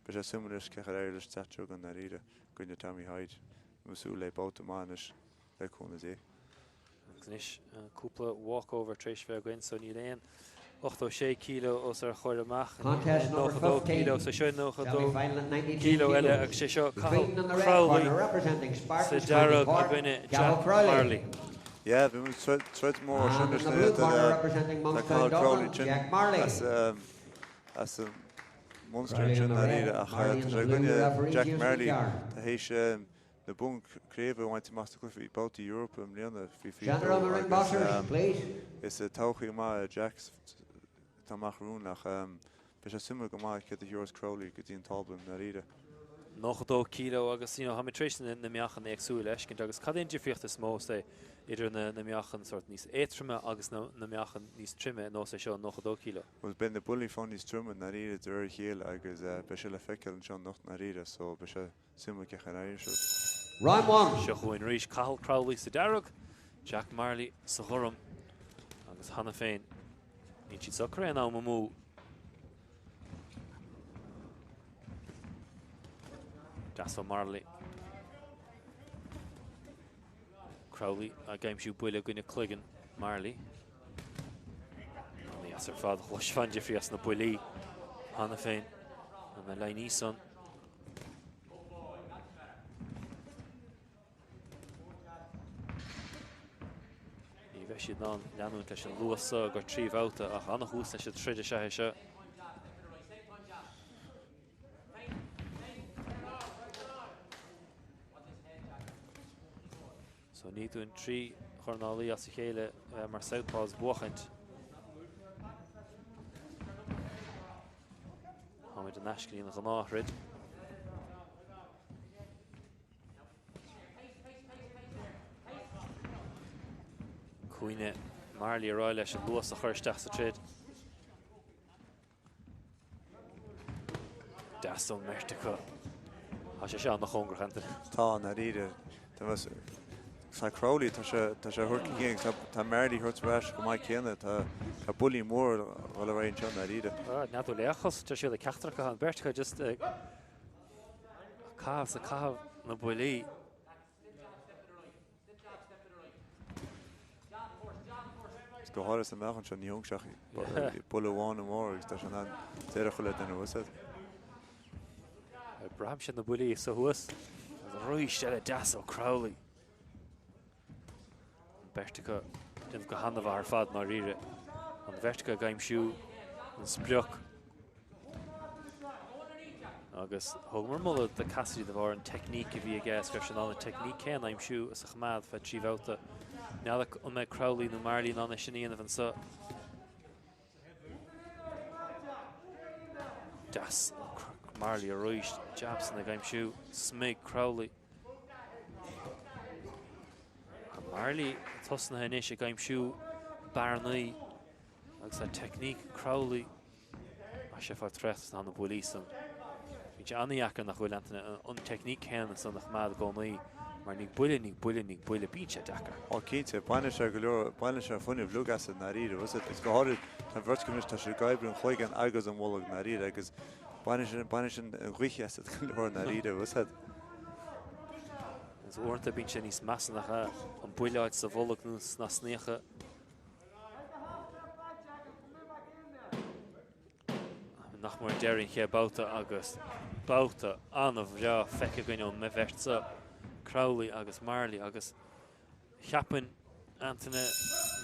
beidh sé suimiúil anois cén chaoi ar éirigh leis teacht chugainn ndáiríre i gcoinne Tommy Hyde, ag súil le babhta maith anois. Le cúnamh Dé. Agus anois cúpla walkover tar éis bheith againn so níl aon 86 kilo os ár chomhair amach, níl aon 92 kilo, so seo 92 kilo eile agus sé seo Cathal Crowley sa dearg i gcoinne Jack Marley. Yeah, bhí muid troid mór sin leis na tá Cathal Crowley sin as as Munster ansin dáiríre ach tá sé i gcoinne Jack Marley tar éis na bonn craoibhe a bhaint amach sa cluiche babhtaí Europa i mbliana faoi 22 agus is todhchaí maith é Jack atá amach romhainn ach beidh sé suimiúil go maith céard a thabharfas Crowley go dtí an tábla i ndáiríre. 92 kilo agus you know táimid tar éis na meáchain éagsúil a fheiscint agus cad é an difríocht is mó say idir na na meáchain sort níos éadtroime agus na na meáchain níos troime ar nós é seo 92 kilo? Bhuel beidh na buillí fáil níos troime i ndáiríre de réir a chéile agus beidh sé le feiceáil anseo anocht i ndáiríre so beidh sé Suimiúil cén chaoi ar éirigh siad. Round one. Seo chugainn arís Cathal Crowley sa dearg, Jack Marley sa ghorm agus cheana féin níl siad ag cur aon am amú. Deas ó Marley. Crowley ag aimsiú buille i gcoinne cloigeann Marley. An-dheas ar fad, chloisfeá an difríocht sna buillí cheana féin. Na líní san. Ní bheidh siad in ann leanúint leis an luas seo go trí bhabhta ach an-thús leis an troid is ea é seo. So ní dúinn 3 dhornálaí as a chéile mar southpaws buachaint. Táimid in aisce an ghnáththroid. Cuimhne Marley ar aghaidh leis an luas a chur isteach sa troid. Deas ón mbeirt acu. Tá sé seo an-chóngarach, Anthony. Tá, i ndáiríre. Tá Crowley, tá sé tá sé a thabhairt chun cinn agus tá Marley a thabhairt ar ais chomh maith céanna. Tá tá buillí mór ag dul ar aghaidh anseo i ndáiríre. N'fheadar le chos, tá siad ag ceachtar acu, an bheirt acu just ag caitheamh is ag caitheamh na buillí. Is go háirithe sa meáchan seo, ní thógann sé ach buille amháin nó mór agus tá sé in ann deireadh a chur le duine uasal. Braithimse na buillí so thuas. Arís eile deas ó Crowley. An bheirt acu déanamh go han-mhaith ar fad i ndáiríre. An bheirt acu ag aimsiú an sprioc. Agus thugamar moladh do Cassidy de bharr an teicníc a bhí aige is go raibh sé in ann an teicníc céanna a aimsiú is a choimeád feadh 3 bhabhta. N'fheadar an mbeidh Crowley nó Marley in ann é sin a dhéanamh anseo. Deas Marley arís, jab san ag aimsiú smig Crowley. Tá Marley tosnaithe anois ag aimsiú bearnaí agus tá teicníc Crowley Tá sé ag fáil traochta sna na buillí san. Bíonn sé an-dheacair nach bhfuil Antaine an teicníc céanna san a choimeád i gcónaí mar ní buille ní buille ní buille bíonn sé deacair. Ó cinnte, baineann sé go leor, baineann sé an fuinneamh uilig asat i ndáiríre, bhfuil 's agat, is go háirid tá an bheirt acu anois, tá siad ag oibriú an chloigeann agus an bholg i ndáiríre agus baineann sin, baineann sin an ghaoth asat go leor i ndáiríre, bhfuil 's agat. Agus uaireanta bíonn sé níos measa nach ea an buille a fháil sa bholg nó sna snaíocha. Nach mór deireadh an chéad babhta agus babhta an-bhreá feicthe againn ón mbeirt seo, Crowley agus Marley agus cheapfainn Antaine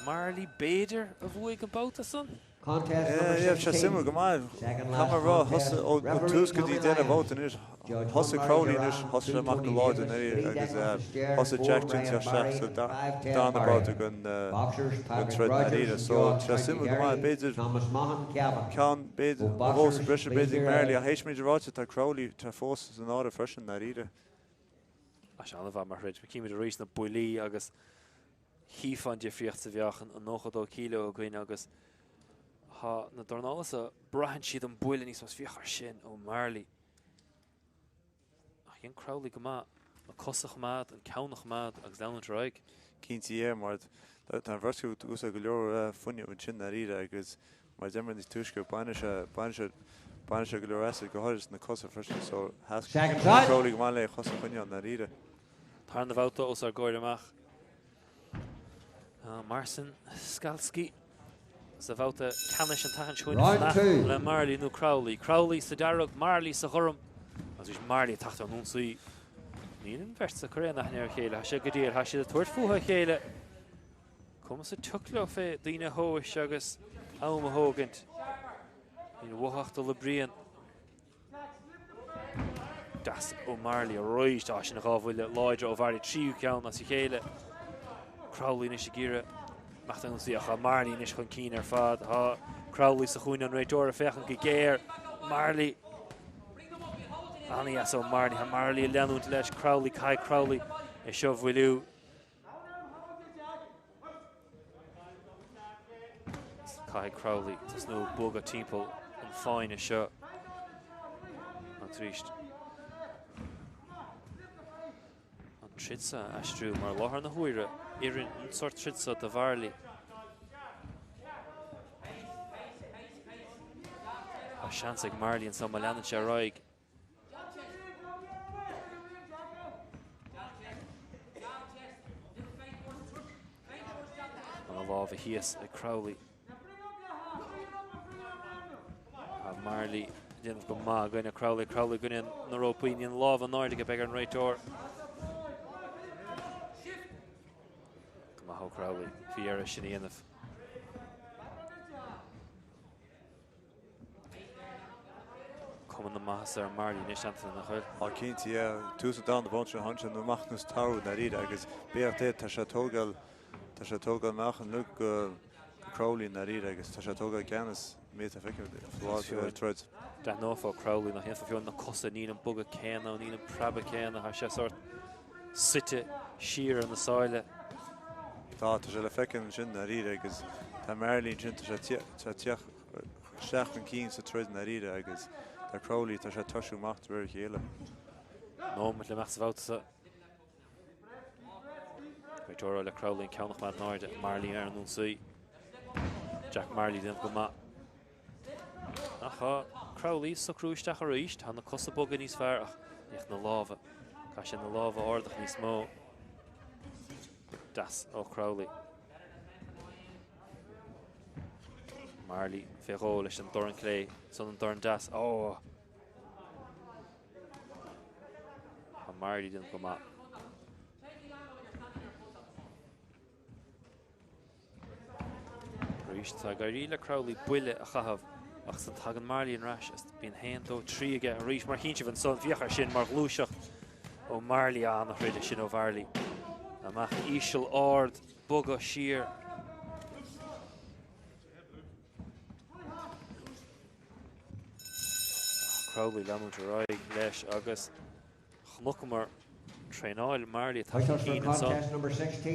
Marley b'fhéidir a bhuaigh an babhta san. Contest number Yeah, sé suimiúil go maith. Second Caithfidh last mé a rá, contest. thosaigh ó Referee tús go dtí Tommy deireadh Lyons. babhta anois. Judge Thosaigh 1 Larry Crowley anois, Duran, thosaigh sé 2 amach go Tony láidir Davis, anois 3 agus Declan Fitzgerald, thosaigh 4 Jack Brian Jinsey isteach Barry sa and 5 Ted darna Barry. babhta den Boxers den Patrick troid Rogers ndáiríre. and So, George tá sé suimiúil go maith, County b'fhéidir Thomas Maughan Cavan. ceann, b'fhéidir, Ó nó dhó sa Boxers, bhreis please b'fhéidir ag hear Marley out. ach théis méid ráite tá Crowley tá fós san áireamh freisin ndáiríre. Tá sé an-mhaith mar throid. Címid arís na buillí agus Chífeá an difríocht sa mheáchan, an 92 kilo againn agus tá na dornálaithe seo, braitheann siad an buille níos mó, féach air sin ó Marley. Ach dhein Crowley go maith na cosa a choimeád, an ceann a choimeád agus leanúint ar aghaidh. Cinnte yeah, mar tá an bheirt acu ag úsáid go leor fuinnimh ansin ndáiríre agus mar a deir mé níos túisce baineann sé, baineann sé, baineann sé go leor asat, go háirid sna cosa freisin so sheas Crowley go maith le a chosa a choinneáil ndáiríre. Tarna bhabhta os ár gcomhair amach. Marcin Skalski sa bhabhta ceannais an tseachtain seo chugainn Round 2. le Marley nó Crowley. Crowley sa dearg, Marley sa ghorm. Agus arís Marley ag teacht ar an ionsaí. Níl an bheirt ag cur aon aithne ar a chéile. Tá sé go diail. Tá siad ag tabhairt fúthu a chéile. Conas a tiocfadh leo fé daoine a thomhais agus am a thógaint. Níl uathu ach dul i bpian. Deas ó Marley arís. Á, sin 2 bhuille láidre ó Mharley. Tríú ceann as a chéile. Crowley anois ag iarraidh imeacht ar an ionsaí ach tá Marley anois chun cinn ar fad. Tá Crowley sa chúinne an réiteora ag féachaint go géar. Marley. An-dheas ó Marley. Tá Marley ag leanúint leis. Crowley, caithfidh Crowley é seo a mhoilliú. Caithfidh Crowley tosnú ag bogadh timpeall an fáinne seo agus arís an troid seo a aistriú mar i láthair na huaire oireann an sórt troid seo do Mharley. Tá seans ag Marley anseo má leanann sé ar aghaidh. lámha thíos ag Crowley. Tá Marley ag déanamh go maith i gcoinne Crowley. Crowley i gcoinne na rópaí. Níl an lámh in airde aige, beidh ar an réiteoir. Go maith ó Crowley. Bhí air é sin a dhéanamh. Cuma na maitheasa ar Marley anois, Antaine, nach bhfuil? Á cinnte, yeah. Tús an darna babhta seo ansin amach nós tarbh ndáiríre agus beart é, tá sé ag tógáil, tá sé ag tógáil meáchan uilig go Crowley ndáiríre agus tá sé ag tógáil ceannas méid a feicim ar an troid. D'aithneofá Crowley nach ndéanfá fiú na cosa, níl an bogadh céanna, níl an preabadh céanna, tá sé sórt suite siar ar na sáile. Tá, tá sé le feiceáil ansin ndáiríre agus tá Marley ansin, tá sé ag teacht isteach chun cinn sa troid ndáiríre agus tá Crowley, tá sé ag toisiú amach de réir a chéile. Nóiméad le imeacht sa bhabhta seo. Réiteoir le Crowley an ceann a choimeád in airde, Marley ar an ionsaí. Jack Marley déanamh go maith. Ach tá Crowley ag socrú isteach arís. Tá na cosa boga níos fearr ach ní na lámha. Caithfidh sé na lámha a ardach níos mó. Deas ó Crowley. Marley fé dhó leis an dorn clé, san an dorn deas. Ó! Tá Marley déanamh go maith. Arís tá ag éirí le Crowley buille a chaitheamh ach san tagann Marley ar ais is bíonn 1, 2, 3 aige arís mar chíonn sibh ansan. Féach air sin mar ghluaiseacht ó Marley an-throid sin ó Mharley. Amach íseal ard, bogadh siar. Crowley leanúint ar aghaidh leis agus Chonaiceamar traenáil Marley atá chun cinn ansan.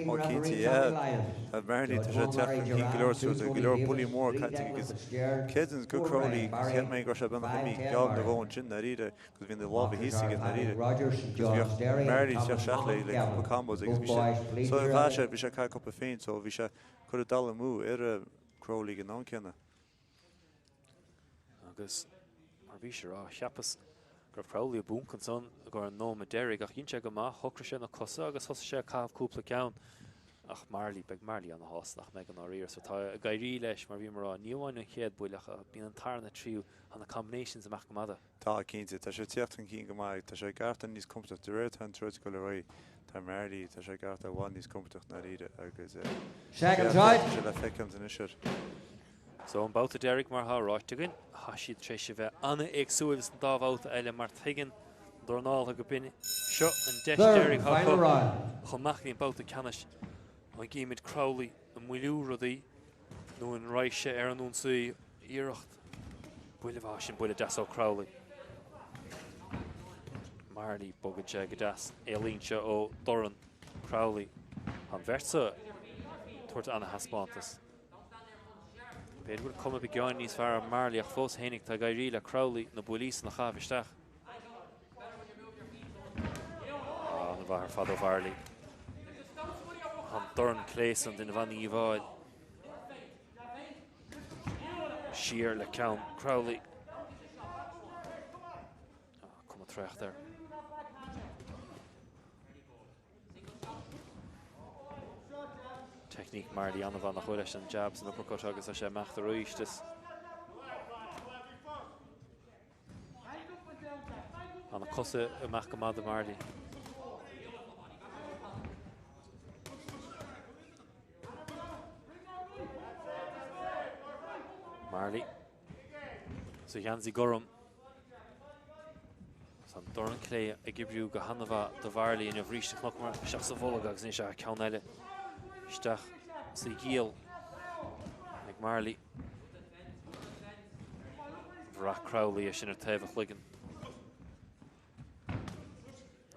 Ó cinnte, yeah. Tá Marley, tá sé ag teacht chun cinn go leor suas, go leor buillí móra caite aige agus creidim go Crowley, cheap mé go raibh sé beagnach imithe geall nó dhó ansin ndáiríre agus bhí na lámha thíos aige ndáiríre agus bhíodh Marley ag teacht isteach le le cúpla combos agus bhí sé, so chaith sé, bhí sé ag caitheamh cúpla féin so bhí sé ag cur dul amú ar Crowley ag an am céanna. Agus mar bhís a rá, cheapas go raibh Crowley i bponc ansan i gcomhair an nóiméad deiridh ach dhein sé go maith, shocraigh sé na cosa agus thosaigh sé ag caitheamh cúpla ceann. Ach Marley, beidh Marley ana-shásta nach mbeidh i ndáiríre. So tá ag éirí leis, mar bhíomar a rá, ní amháin an chéad buille ach bíonn an tarna, tríú, tá na combinations amach go maith dó. Tá, cinnte. Tá sé ag tíocht chun cinn go maith. Tá sé ag aireachtáil níos compordach. De réir atá an troid ag dul ar aghaidh, tá Marley, tá sé ag aireachtáil i bhfad níos compordach ndáiríre agus Second side. tá sé le feiceáil anois air. So an babhta deiridh mar atá ráite againn, tá siad tar éis a bheith an-éagsúil san dá bhabhta eile mar tuigeann na dornálaithe go b'in seo an deis deiridh atá acu chun amach go dtí an babhta ceannais. An gcímid Crowley ag moilliú rudaí nó an raghaidh sé ar an ionsaí? Iarracht buille mhaith sin, buille deas ó Crowley. Marley, bogann sé go deas, éalaíonn sé ó dhorn Crowley. Tá an bheirt seo ag tabhairt ana-thaispeántas. B'fhéidir go bhfuil cuma beagáinín níos fearr ar Marley ach fós fhéinig tá ag éirí le Crowley na buillí san a chaitheamh isteach. An-mhaith ar fad ó Mharley. An dorn clé san déanamh an-dhíobháil. Siar le ceann Crowley. Cuma traochta air. Teicníc Marley an-mhaith nach bhfuil leis an jab san uppercut agus tá sé imeacht arís is Tá na cosa amach go maith do Marley. Marley sa gheansaí gorm. Tá an dorn clé ag oibriú go han-mhaith do Mharley inniu arís a chonaiceamar isteach sa bholg agus anois a ceann eile isteach sa ghiall ag Marley. Bhraith Crowley é sin ar taobh a chloigeann.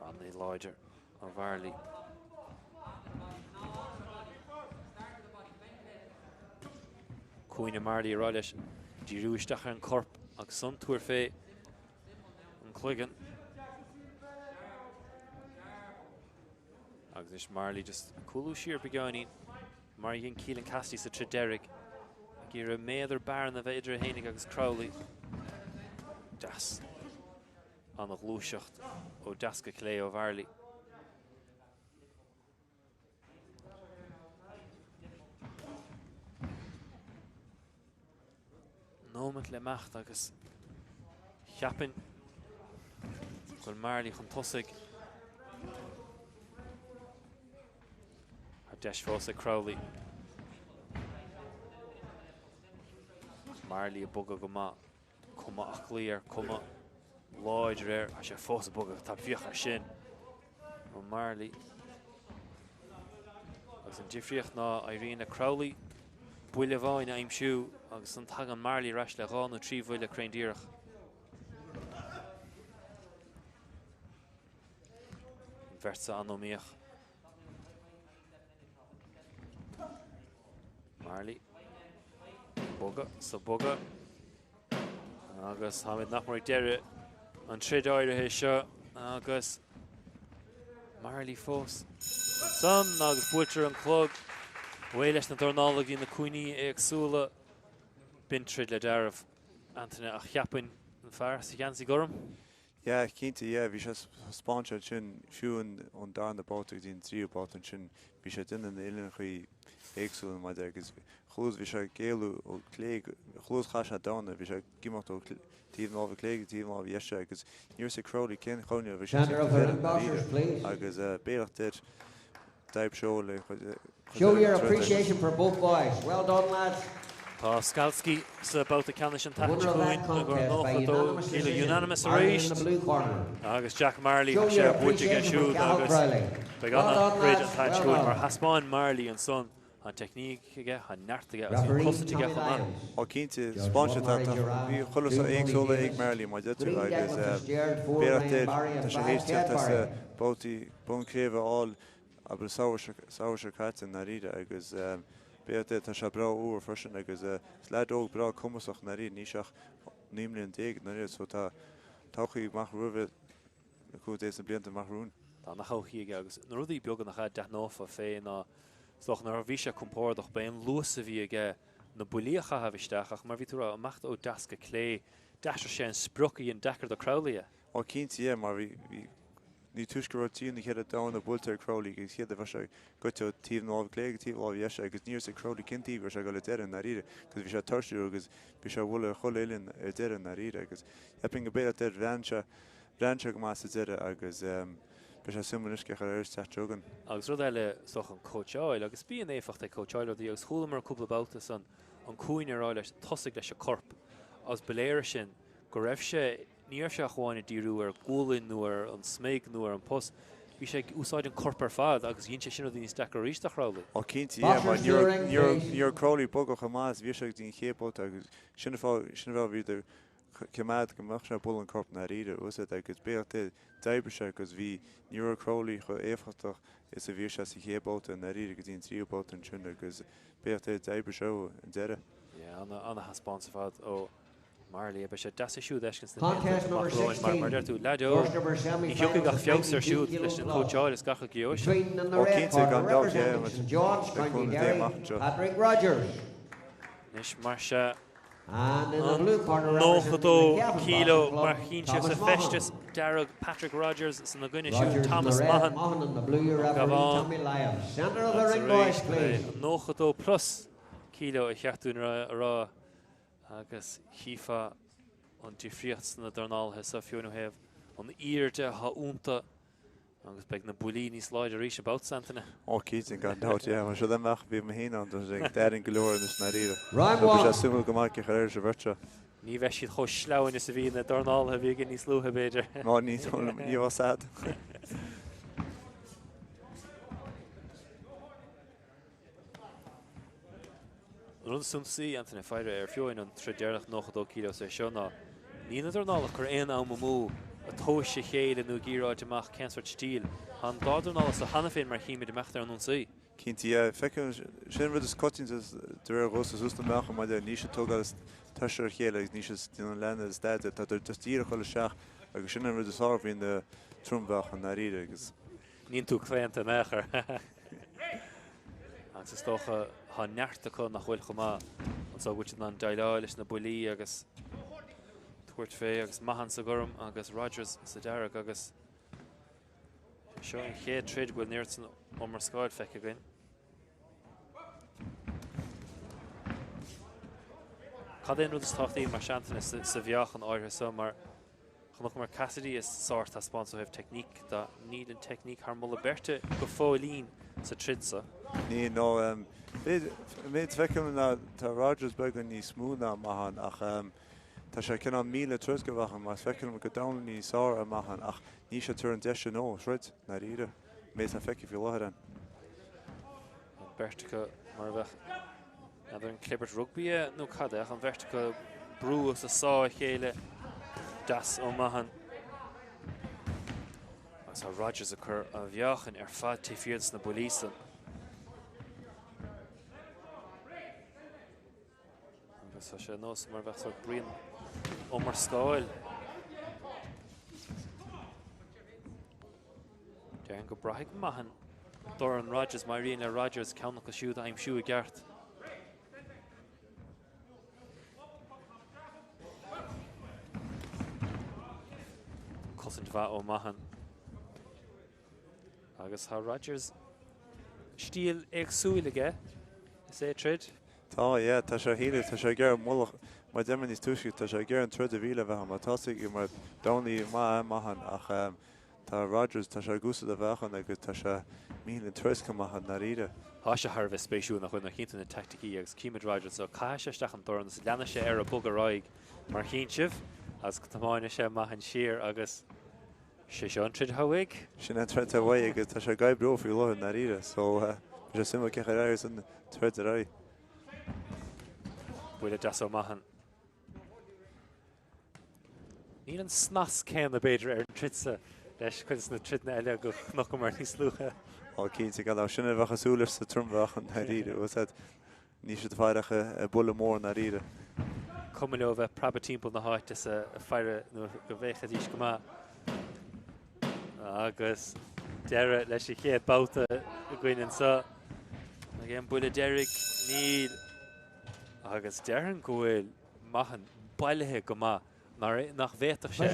An-láidir ó Mharley. Cúinne Marley ag rá leis díriú isteach ar an corp agus ansan tabhair fé an cloigeann. Agus anois Marley just cúlú siar beagáinín mar a dhein Keelan Cassidy sa troid deiridh ag iarraidh méadar bearna a bheith idir é fhéinig agus Crowley. Deas. An-ghluaiseacht ó deas go clé ó Mharley. Nóimeat le imeacht agus cheapfainn go bhfuil Marley chun tosaigh. Tá deis fós ag Crowley. Marley ag bogadh go maith. Cuma aclaí air, cuma láidir air. Tá sé fós ag bogadh go tapa, féach air sin ó Marley. Agus an difríocht ná éiríonn le Crowley buille amháin a aimsiú agus ansan tagann Marley ar ais le dhá nó trí bhuille cruinn díreach. An bheirt seo an-iomaíoch. Marley. Bogadh sa bogadh. Agus táimid nach mór ag deireadh an troid áirithe seo agus Marley fós ansan agus buailtear an clog. Away leis na dornálaithe go dtí na cúinní éagsúla. B'in troid le dealramh, Antaine, ach cheapfainn an fear sa gheansaí gorm. Yeah, cinnte, yeah, bhí sé thaispeáin sé ansin, fiú ón darna babhta go dtí an tríú babhta ansin, bhí sé ag déanamh na uillinneachaí éagsúla mar deir agus chomh luath is bhí sé ag éalú ó chlé go, chomh luath is chaith sé dorn, bhí sé ag imeacht ó taobh na láimhe clé go taobh na láimhe dheise agus ní raibh a fhios ag Crowley cén chúinne a bhí sé ag Centre of the ring, boxers, please. agus béalach duit, d'oibrigh sé le chuid Show your appreciation for both boys. Well done lads. Tá Skalski sa babhta ceannais an The winner tseachtain of that seo chugainn i contest by gcomhair 92 unanimous kilo decision, unanimous Marley in arís the blue corner. agus Jack Marley Show tá sé your buaite aige appreciation for siúd Cathal agus Crowley. beidh Well done an-throid an lads, tseachtain well seo chugainn mar done. thaispeáin Marley ansan tá an teicníc aige, tá neart aige agus bhí an Referee cosaint aige Tommy chomh maith. Lyons. Ó cinnte, Judge 'spáin sé 1 tá Murray tá Gerard, bhí chuile 2 sórt Tony éagsúla ag Davis, Marley mar deir tú Green agus Declan Fitzgerald, 4 béalach Brian duit Barry tá and sé 5 théis Chad teacht as Barry. babhtaí bonn craoibhe a fháil Abair samhradh seo caite i ndáiríre agus b'fhéidir é, tá sé breá úr freisin agus is leaid óg breá cumasach i ndáiríre, níl sé ach 19 mbliana i ndáiríre so tá todhchaí amach roimhe le cúnamh Dé sna blianta amach romhainn. Tá ana-thodhchaí aige agus na rudaí beaga nach ea a d'aithneofá fé ná is dócha nuair a bhí sé compordach ba é an luas a bhí aige na buillí a chaitheamh isteach ach mar bhí tú a rá, imeacht ó deas go clé, d'aistrigh sé an sprioc a dhein deacair do Crowley é. Ó cinnte, yeah, mar bhí, bhí, ní túisce go raibh trí nó cheithre dorn buailte ar Crowley agus chéad a bheadh sé goite ó taobh na láimhe clé go taobh na láimhe dheise agus ní raibh fhios ag Crowley cén taobh go raibh sé ag dul ar deireadh i ndáiríre agus bhí sé tuirsiúil agus bhí sé ag bualadh ar chuile uillinn ar deireadh i ndáiríre agus cheapfainn go b'fhéidir ar bhreathnaigh sé, bhreathnaigh sé go maith sa deireadh agus beidh sé suimiúil anois cén chaoi ar éirigh an tseachtain seo chugainn. Agus rud eile is dócha an cóitseáil agus bíonn éifeacht ag cóitseáil rudaí agus chualamar cúpla babhta san an cúinne ag rá leis tosaigh leis an corp agus ba léir sin go raibh sé Ní raibh sé ach amháin ag díriú ar an gualainn nó ar an smig nó ar an bpus, bhí sé ag úsáid an corp ar fad agus dhein sé sin rudaí níos deacra arís do Chrowley. Ó cinnte, yeah, mar ní raibh, ní raibh, ní raibh Crowley ag bogadh chomh maith is a bhí sé go dtí an chéad babhta agus sin an fáth, sin an fáth a bhíodar ag coimeád go mbeadh sé ag bualadh an corp i ndáiríre, úsáid agus b'fhéidir é, d'oibrigh sé agus bhí, ní raibh Crowley chomh éifeachtach is a bhí sé sa chéad babhta i ndáiríre go dtí an tríú babhta ansin agus b'fhéidir é, d'oibrigh sé an deireadh. Yeah, ana-thaispeántas ar fad ó Marley, beidh sé deas é siúd a fheiscint sna blianta amach romhainn mar, mar a deir tú, leaid óg, ní thiocfaidh ach feabhas air siúd leis an cóitseáil is gach a gheobhaidh sé. Ó cinnte, gan dabht, yeah, le cúnamh Dé amach anseo. Anois mar sea, an 92 kilo mar chinn sé sa feisteas dearg Patrick Rodgers is ina gcoinne siúd Thomas Mahon ón gCabhán agus arís an 92 plus kilo a cheart dúinn a rá. Agus chífeá an difríocht sna dornálaithe seo, fiú ó thaobh an airde atá iontu, agus beidh na buillí níos láidre arís an babhta seo, Antaine. Ó, cinnte, gan dabht, yeah. Mar seo dá mbeadh, bhí mé féin ann, tá sé ag tarraingt go leor anois i ndáiríre. Round So beidh sé one. suimiúil go maith cén chaoi ar éirigh leis an bheirt seo. Ní bheidh siad chomh sleamhain is a bhí na dornálaithe a bhí againn níos luaithe, b'fhéidir. Ná ní, ní bheadh sad. An rud is suntasaí, Antaine, faire ar fiú amháin an troid deireanach 92 kilo is é seo ná níl na dornálaithe ag cur aon am amú ag tomhas a chéile nó ag iarraidh a fháil amach cén sórt stíl. Tá an dá dornálaí seo cheana féin mar a chímid imeacht ar an ionsaí. Cinnte, yeah. Feicim, sin an rud is coitianta de réir dhomsa suas na meáchain maidir le níl siad ag tógáil toise ar a chéile agus níl siad ag déanamh leanúint staidéir. Tá just díreach dul isteach agus sin an rud is fearr faoi na trom-mheáchain i ndáiríre agus. Níl tú claonta in aon chor. Agus is dócha tá neart acu nach bhfuil chomh maith anso go bhfuil siad in ann déileáil leis na buillí agus tabhairt fé agus Mahon sa ghorm agus Rodgers sa dearg agus seo an chéad troid go bhfuil an oiread san iomrascáil feicthe againn. Cad é an rud is tábhachtaí mar sin Antaine sa mheáchan áirithe so mar chonaiceamar Cassidy is sárthaispeántas ó thaobh teicníc de. Níl an teicníc thar moladh beirte go fóillín sa troid so. Níl, no. An méid a feicim ná tá Rogers beagán níos mó ná Mahon ach tá sé cineál milleadh na troid do Mhahon mar is feicim go Donnelly níos fearr ar Mahon ach níl sé ag tabhairt an deis sin dó troid, ndáiríre. An méid atá feicthe faoi láthair ann. An bheirt acu mar a bheadh n'fheadar an clibirt rugbaí é nó cad é ach an bheirt acu ag brú is ag sá a chéile. Deas ó Mahon. Agus tá Rogers ag cur a mheáchain ar fad taobh thiar de na buillí san. Agus tá sé ar nós mar a bheadh sórt bruíon iomrascáil. Déarfainn go braithfidh Mahon dorn Rogers má éiríonn le Rogers ceann acu siúd a aimsiú i gceart. Cosaint mhaith ó Mahon. Agus tá Rogers stíl éagsúil aige is é ag troid. Tá, yeah, tá sé shílim, tá sé ag iarraidh mullach, mar a deir mé níos túisce, tá sé ag iarraidh an troid a mhilleadh a bheith ann, mar tá a fhios aige mar dornálaí maith é Mahon ach tá Rogers, tá sé ag úsáid a mheáchan agus tá sé milleadh an troid go maith i ndáiríre. Tá sé thar a bheith spéisiúil nach bhfuil nuair a chíonn tú na teaicticí agus címid Rogers so caithfidh sé isteach an dorn agus leanfaidh sé air ag bogadh ar aghaidh mar a chíonn sibh agus tiomáineann sé Mahon siar agus Sé seo an troid atá uaidh. Sin an troid atá uaidh agus tá sé ag oibriú faoi láthair i ndáiríre so beidh sé suimiúil cén chaoi a éireos an troid ar aghaidh. Buille deas ó Mahon. Níl an snas céanna b'fhéidir ar an troid seo leis cuid de na troideanna eile go chonaiceamar níos luaithe. Ó cinnte gan dabht. Sin a bheadh ag súil leis sa trom-mheáchan i ndáiríre. Bhfuil a fhios agat. Níl siad ag faire ach buille mór i ndáiríre. Cuma leo a bheith ag preabadh timpeall na háite is ag faire nó go bhféachfaidís go maith. Agus deireadh leis an chéad babhta againn anseo. Ag aon buille deiridh, níl. Agus déarfainn go bhfuil Mahon bailithe go maith. mar nach bhféadfadh sé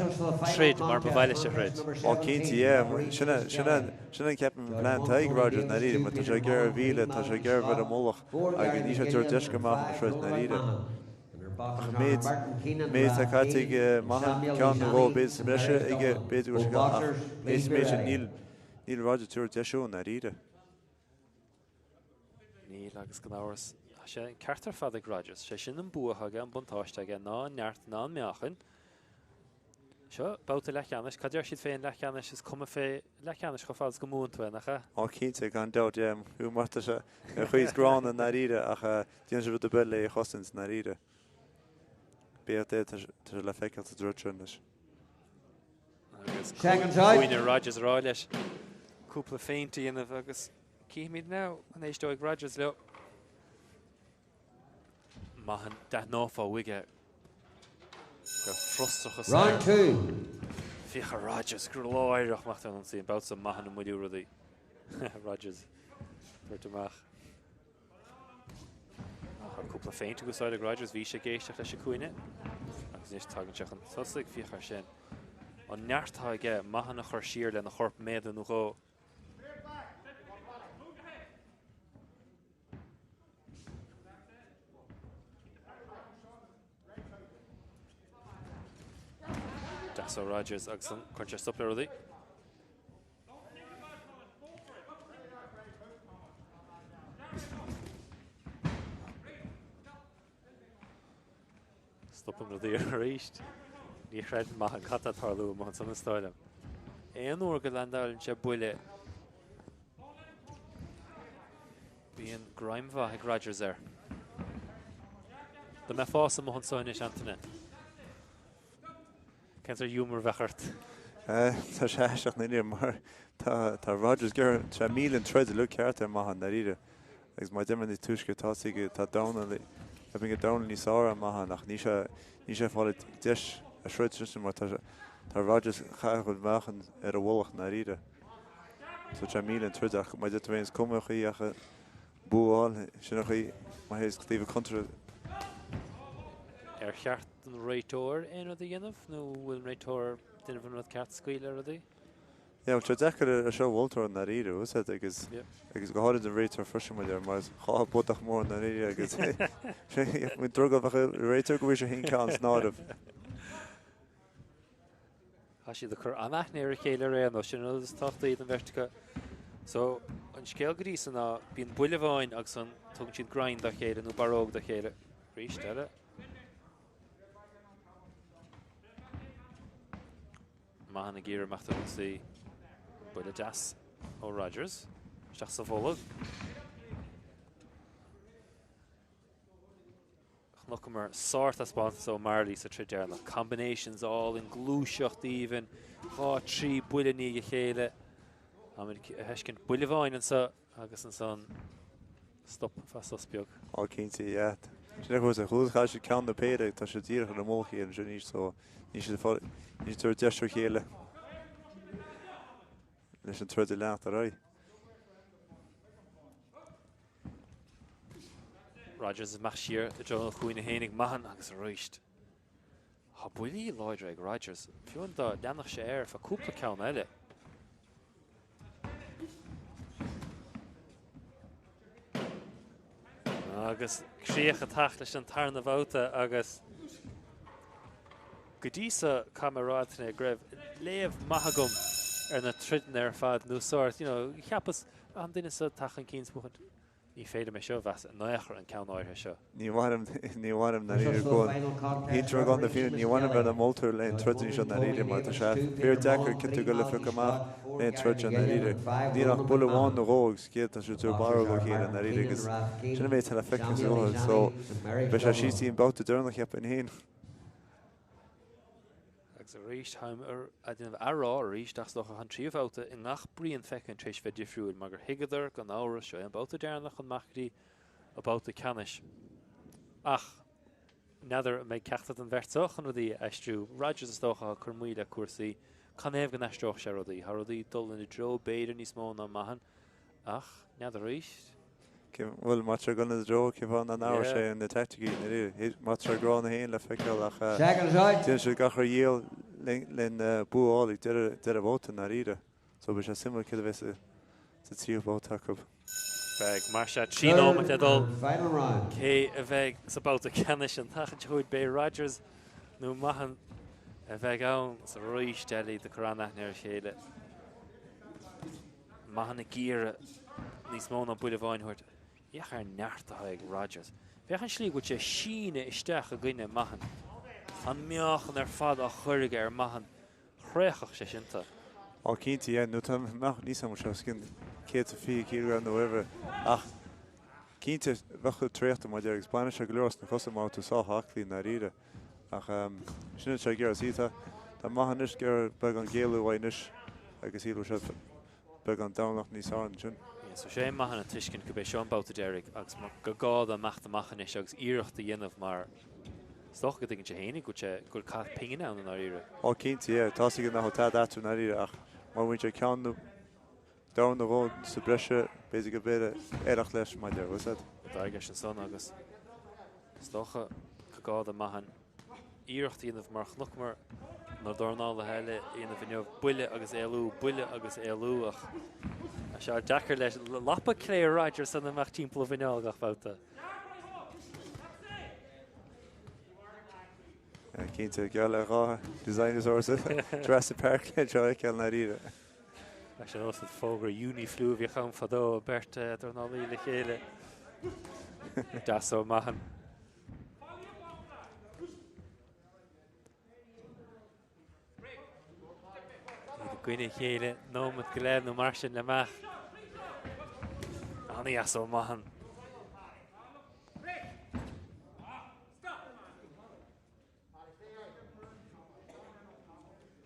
troid mar ba mhaith leis a throid. Ó cinnte, yeah. Sin é, sin é, sin é ceapaim an plean atá ag Rogers i ndáiríre, mar tá sé ag iarraidh a mhilleadh, tá sé ag iarraidh bheith ar a mhullach agus níl sé ag tabhairt deis go Mahon a throid i ndáiríre. Ach an méid, méid atá caite ag Mahon, ceann nó dhó b'fhéidir sa mbreise aige, b'fhéidir go bhfuil sé ach méid méid sin níl, níl Rogers ag tabhairt deis dó i ndáiríre. Níl, agus gan amhras, tá sé an ceart ar fad ag Rogers. Sé sin an bua atá aige, an buntáiste aige, ná an neart, ná an meáchan. Seo babhta leathcheannais. Cad deir siad fén leathcheannais? Is cuma fé leathcheannais chomh fada is go mbuann tú é, nach ea? Ó cinnte, gan dabht, yeah. Fiú má tá sé ar chaoi is gránna i ndáiríre ach déanann sé rud ar bith le é a chosaint i ndáiríre. Pé rud é, tá sé le feiceáil sa dtroid seo anois. Agus cúinne Rogers ag rá leis cúpla feint a dhéanamh agus cífimid now an éisteoidh Rogers leo. Mahon d'aithneofá uaidh go raibh frustrachas air. Round 2. Féach ar Rogers gur láithreach amach den ionsaí an babhta seo Mahon ag moilliú rudaí. Rogers tabhairt amach. Tá cúpla feint ag úsáid ag Rogers, bhí sé ag éisteacht leis an cúinne agus anois tagann sé chun tosaigh, féach air sin. An neart atá aige, Mahon a chur siar lena chorp méadar nó dhó. Deas ó Rogers agus an cuireann sé stop le rudaí. Stopann rudaí arís. Ní chreideann Mahon cad tá ag tarlú amuigh ansan is dóigh liom. Aon uair go landálann sé buille, bíonn greim mhaith ag Rogers air. Dá mbeifeása amuigh anso anois, Antaine. Cén sórt giúmar a bheadh ort? Tá sé aisteach ndáiríre mar tá Rogers ag iarraidh, tá sé ag milleadh an troid uilig ceart ar Mahon ndáiríre agus mar a deir mé níos túisce tá sí tá Donnelly ceapaim go Donnelly níos fearr ar Mahon ach níl sé níl sé ag fáil deis a throid sin mar tá tá Rogers ag caitheamh a chuid meáchain ar a mhullach ndáiríre. So tá sé ag milleadh an troid ach mar a deir tú féin is cuma an chaoi ach bua a fháil sin an chaoi má théas taobh an contra. Ar cheart don réiteoir aon rud a dhéanamh nó bhfuil an réiteoir ag déanamh an rud ceart scaoileadh rudaí? Yeah, bhuel, tá sé deacair ar seo mholtóir i ndáiríre, bhfuil fhios agus agus go háirid an réiteoir freisin mar mar dhá bodach mór i ndáiríre agus muid drogall bheadh an réiteoir go bhfuil sé féin ceann san áireamh. Tá siad ag cur an-aithne ar a chéile ar aon nós, sin an rud is tábhachtaí don bheirt acu. So, an scéal go dtí so ná bíonn buille amháin agus an tugann siad greim dá chéile nó barróg dá chéile arís eile. Mahon ag iarraidh imeacht ar ionsaí. Buille deas ó Rogers. Isteach sa bholg. Chonaiceamar sárthaispeántas ó Marley sa troid deireanach. Combinations álainn, gluaiseacht aoibhinn, 2, 3 buille i ndiaidh a chéile. Táimid ag feiscint buille amháin anseo. Agus ansan stop feadh sos beag. Á cinnte, yeah. Sin é cúrsaí. Chuala chaith siad ceann na péire, tá siad díreach ar an mullach a chéile ansin anois so níl siad ag fáil, níl siad ag tabhairt deis dá chéile leis an troid a leanacht ar aghaidh. Rogers amach siar i dtreo an chúinne fhéinig, Mahon agus arís. Tá buillí láidre ag Rogers, fiú amháin dá leanfadh sé air feadh cúpla ceann eile. Agus críoch ag teacht leis an tarna bhabhta agus go dtí so caithfidh mé a rá Antaine go raibh léamh maith agam ar na troideanna ar fad nó sórt, you know, cheapas an duine seo ag teacht chun cinn is buachan. Ní féidir liom é seo a mheas in aon chor an ceann áirithe seo. Ní bhainim, ní bhainim ndáiríre go Inter gan na fírinne, ní bhainim ar na moltóirí le an troid seo ndáiríre mar tá sé fíor deacair cinntiú go le phiocadh amach le an troid seo ndáiríre. Níl ach buille amháin nó dhó agus céad tá siad ag tabhairt barróg dá chéile ndáiríre agus sin an méid atá le feiceáil sa láthair so beidh sé síos dtí an babhta deireanach cheapfainn féin. Agus arís, táim ag déanamh athrá arís, ach is dócha an tríú babhta i ngach bruíon feicthe tar éis bheith difriúil, mar gur thuigeadar, gan amhras, seo é an babhta deireanach chun imeacht go dtí an babhta ceannais. Ach n'fheadar an mbeidh ceachtar den bheirt seo chun rudaí a aistriú. Rogers is dócha atá ag cur moill le cúrsaí. Canathaobh go n-aistreodh sé rudaí? Tá rudaí ag dul ina dtreo b'fhéidir níos mó ná Mahon. Ach, n'fheadar arís. Bhuel, má tá sé ag dul ina dtreo, cén fáth nach n-athródh sé na teaicticí? Má tá sé gránna féin le feiceáil ach déanann siad gach ar dhícheall len bua a fháil ag deireadh babhta i ndáiríre. So beidh sé suimiúil céard a bheas sa tríú babhta acu. Beidh, mar sea, 3 nóiméad le dul. Cé a bheidh sa babhta ceannais an tseachtain seo chugainn? Beidh Rogers nó Mahon a bheidh ann is arís eile iad ag cur an-aithne ar a chéile. Mahon ag iarraidh níos mó ná buille amháin a thabhairt. Féach ar an neart atá ag Rogers. Féach an slí go bhfuil sé ag síneadh isteach i gcoinne Mahon. An meáchan ar fad á chur aige ar Mahon. Thraochfadh sé sin tú. Á cinnte, yeah, nó tá meáchan níos mó seo os cionn 120 cileagram nó whatever ach cinnte bheadh tú traochta mar a deir agus baineann sé go leor as na cosa má tá tú sách aclaí i ndáiríre. Ach sin atá ag iarraidh. Sea, tá, tá Mahon anois ag iarraidh beagán géilleadh uaidh anois agus shíl sé beagán Domhnach níos fearr ansin. Yeah, so sé Mahon ag tuiscint gurb é seo an babhta deiridh agus gur gá dó imeacht amach anois agus iarracht a dhéanamh mar is dócha go dtuigeann sé fhéinig go bhfuil sé, go bhfuil cath pingine ann i ndáiríre. Ó cinnte, yeah, tá's aige nach bhfuil tada eatarthu i ndáiríre ach má bhain sé ceann nó dorn nó dhó sa breise b'fhéidir go b'fhéidir éireacht leis maidir, bhfuil 'fhios a'd. D'éirigh leis ansan agus. Is dócha go gá do Mahon iarracht a dhéanamh mar chonaiceamar na dornálaithe eile a dhéanamh inniu, buille agus éalú, buille agus éalú ach tá sé deacair leis lapa clé Rogers san amach timpeall a mhuineál gach babhta. Cinnte, geall le dhá dinosaurs Jurassic Park le seo a fheiceáil i ndáiríre. Leis an nós fógra Uniflu a bhíodh ann fadó, beirt dornálaí le chéile. Deas ó Mahon. Iad i gcoinne a chéile, nóiméad go leith nó mar sin le imeacht. An-dheas ó Mahon.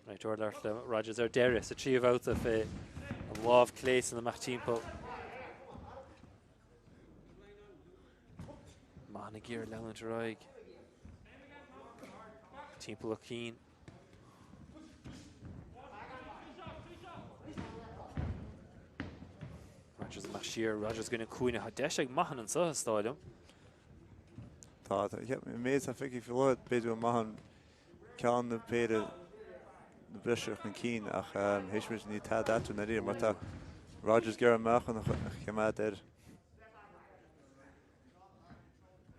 Réiteoir ag labhairt le Rogers ar deireadh sa tríú bhabhta fé an lámh clé san amach timpeall. Mahon ag iarraidh leanúint ar aghaidh. Timpeall a cinn. Rogers amach siar, Rogers i gcoinne cúinne. Tá deis ag Mahon anseo is dóigh liom. Tá, tá, an méid atá feicthe faoi láthair, b'fhéidir go bhfuil Mahon ceann nó péire. breise chun cinn ach théis muid níl tada eatarthu i ndáiríre mar tá Rogers ag iarraidh an meáchan a choimeád air.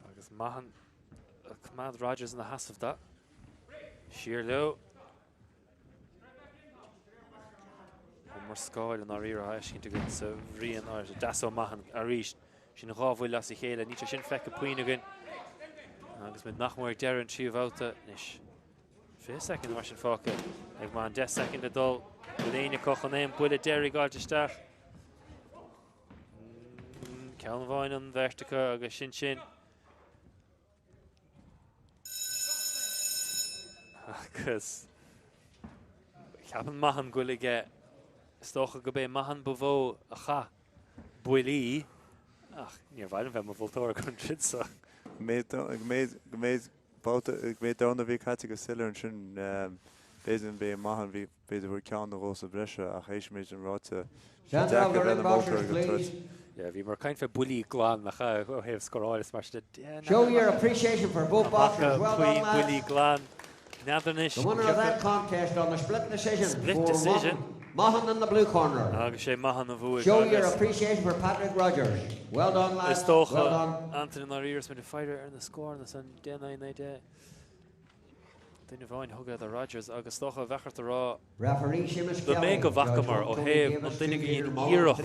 Agus Mahon ag coimeád Rogers ina sheasamh da. Siar leo. Iomrascáil i ndáiríre á fheiscint againn sa bhruíon áirithe. Deas ó Mahon arís. Sin 2 bhuille as a chéile. Níl sé sin feicthe puinn againn. Agus muid nach mór ag deireadh an tríú bhabhta anois. 20 soicind mar sin fágtha ag Mahon. 10 soicind le dul. Bhfuil éinne acu chun aon buille deiridh a fháilt isteach? Ceann amháin an bheirt acu agus sin sin. Agus ceapann Mahon go bhfuil aige, is dócha go b'é Mahon ba mhó a chaith buillí, ach níor mhaith liom bheith i mo mholtóir don troid seo. Go mbeidh babhta, go mbeidh dorn a bhí caite go soiléir ansin, b'fhéidir b'é Mahon, bhí B'fhéidir bhfuil ceann nó dhó sa bhreise ach théis méid sin ráite, sé deacair bheith ina moltóir ag an troid. Yeah, bhíomar ag caint fé buillí glan nach ea, ó thaobh scóráil is mar sin de. Yeah, Show your appreciation for both boxers. Well done, lads. Buillí glan. N'fheadar anois. The winner of that contest on a split decision. Split decision. Mahon in the blue corner. Agus sé Mahon a bhuaigh. Show your appreciation for Patrick Rogers. Well done, lads. Is dócha, Anthony, nár iarras muid ag faire ar na scóranna san 10 in aghaidh 9 10. Duine amháin thug é do Rogers agus is dócha bheadh ort a rá go mbeidh go bhfacamar ó thaobh an duine go dhein iarracht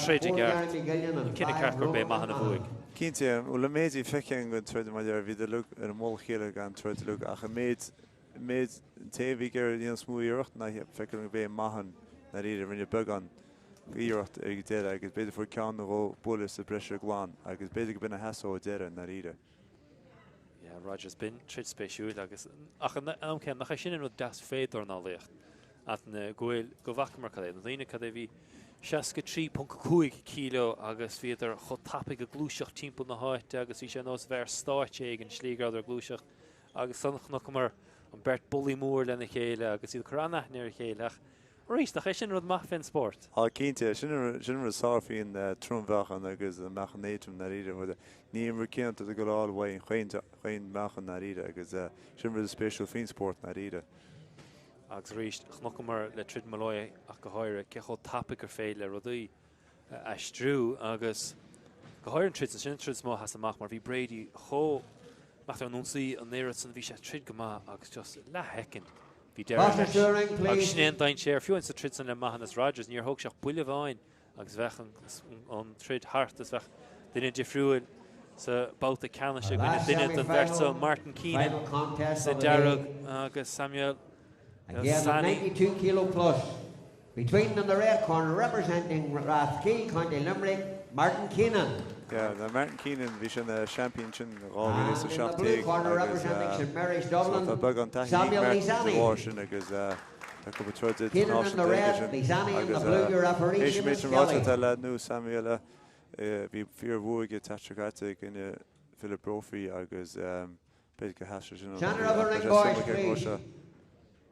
troid i gceart, an cinneadh ceart gurb é Mahon a bhuaigh. Cinnte, bhuel an méid a bhí feicthe againn den troid mar dhea, bhíodar uilig ar an mullach a chéile gan troid uilig ach an méid, an méid, an té a bhí ag iarraidh déanamh is mó iarracht ná feictear dom gurb é Mahon ndáiríre a rinne beagán iarracht ag deireadh agus b'fhéidir fuair ceann nó dhó buille sa breise glan agus b'fhéidir go b'in a sheasódh ag deireadh ndáiríre. Yeah, Rogers, b'in troid spéisiúil agus ach an am céanna, nach é sin an rud deas fé dornálaíocht, Antaine, go bhfuil, go bhfacamar cad é, na daoine cad é bhí 63.5 kíló agus bhíodar chomh tapaidh ag gluaiseacht timpeall na háite agus bhí sé ar nós a bheith ar stáitse éigin, slí go rabhadar ag gluaiseacht agus ansan chonaiceamar an beirt bulaí mór lena chéile agus iad ag cur an-aithne ar a chéile ach arís, nach é sin an rud maith fén spórt? Á cinnte, sin an rud is fearr faoin trom-mheáchan agus an meáchan éadrom ndáiríre. Ní an rud céanna atá tú ag dul a fháil uaidh chaon mheáchan ndáiríre agus sin an rud is spéisiúil faoin spórt ndáiríre. Agus arís, chonaiceamar le troid Molloy ach go háirithe, cé chomh tapaidh gur féidir le rudaí a aistriú agus go háirithe an troid san, sin an troid is mó a sheas amach mar bhí Brady chomh, meastar an ionsaí an oiread san, bhí sé ag troid go maith agus just leathshoicind bhí deireadh leis. Agus sin é an dainséar, fiú sa troid san le Mahon is Rogers, níor thóg sé ach buille amháin agus bheadh an troid thart is bheadh duine difriúil sa babhta ceannais i gcoinne duine den bheirt so, Martin Keenan sa dearg agus Samuel El Sani. Between in the red corner representing Rathkeale, County Limerick, Martin Keenan. Yeah, now Martin Keenan, bhí sé ina seaimpín sin in 2017 agus so tá beagán taithí ag Martin de bharr sin agus tá cúpla troid idirnáisiúnta aige sin agus théis an méid sin ráite tá leaid nua Samuel bhí fíor-bhua aige an tseachtain seo caite i gcoinne Philip Brophy agus b'fhéidir go sheasfaidh sin an ach beidh sé suimiúil cé go bhfuil sé.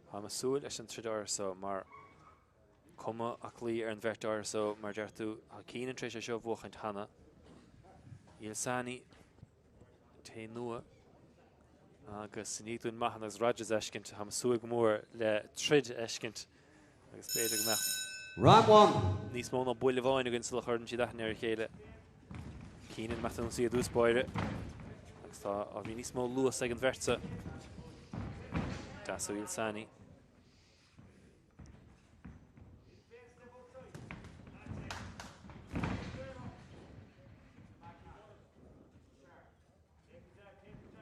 Táim ag súil leis an troid áirithe so mar cuma aclaí ar an bheirt áirithe so mar deir tú, tá Keenan tar éis é seo a bhuachaint cheana. El Sani, té nua agus i ndiaidh dúinn Mahon agus Rogers a fheiscint, táim ag súil go mór le troid a fheiscint agus b'fhéidir go mbeadh Round one. níos mó ná buille amháin againn sula chuireann siad aithne ar a chéile. Keenan imeacht ionsaí i dtús báire agus tá á bhí níos mó luas ag an bheirt seo. Deas ó El Sani.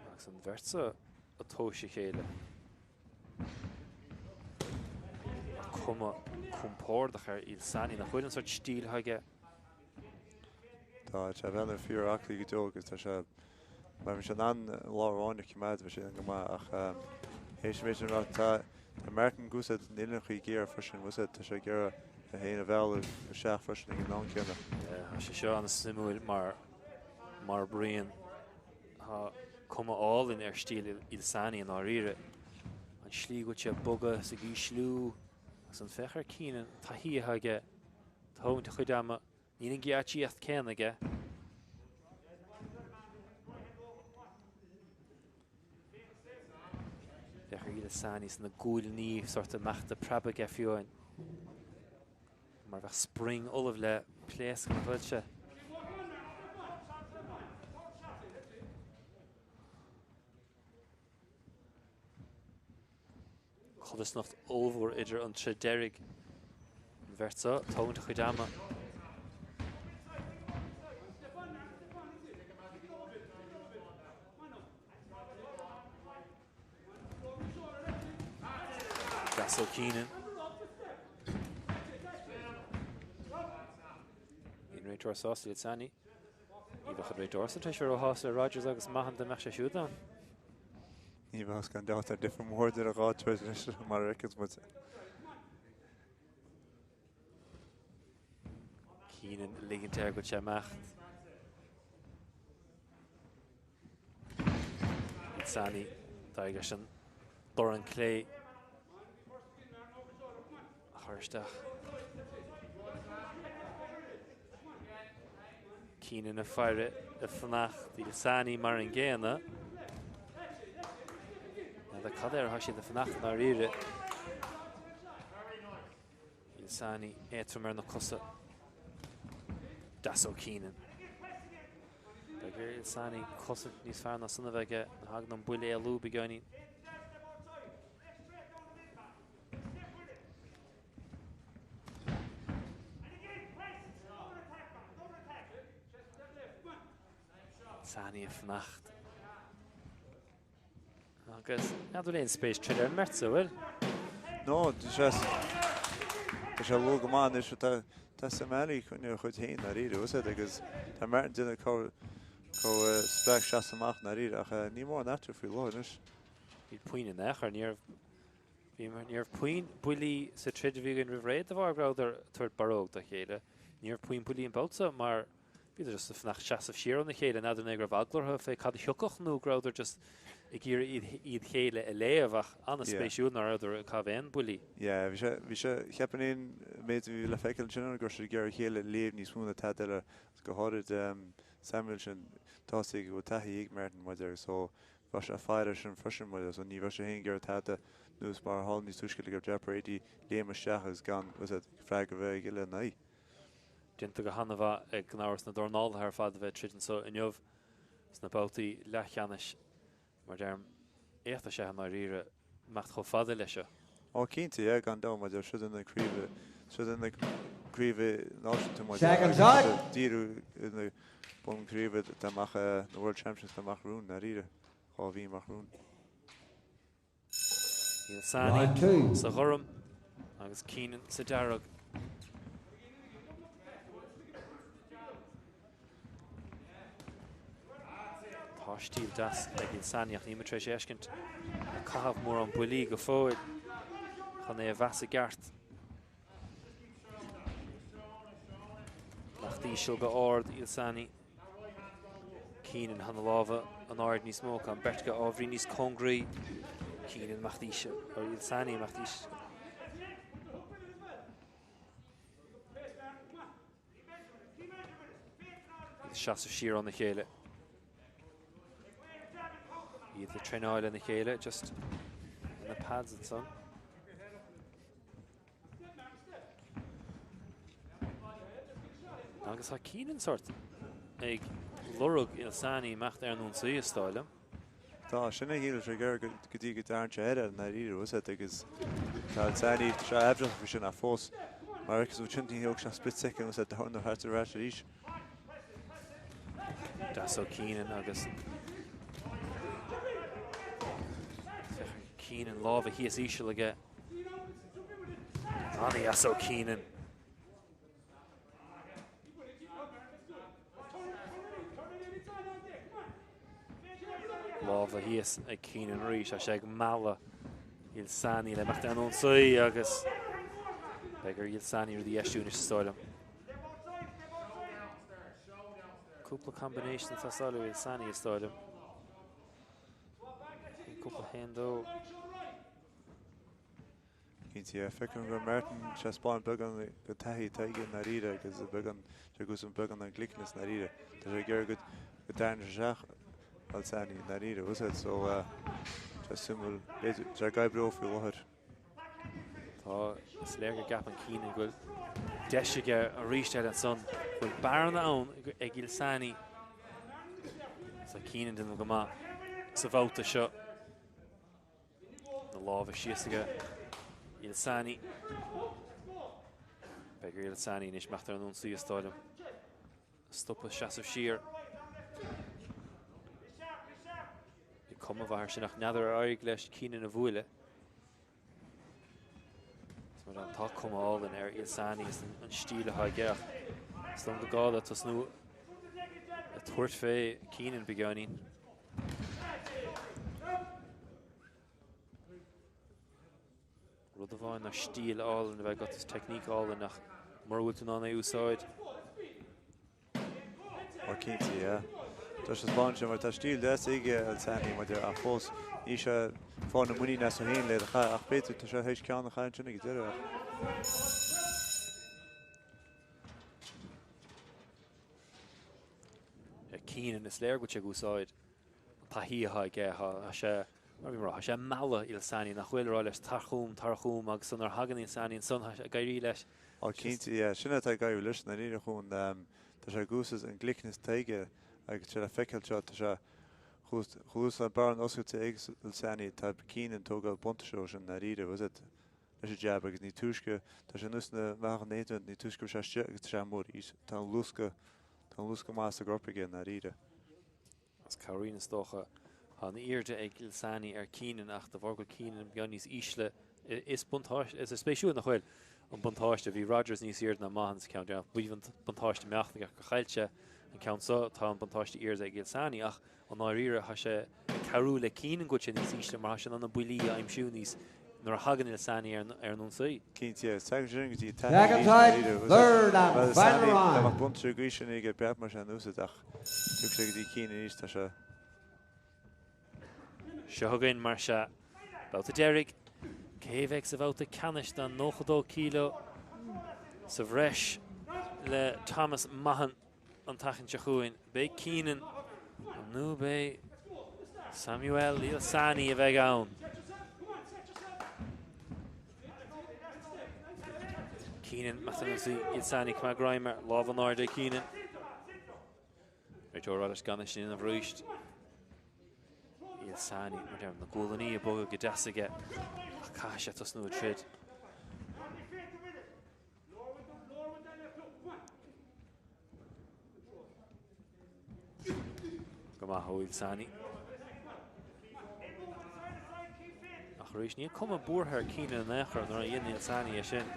Agus an bheirt seo ag tomhas a chéile. Cuma compordach ar El Sani nach bhfuil an sórt stíl aige. Tá sé bheith fíor aclaí go deo agus tá sé mar bhí sé in ann lámh amháin a choimeád bhí sé go maith ach théis an méid sin rá tá Martin ag úsáid an uillinn chuí géar freisin bhfuil tá sé ag iarraidh é féin a mhealladh isteach freisin ag an am céanna. Tá sé seo an-suimiúil mar mar Brian tá cuma álainn ar stíl El Sani i ndáiríre. An slí go bhfuil sé ag bogadh is ag ísliú agus an féach ar Keenan taithí atá aige tógaint a chuid ama. Níl an geáitsíocht céanna aige. Féach ar Ilsanni is na guailní sórt ag imeacht ag preabadh aige fiú amháin. Mar bheadh spring ullamh le pléascadh nach bhfuil sé. Codarsnacht ollmhór idir an troid deiridh. An bheirt seo ag tógaint a chuid ama. Deas ó Keenan. Bhí an réiteoir sásta Ilsanni. Ní bheadh an réiteoir-sa tar éis a bheith róshásta le Rodgers agus Mahon dá mbeadh sé siúd ann. Ní bheadh gan dabht tá difear mór idir an dhá troid anois mar a fheiceanns muid. Keenan ag ligint air go bhfuil sé ag imeacht. Ilsanni d'éirigh leis an dorn clé a chur isteach. Keenan ag faire ag fanacht Ilsanni mar an gcéanna. N'fheadar cad air atá siad ag fanacht i ndáiríre. Ilsanni éadtrom ar na cosa. Deas ó Keenan. Beidh ar Ilsanni cosaint níos fearr ná san a bheith aige nuair a thagann an buille ar lúb beagáinín. Ilsanni ag fanacht. Agus n'fheadar an bhfuil aon spéis troid ar an mbeirt so, bhfuil? No, tá sé tá sé luath go maith anois tá tá Sam Ali chun a chuid féin dáiríre, bhfuil a fhios agat, agus tá Martin déanamh chomh chomh spreag seasamh amach dáiríre ach ní mór an eatarthu faoi láthair anois. Níl puinn in aon chor, ní raibh bhí ní raibh puinn buillí sa troid a bhí againn roimh ré de bharr go rabhadar ag tabhairt barróg dá chéile. Ní raibh puinn buillí an babhta seo mar Bhíodar just ag fanacht seasamh siar óna chéile, n'fheadar an é go raibh eagla orthu fé cad a thiocfadh nó go rabhadar just ag iarraidh iad chéile a léamh ach an-spéisiúil ná rabhadar ag caitheamh aon buillí. Yeah, bhí sé, bhí sé, cheapfainn an méid a bhí le feiceáil ansin go raibh siad ag iarraidh a chéile a léamh níos mó ná tada eile agus go háirid Samuel sin, tá a fhios go bhfuil taithí ag Martin maidir so bheadh sé ag faire air sin freisin maidir so ní bheadh sé féin ag iarraidh tada nós mar a tharla níos túisce le Jack Brady léim isteach agus gan, bhfuil a fhios agat, freagra a bheith aige lena aghaidh. Déanta go han-mhaith ag gan amhras na dornálaithe ar fad a bheith ag troid anso inniu sna babhtaí leathcheannais. Mar deirim, éacht is ea i ndáiríre imeacht chomh fada leis seo. Ó cinnte, yeah, gan dabht, maidir le troid na craoibhe, troid na craoibhe náisiúnta maidir le agus díriú ar na bonn craoibhe atá amach, na World Championships atá amach romhainn, ndáiríre, 2 mhí amach romhainn. Ilsanni sa ghorm agus Keenan sa dearg. Tá stíl deas ag Ilsanni ach níl muid tar éis é a fheiscint ag caitheamh mórán buillí go fóill chun é a mheas i gceart. Imeacht íseal go ard Ilsanni. Keenan tá na lámha in airde níos mó acu, an bheirt acu ábhairín níos cóngaraí. Keenan imeacht íseal, or Ilsanni imeacht íseal. Iad seasamh siar óna chéile. Iad ag traenáil lena chéile, just na pads ansan. Agus tá Keenan sórt ag lorg Ilsanni imeacht ar an ionsaí is dóigh liom. Tá, sin é shíl sé gur go dtí go dtearn sé air i ndáiríre, bhfuil a fhios agat, agus tá Ilsanni, tá sé aimhreasach faoi sin ach fós, mar a fheiceann tú, sin ní thóg sé split second, bhfuil a fhios agat, do thart ar ais arís. Deas ó Keenan agus Keenan lámha thíos íseal aige. An-dheas ó Keenan. Lámha thíos ag Keenan arís, tá sé ag mealladh Ilsanni le imeacht ar an ionsaí agus beidh ar Ilsanni rud a dheisiú anois is dóigh liom. Cúpla combination atá sáil ó Ilsanni is dóigh liom. Cúpla haon dó. Cinnte, feicim go Martin sé spáin beagán den taithí atá aige i ndáiríre agus beagán sé ag úsáid beagán den gliceannas i ndáiríre. Tá sé ag iarraidh go dtarraingt isteach Ilsanni i ndáiríre, bhfuil a fhios agat, so. Tá suimiúil, b'fhéidir, tá sé ag oibriú faoi láthair. Tá, is léir go gceapann Keenan go bhfuil deis aige arís eile ansan, go bhfuil bearna ann ag Ilsanny. Tá Keenan déanamh go maith sa bhabhta seo. Na lámha síos aige Ilsanny. Beidh ar Ilsanny anois imeacht ar an ionsaí is dóigh liom. Stopadh seasamh siar. Bhí cuma mhaith air sin ach n'fheadar ar éirigh leis Keenan a bhualadh. Is mar tá cuma álainn ar Ilsanny is an stíl atá aige ach is dóigh gur gá dó tosnú ag tabhairt fé Keenan beagáinín. Rud amháin ná stíl álainn a bheith agat is teicníc álainn ach mura bhfuil tú in ann é a úsáid. Ó cinnte, yeah. Tá sé spáint sin mar tá stíl deas aige Ilsanny maidir ach fós níl sé ag fáil na muinín as féin le ach b'fhéidir tá sé théis ceann a chaitheamh ansin ag an deireadh ach. Keenan is léir go bhfuil sé ag úsáid an taithí atá aige, tá sé Mar a bhí mé a rá, tá sé ag mealladh Ilsanny, nach bhfuil, ag rá leis, tar chugam, tar chugam, agus nuair a thagann Ilsanny ansan, tá sé ag éirí leis. Á cinnte, yeah, sin atá ag éirí leis i ndáiríre a Chuain, tá sé ag úsáid an gliceannas atá aige agus tá sé le feiceáil seo, tá sé chomh luath is bearna oscailte ag Ilsanny, tá Keenan ag tógáil buntáiste ó sin i ndáiríre, was it, leis an jab agus ní túisce, tá sé nós na mbeathach an aontaithe, ní túisce go bhfuil sé istigh agus tá sé amuigh arís, tá an luascadh, tá an luascadh maith sa gcorp aige i ndáiríre. Is cabhraíonn is dócha. Tá an airde ag Ilsanny ar Keenan ach de bharr go bhfuil Keenan beagán níos ísle is buntáiste, is spéisiúil nach bhfuil, an buntáiste. Bhí Rogers níos airde ná Maughan sa ceann deireanach. Bhí an buntáiste imeacht aige ach gur chaill sé an ceann seo. Tá an buntáiste airde ag Ilsanny ach i ndáiríre tá sé ag cabhrú le Keenan go bhfuil sé níos ísle mar tá sé in ann na buillí a aimsiú níos nuair a thagann Ilsanny ar an ionsaí. Cinnte, tagann sin go dtí taithí arís i ndáiríre. Third and final round. Dá mbeadh buntáiste ag aois sin aige beag mar sin úsaid ach tiocfaidh sé go dtí Keenan arís tá sé. Seo chugainn mar sea, babhta deiridh. Cé a bheidh sa bhabhta ceannais den 92 kg sa bhreis le Thomas Maughan? An tseachtain seo chugainn, beidh Keenan nó beidh Samuel Ilsanny a bheidh ann. Keenan, Ilsanny, coimeád greim air, lámh in airde ag Keenan. Réiteoir ag rá leis gan é sin a dhéanamh arís. Ilsanny, mar deirim, na gualainní ag bogadh go deas aige ach caithfidh sé tosnú ag troid. Go maith ó Ilsanny. Ach arís, níl cuma buartha ar Keenan in aon chor nuair a dhéanann Ilsanny é sin.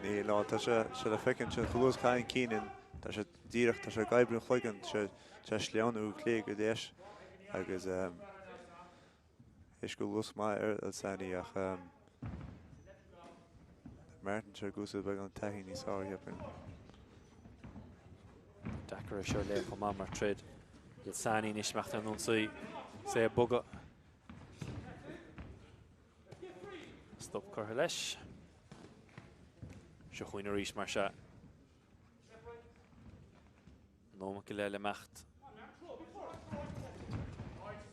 Níl, ná tá sé sé le feiceáil ansin chomh luath is a chailleann Keenan, tá sé díreach, tá sé ag oibriú an chloigeann, tá sé tá sé sleamhnú ó chlé go deis agus Théis go luas maith ar Ilsanny ach Martin seo ag úsáid beagán taithí níos fearr cheapfainn. Deacair é seo a léamh chomh maith mar troid. Ilsanny anois imeacht ar an ionsaí. Is é ag bogadh. Stop curtha leis. Seo chugainn arís mar sea. Nóiméad go leith le imeacht.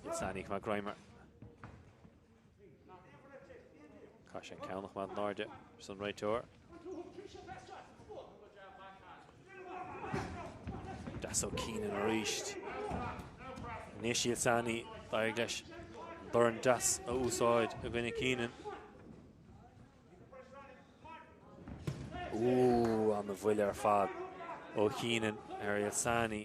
Ilsanny coimeád greim air. Caithfidh sé an ceann a choimeád in airde arsa an réiteoir. Deas ó Keenan arís. Anois Ilsanny d'éirigh leis an dorn deas a úsáid i gcoinne Keenan. Ooh, an-bhuille ar fad ó Keenan ar Ilsanny.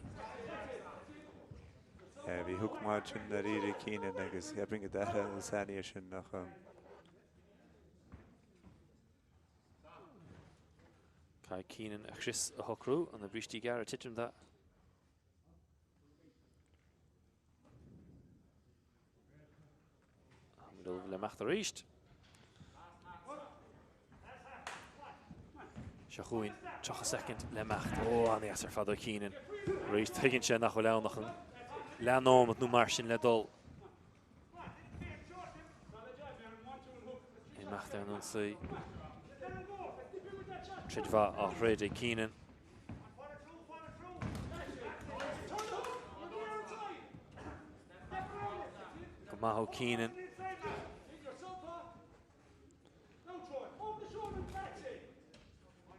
Bhí hook maith ansin dáiríre ag Keenan agus cheapfainn go d'airigh Ilsanny é sin ach. Caithfidh Keenan a chrios a shocrú, na brístí gearra ag titim de. Táimid le imeacht arís. Seo chugainn 30 soicind le imeacht. Ó, an-dheas ar fad ó Keenan. Arís tuigeann sé nach bhfuil ann ach an leathnóimeat nó mar sin le dul. Imeacht ar an ionsaí. Troid mhaith á throid ag Keenan. maith ó Keenan.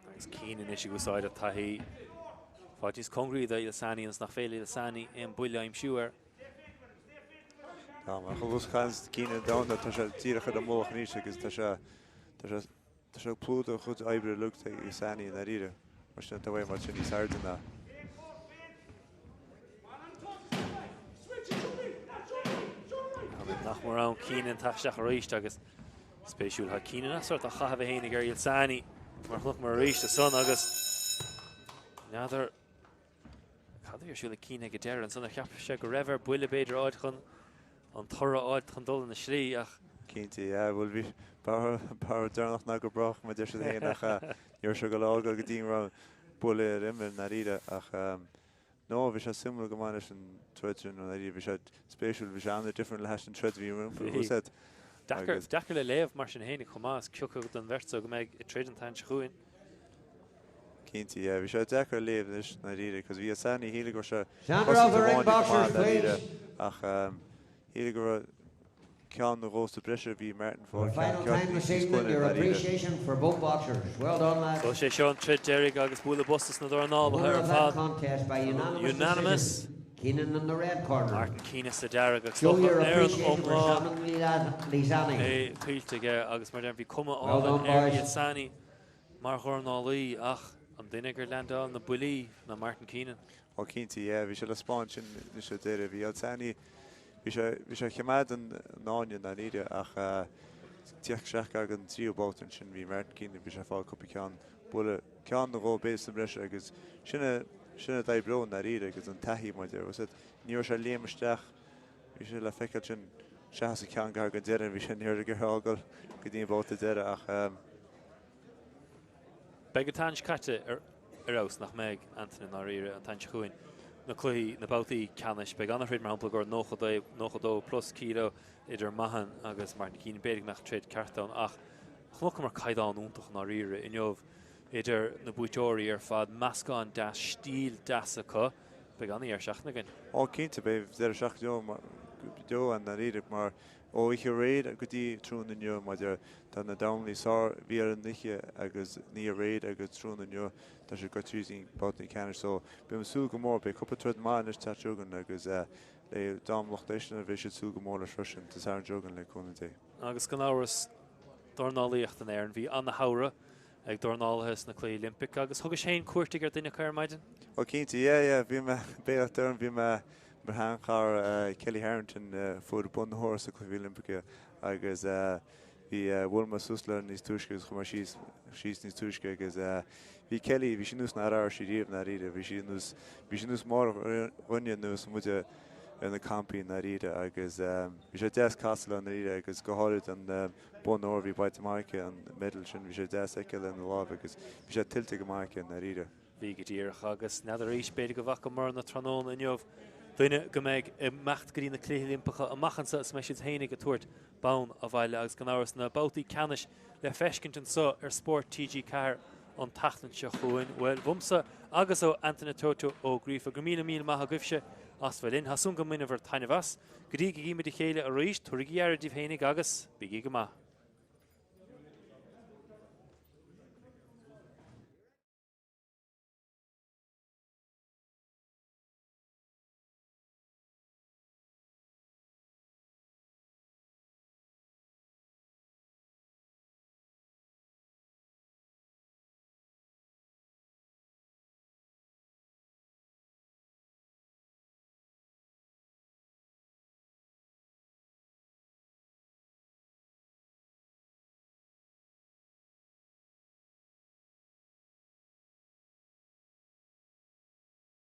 Agus Keenan anois ag úsáid a taithí. Fáil níos cóngaraí do Ilesanmi ionas nach féidir le Ilesanmi aon buille a aimsiú air. Tá mar chomh luas caint Keenan domhanda tá sé díreach ar an mullach anois agus tá sé tá sé Tá sé ag plúchadh a chuid oibre uilig ag Ilesanmi i ndáiríre, mar sin tá uaidh mar sin níos airde ná. Nach mór ann Keenan ag teacht isteach arís agus spéisiúil tá Keenan as sórt á chaitheamh é fhéinig ar Ilesanmi mar chonaiceamar arís ansan agus n'fheadar Cad a bhí ar siúl ag Keenan ag an deireadh ansan? Ar cheap sé go raibh air buille b'fhéidir a fháil chun an toradh a fháil chun dul ina slí ach. Cinnte, yeah. Bhuel bhí b'fhearr deireanach ná go brách mar deir siad féin ach ní raibh sé ag dul a fhágáil go dtí go raibh buille ar imeall i ndáiríre ach no bhí sé suimiúil go maith leis an troid sin i ndáiríre. Bhí sé spéisiúil, bhí sé an-different le hais an troid a bhí rompu. Bhí. Deacair, deacair le léamh mar sin fhéinig chomh maith is cioca den bheirt so go mbeidh ag troid an tseachtain seo chugainn. Cinnte, yeah. Bhí sé deacair a léamh anois, i ndáiríre, cos bhí Ilesanmi, shíl go raibh sé cosaint amháin ag go maith, i ndáiríre, ach shíl go raibh ceann nó dhó sa breis a bhí Martin fáil ceann ceart níos gainne, i ndáiríre. So sé seo an troid deiridh agus bualadh bos dos na dornálaithe ar fad. Unanimous. Martin Keenan sa dearg agus dócha ar an iomlán é tuillte aige agus mar a deirim bhí cuma álainn ar Ilesanmi. Mar dhornálaí, ach an duine gur leaindeáil na buillí ná Martin Keenan. Ó cinnte, yeah, bhí sé le 'spáint sin anois ar deireadh. Bhí Ilesanmi, bhí sé, bhí sé ag choimeád an fháinne i ndáiríre ach tíocht isteach ag an tríú babhta ansin bhí Martin Keenan, bhí sé ag fáil cúpla ceann, buille, ceann nó dhó b'fhéidir sa mbreis agus sin a, sin a d'oibreodh i ndáiríre agus an taithí mar a deir, was it, ní raibh sé ag léim isteach, bhí sé le feiceáil sin seachas an ceann gar don deireadh, bhí sé ní raibh ag iarraidh a fhágáil go dtí an babhta deireadh ach. Beidh an tseachtain seo caite ar fheabhas, nach mbeidh, Antaine, i ndáiríre, an tseachtain seo chugainn, na cluichí, na babhtaí ceannais. Beidh an-throid, mar shampla, i gcomhair 92 plus kilo idir Mahon agus Martin Keenan. B'fhéidir go mbeadh troid ceart ann ach chonaiceamar caighdeán iontach i ndáiríre inniu idir na buaiteoirí ar fad. Meascán deas, stíl deas acu. Beidh an-dheireadh seachtaine againn. Ó, cinnte, beidh deireadh seachtaine deo ann i ndáiríre mar Ó oíche aréir go dtí tráthnóna inniu, maidir tá na dornálaí sár, bhí ar an oíche agus ní aréir agus tráthnóna inniu, tá siad go tríd an babhtaí ceannais so beidh mé ag súil go mór, beidh cúpla troid maith anois teacht chugainn agus le dom lucht éisteachta beidh siad ag súil go mór leis freisin, Dé Sathairn seo chugainn le cúnamh Dé. Agus gan amhras, dornálaíocht in Éirinn, bhí ana-shamhradh ag dornálaithe sna Cluichí Oilimpeacha agus thugais féin cuairt ar dhuine acu ar maidin? Ó cinnte, yeah, yeah, bhí mé, béalach Durham, bhí mé mo sheanchara Kellie Harrington fuair bonn óir sa Cluichí Oilimpeacha agus bhí, bhuail mé suas léi níos túisce agus chuaigh mé síos, síos níos túisce agus bhí Kellie, bhí sí nós nár athraigh sí riamh i ndáiríre, bhí sí nós, bhí sí nós mar dhuine nós muid ar na campaí i ndáiríre agus bhí sé deas casadh léi i ndáiríre agus go háirid an bonn óir a bhí bainte amach aici, an medal sin, bhí sé deas a fheiceáil ina láimh agus bhí sé tuillte go maith aici i ndáiríre. Bhí go díreach agus n'fheadar arís, b'fhéidir go bhfacamar na tráthnóna inniu duine go mbeidh ag imeacht go dtí na Cluichí Oilimpeacha amach anseo is mbeidh siad féinig ag tabhairt bonn abhaile agus gan amhras na babhtaí ceannais le feiscint anseo ar Spórt TG4 an tseachtain seo chugainn. Bhuel, uaimse agus ó Antaine Toto Ó Gríofa, go raibh míle míle maith agaibhse as bheith linn. Tá súil agam go mbainfear taitneamh as. Go dtí go gcímid a chéile arís, tabhairigí aire díbh fhéinig agus bígí go maith.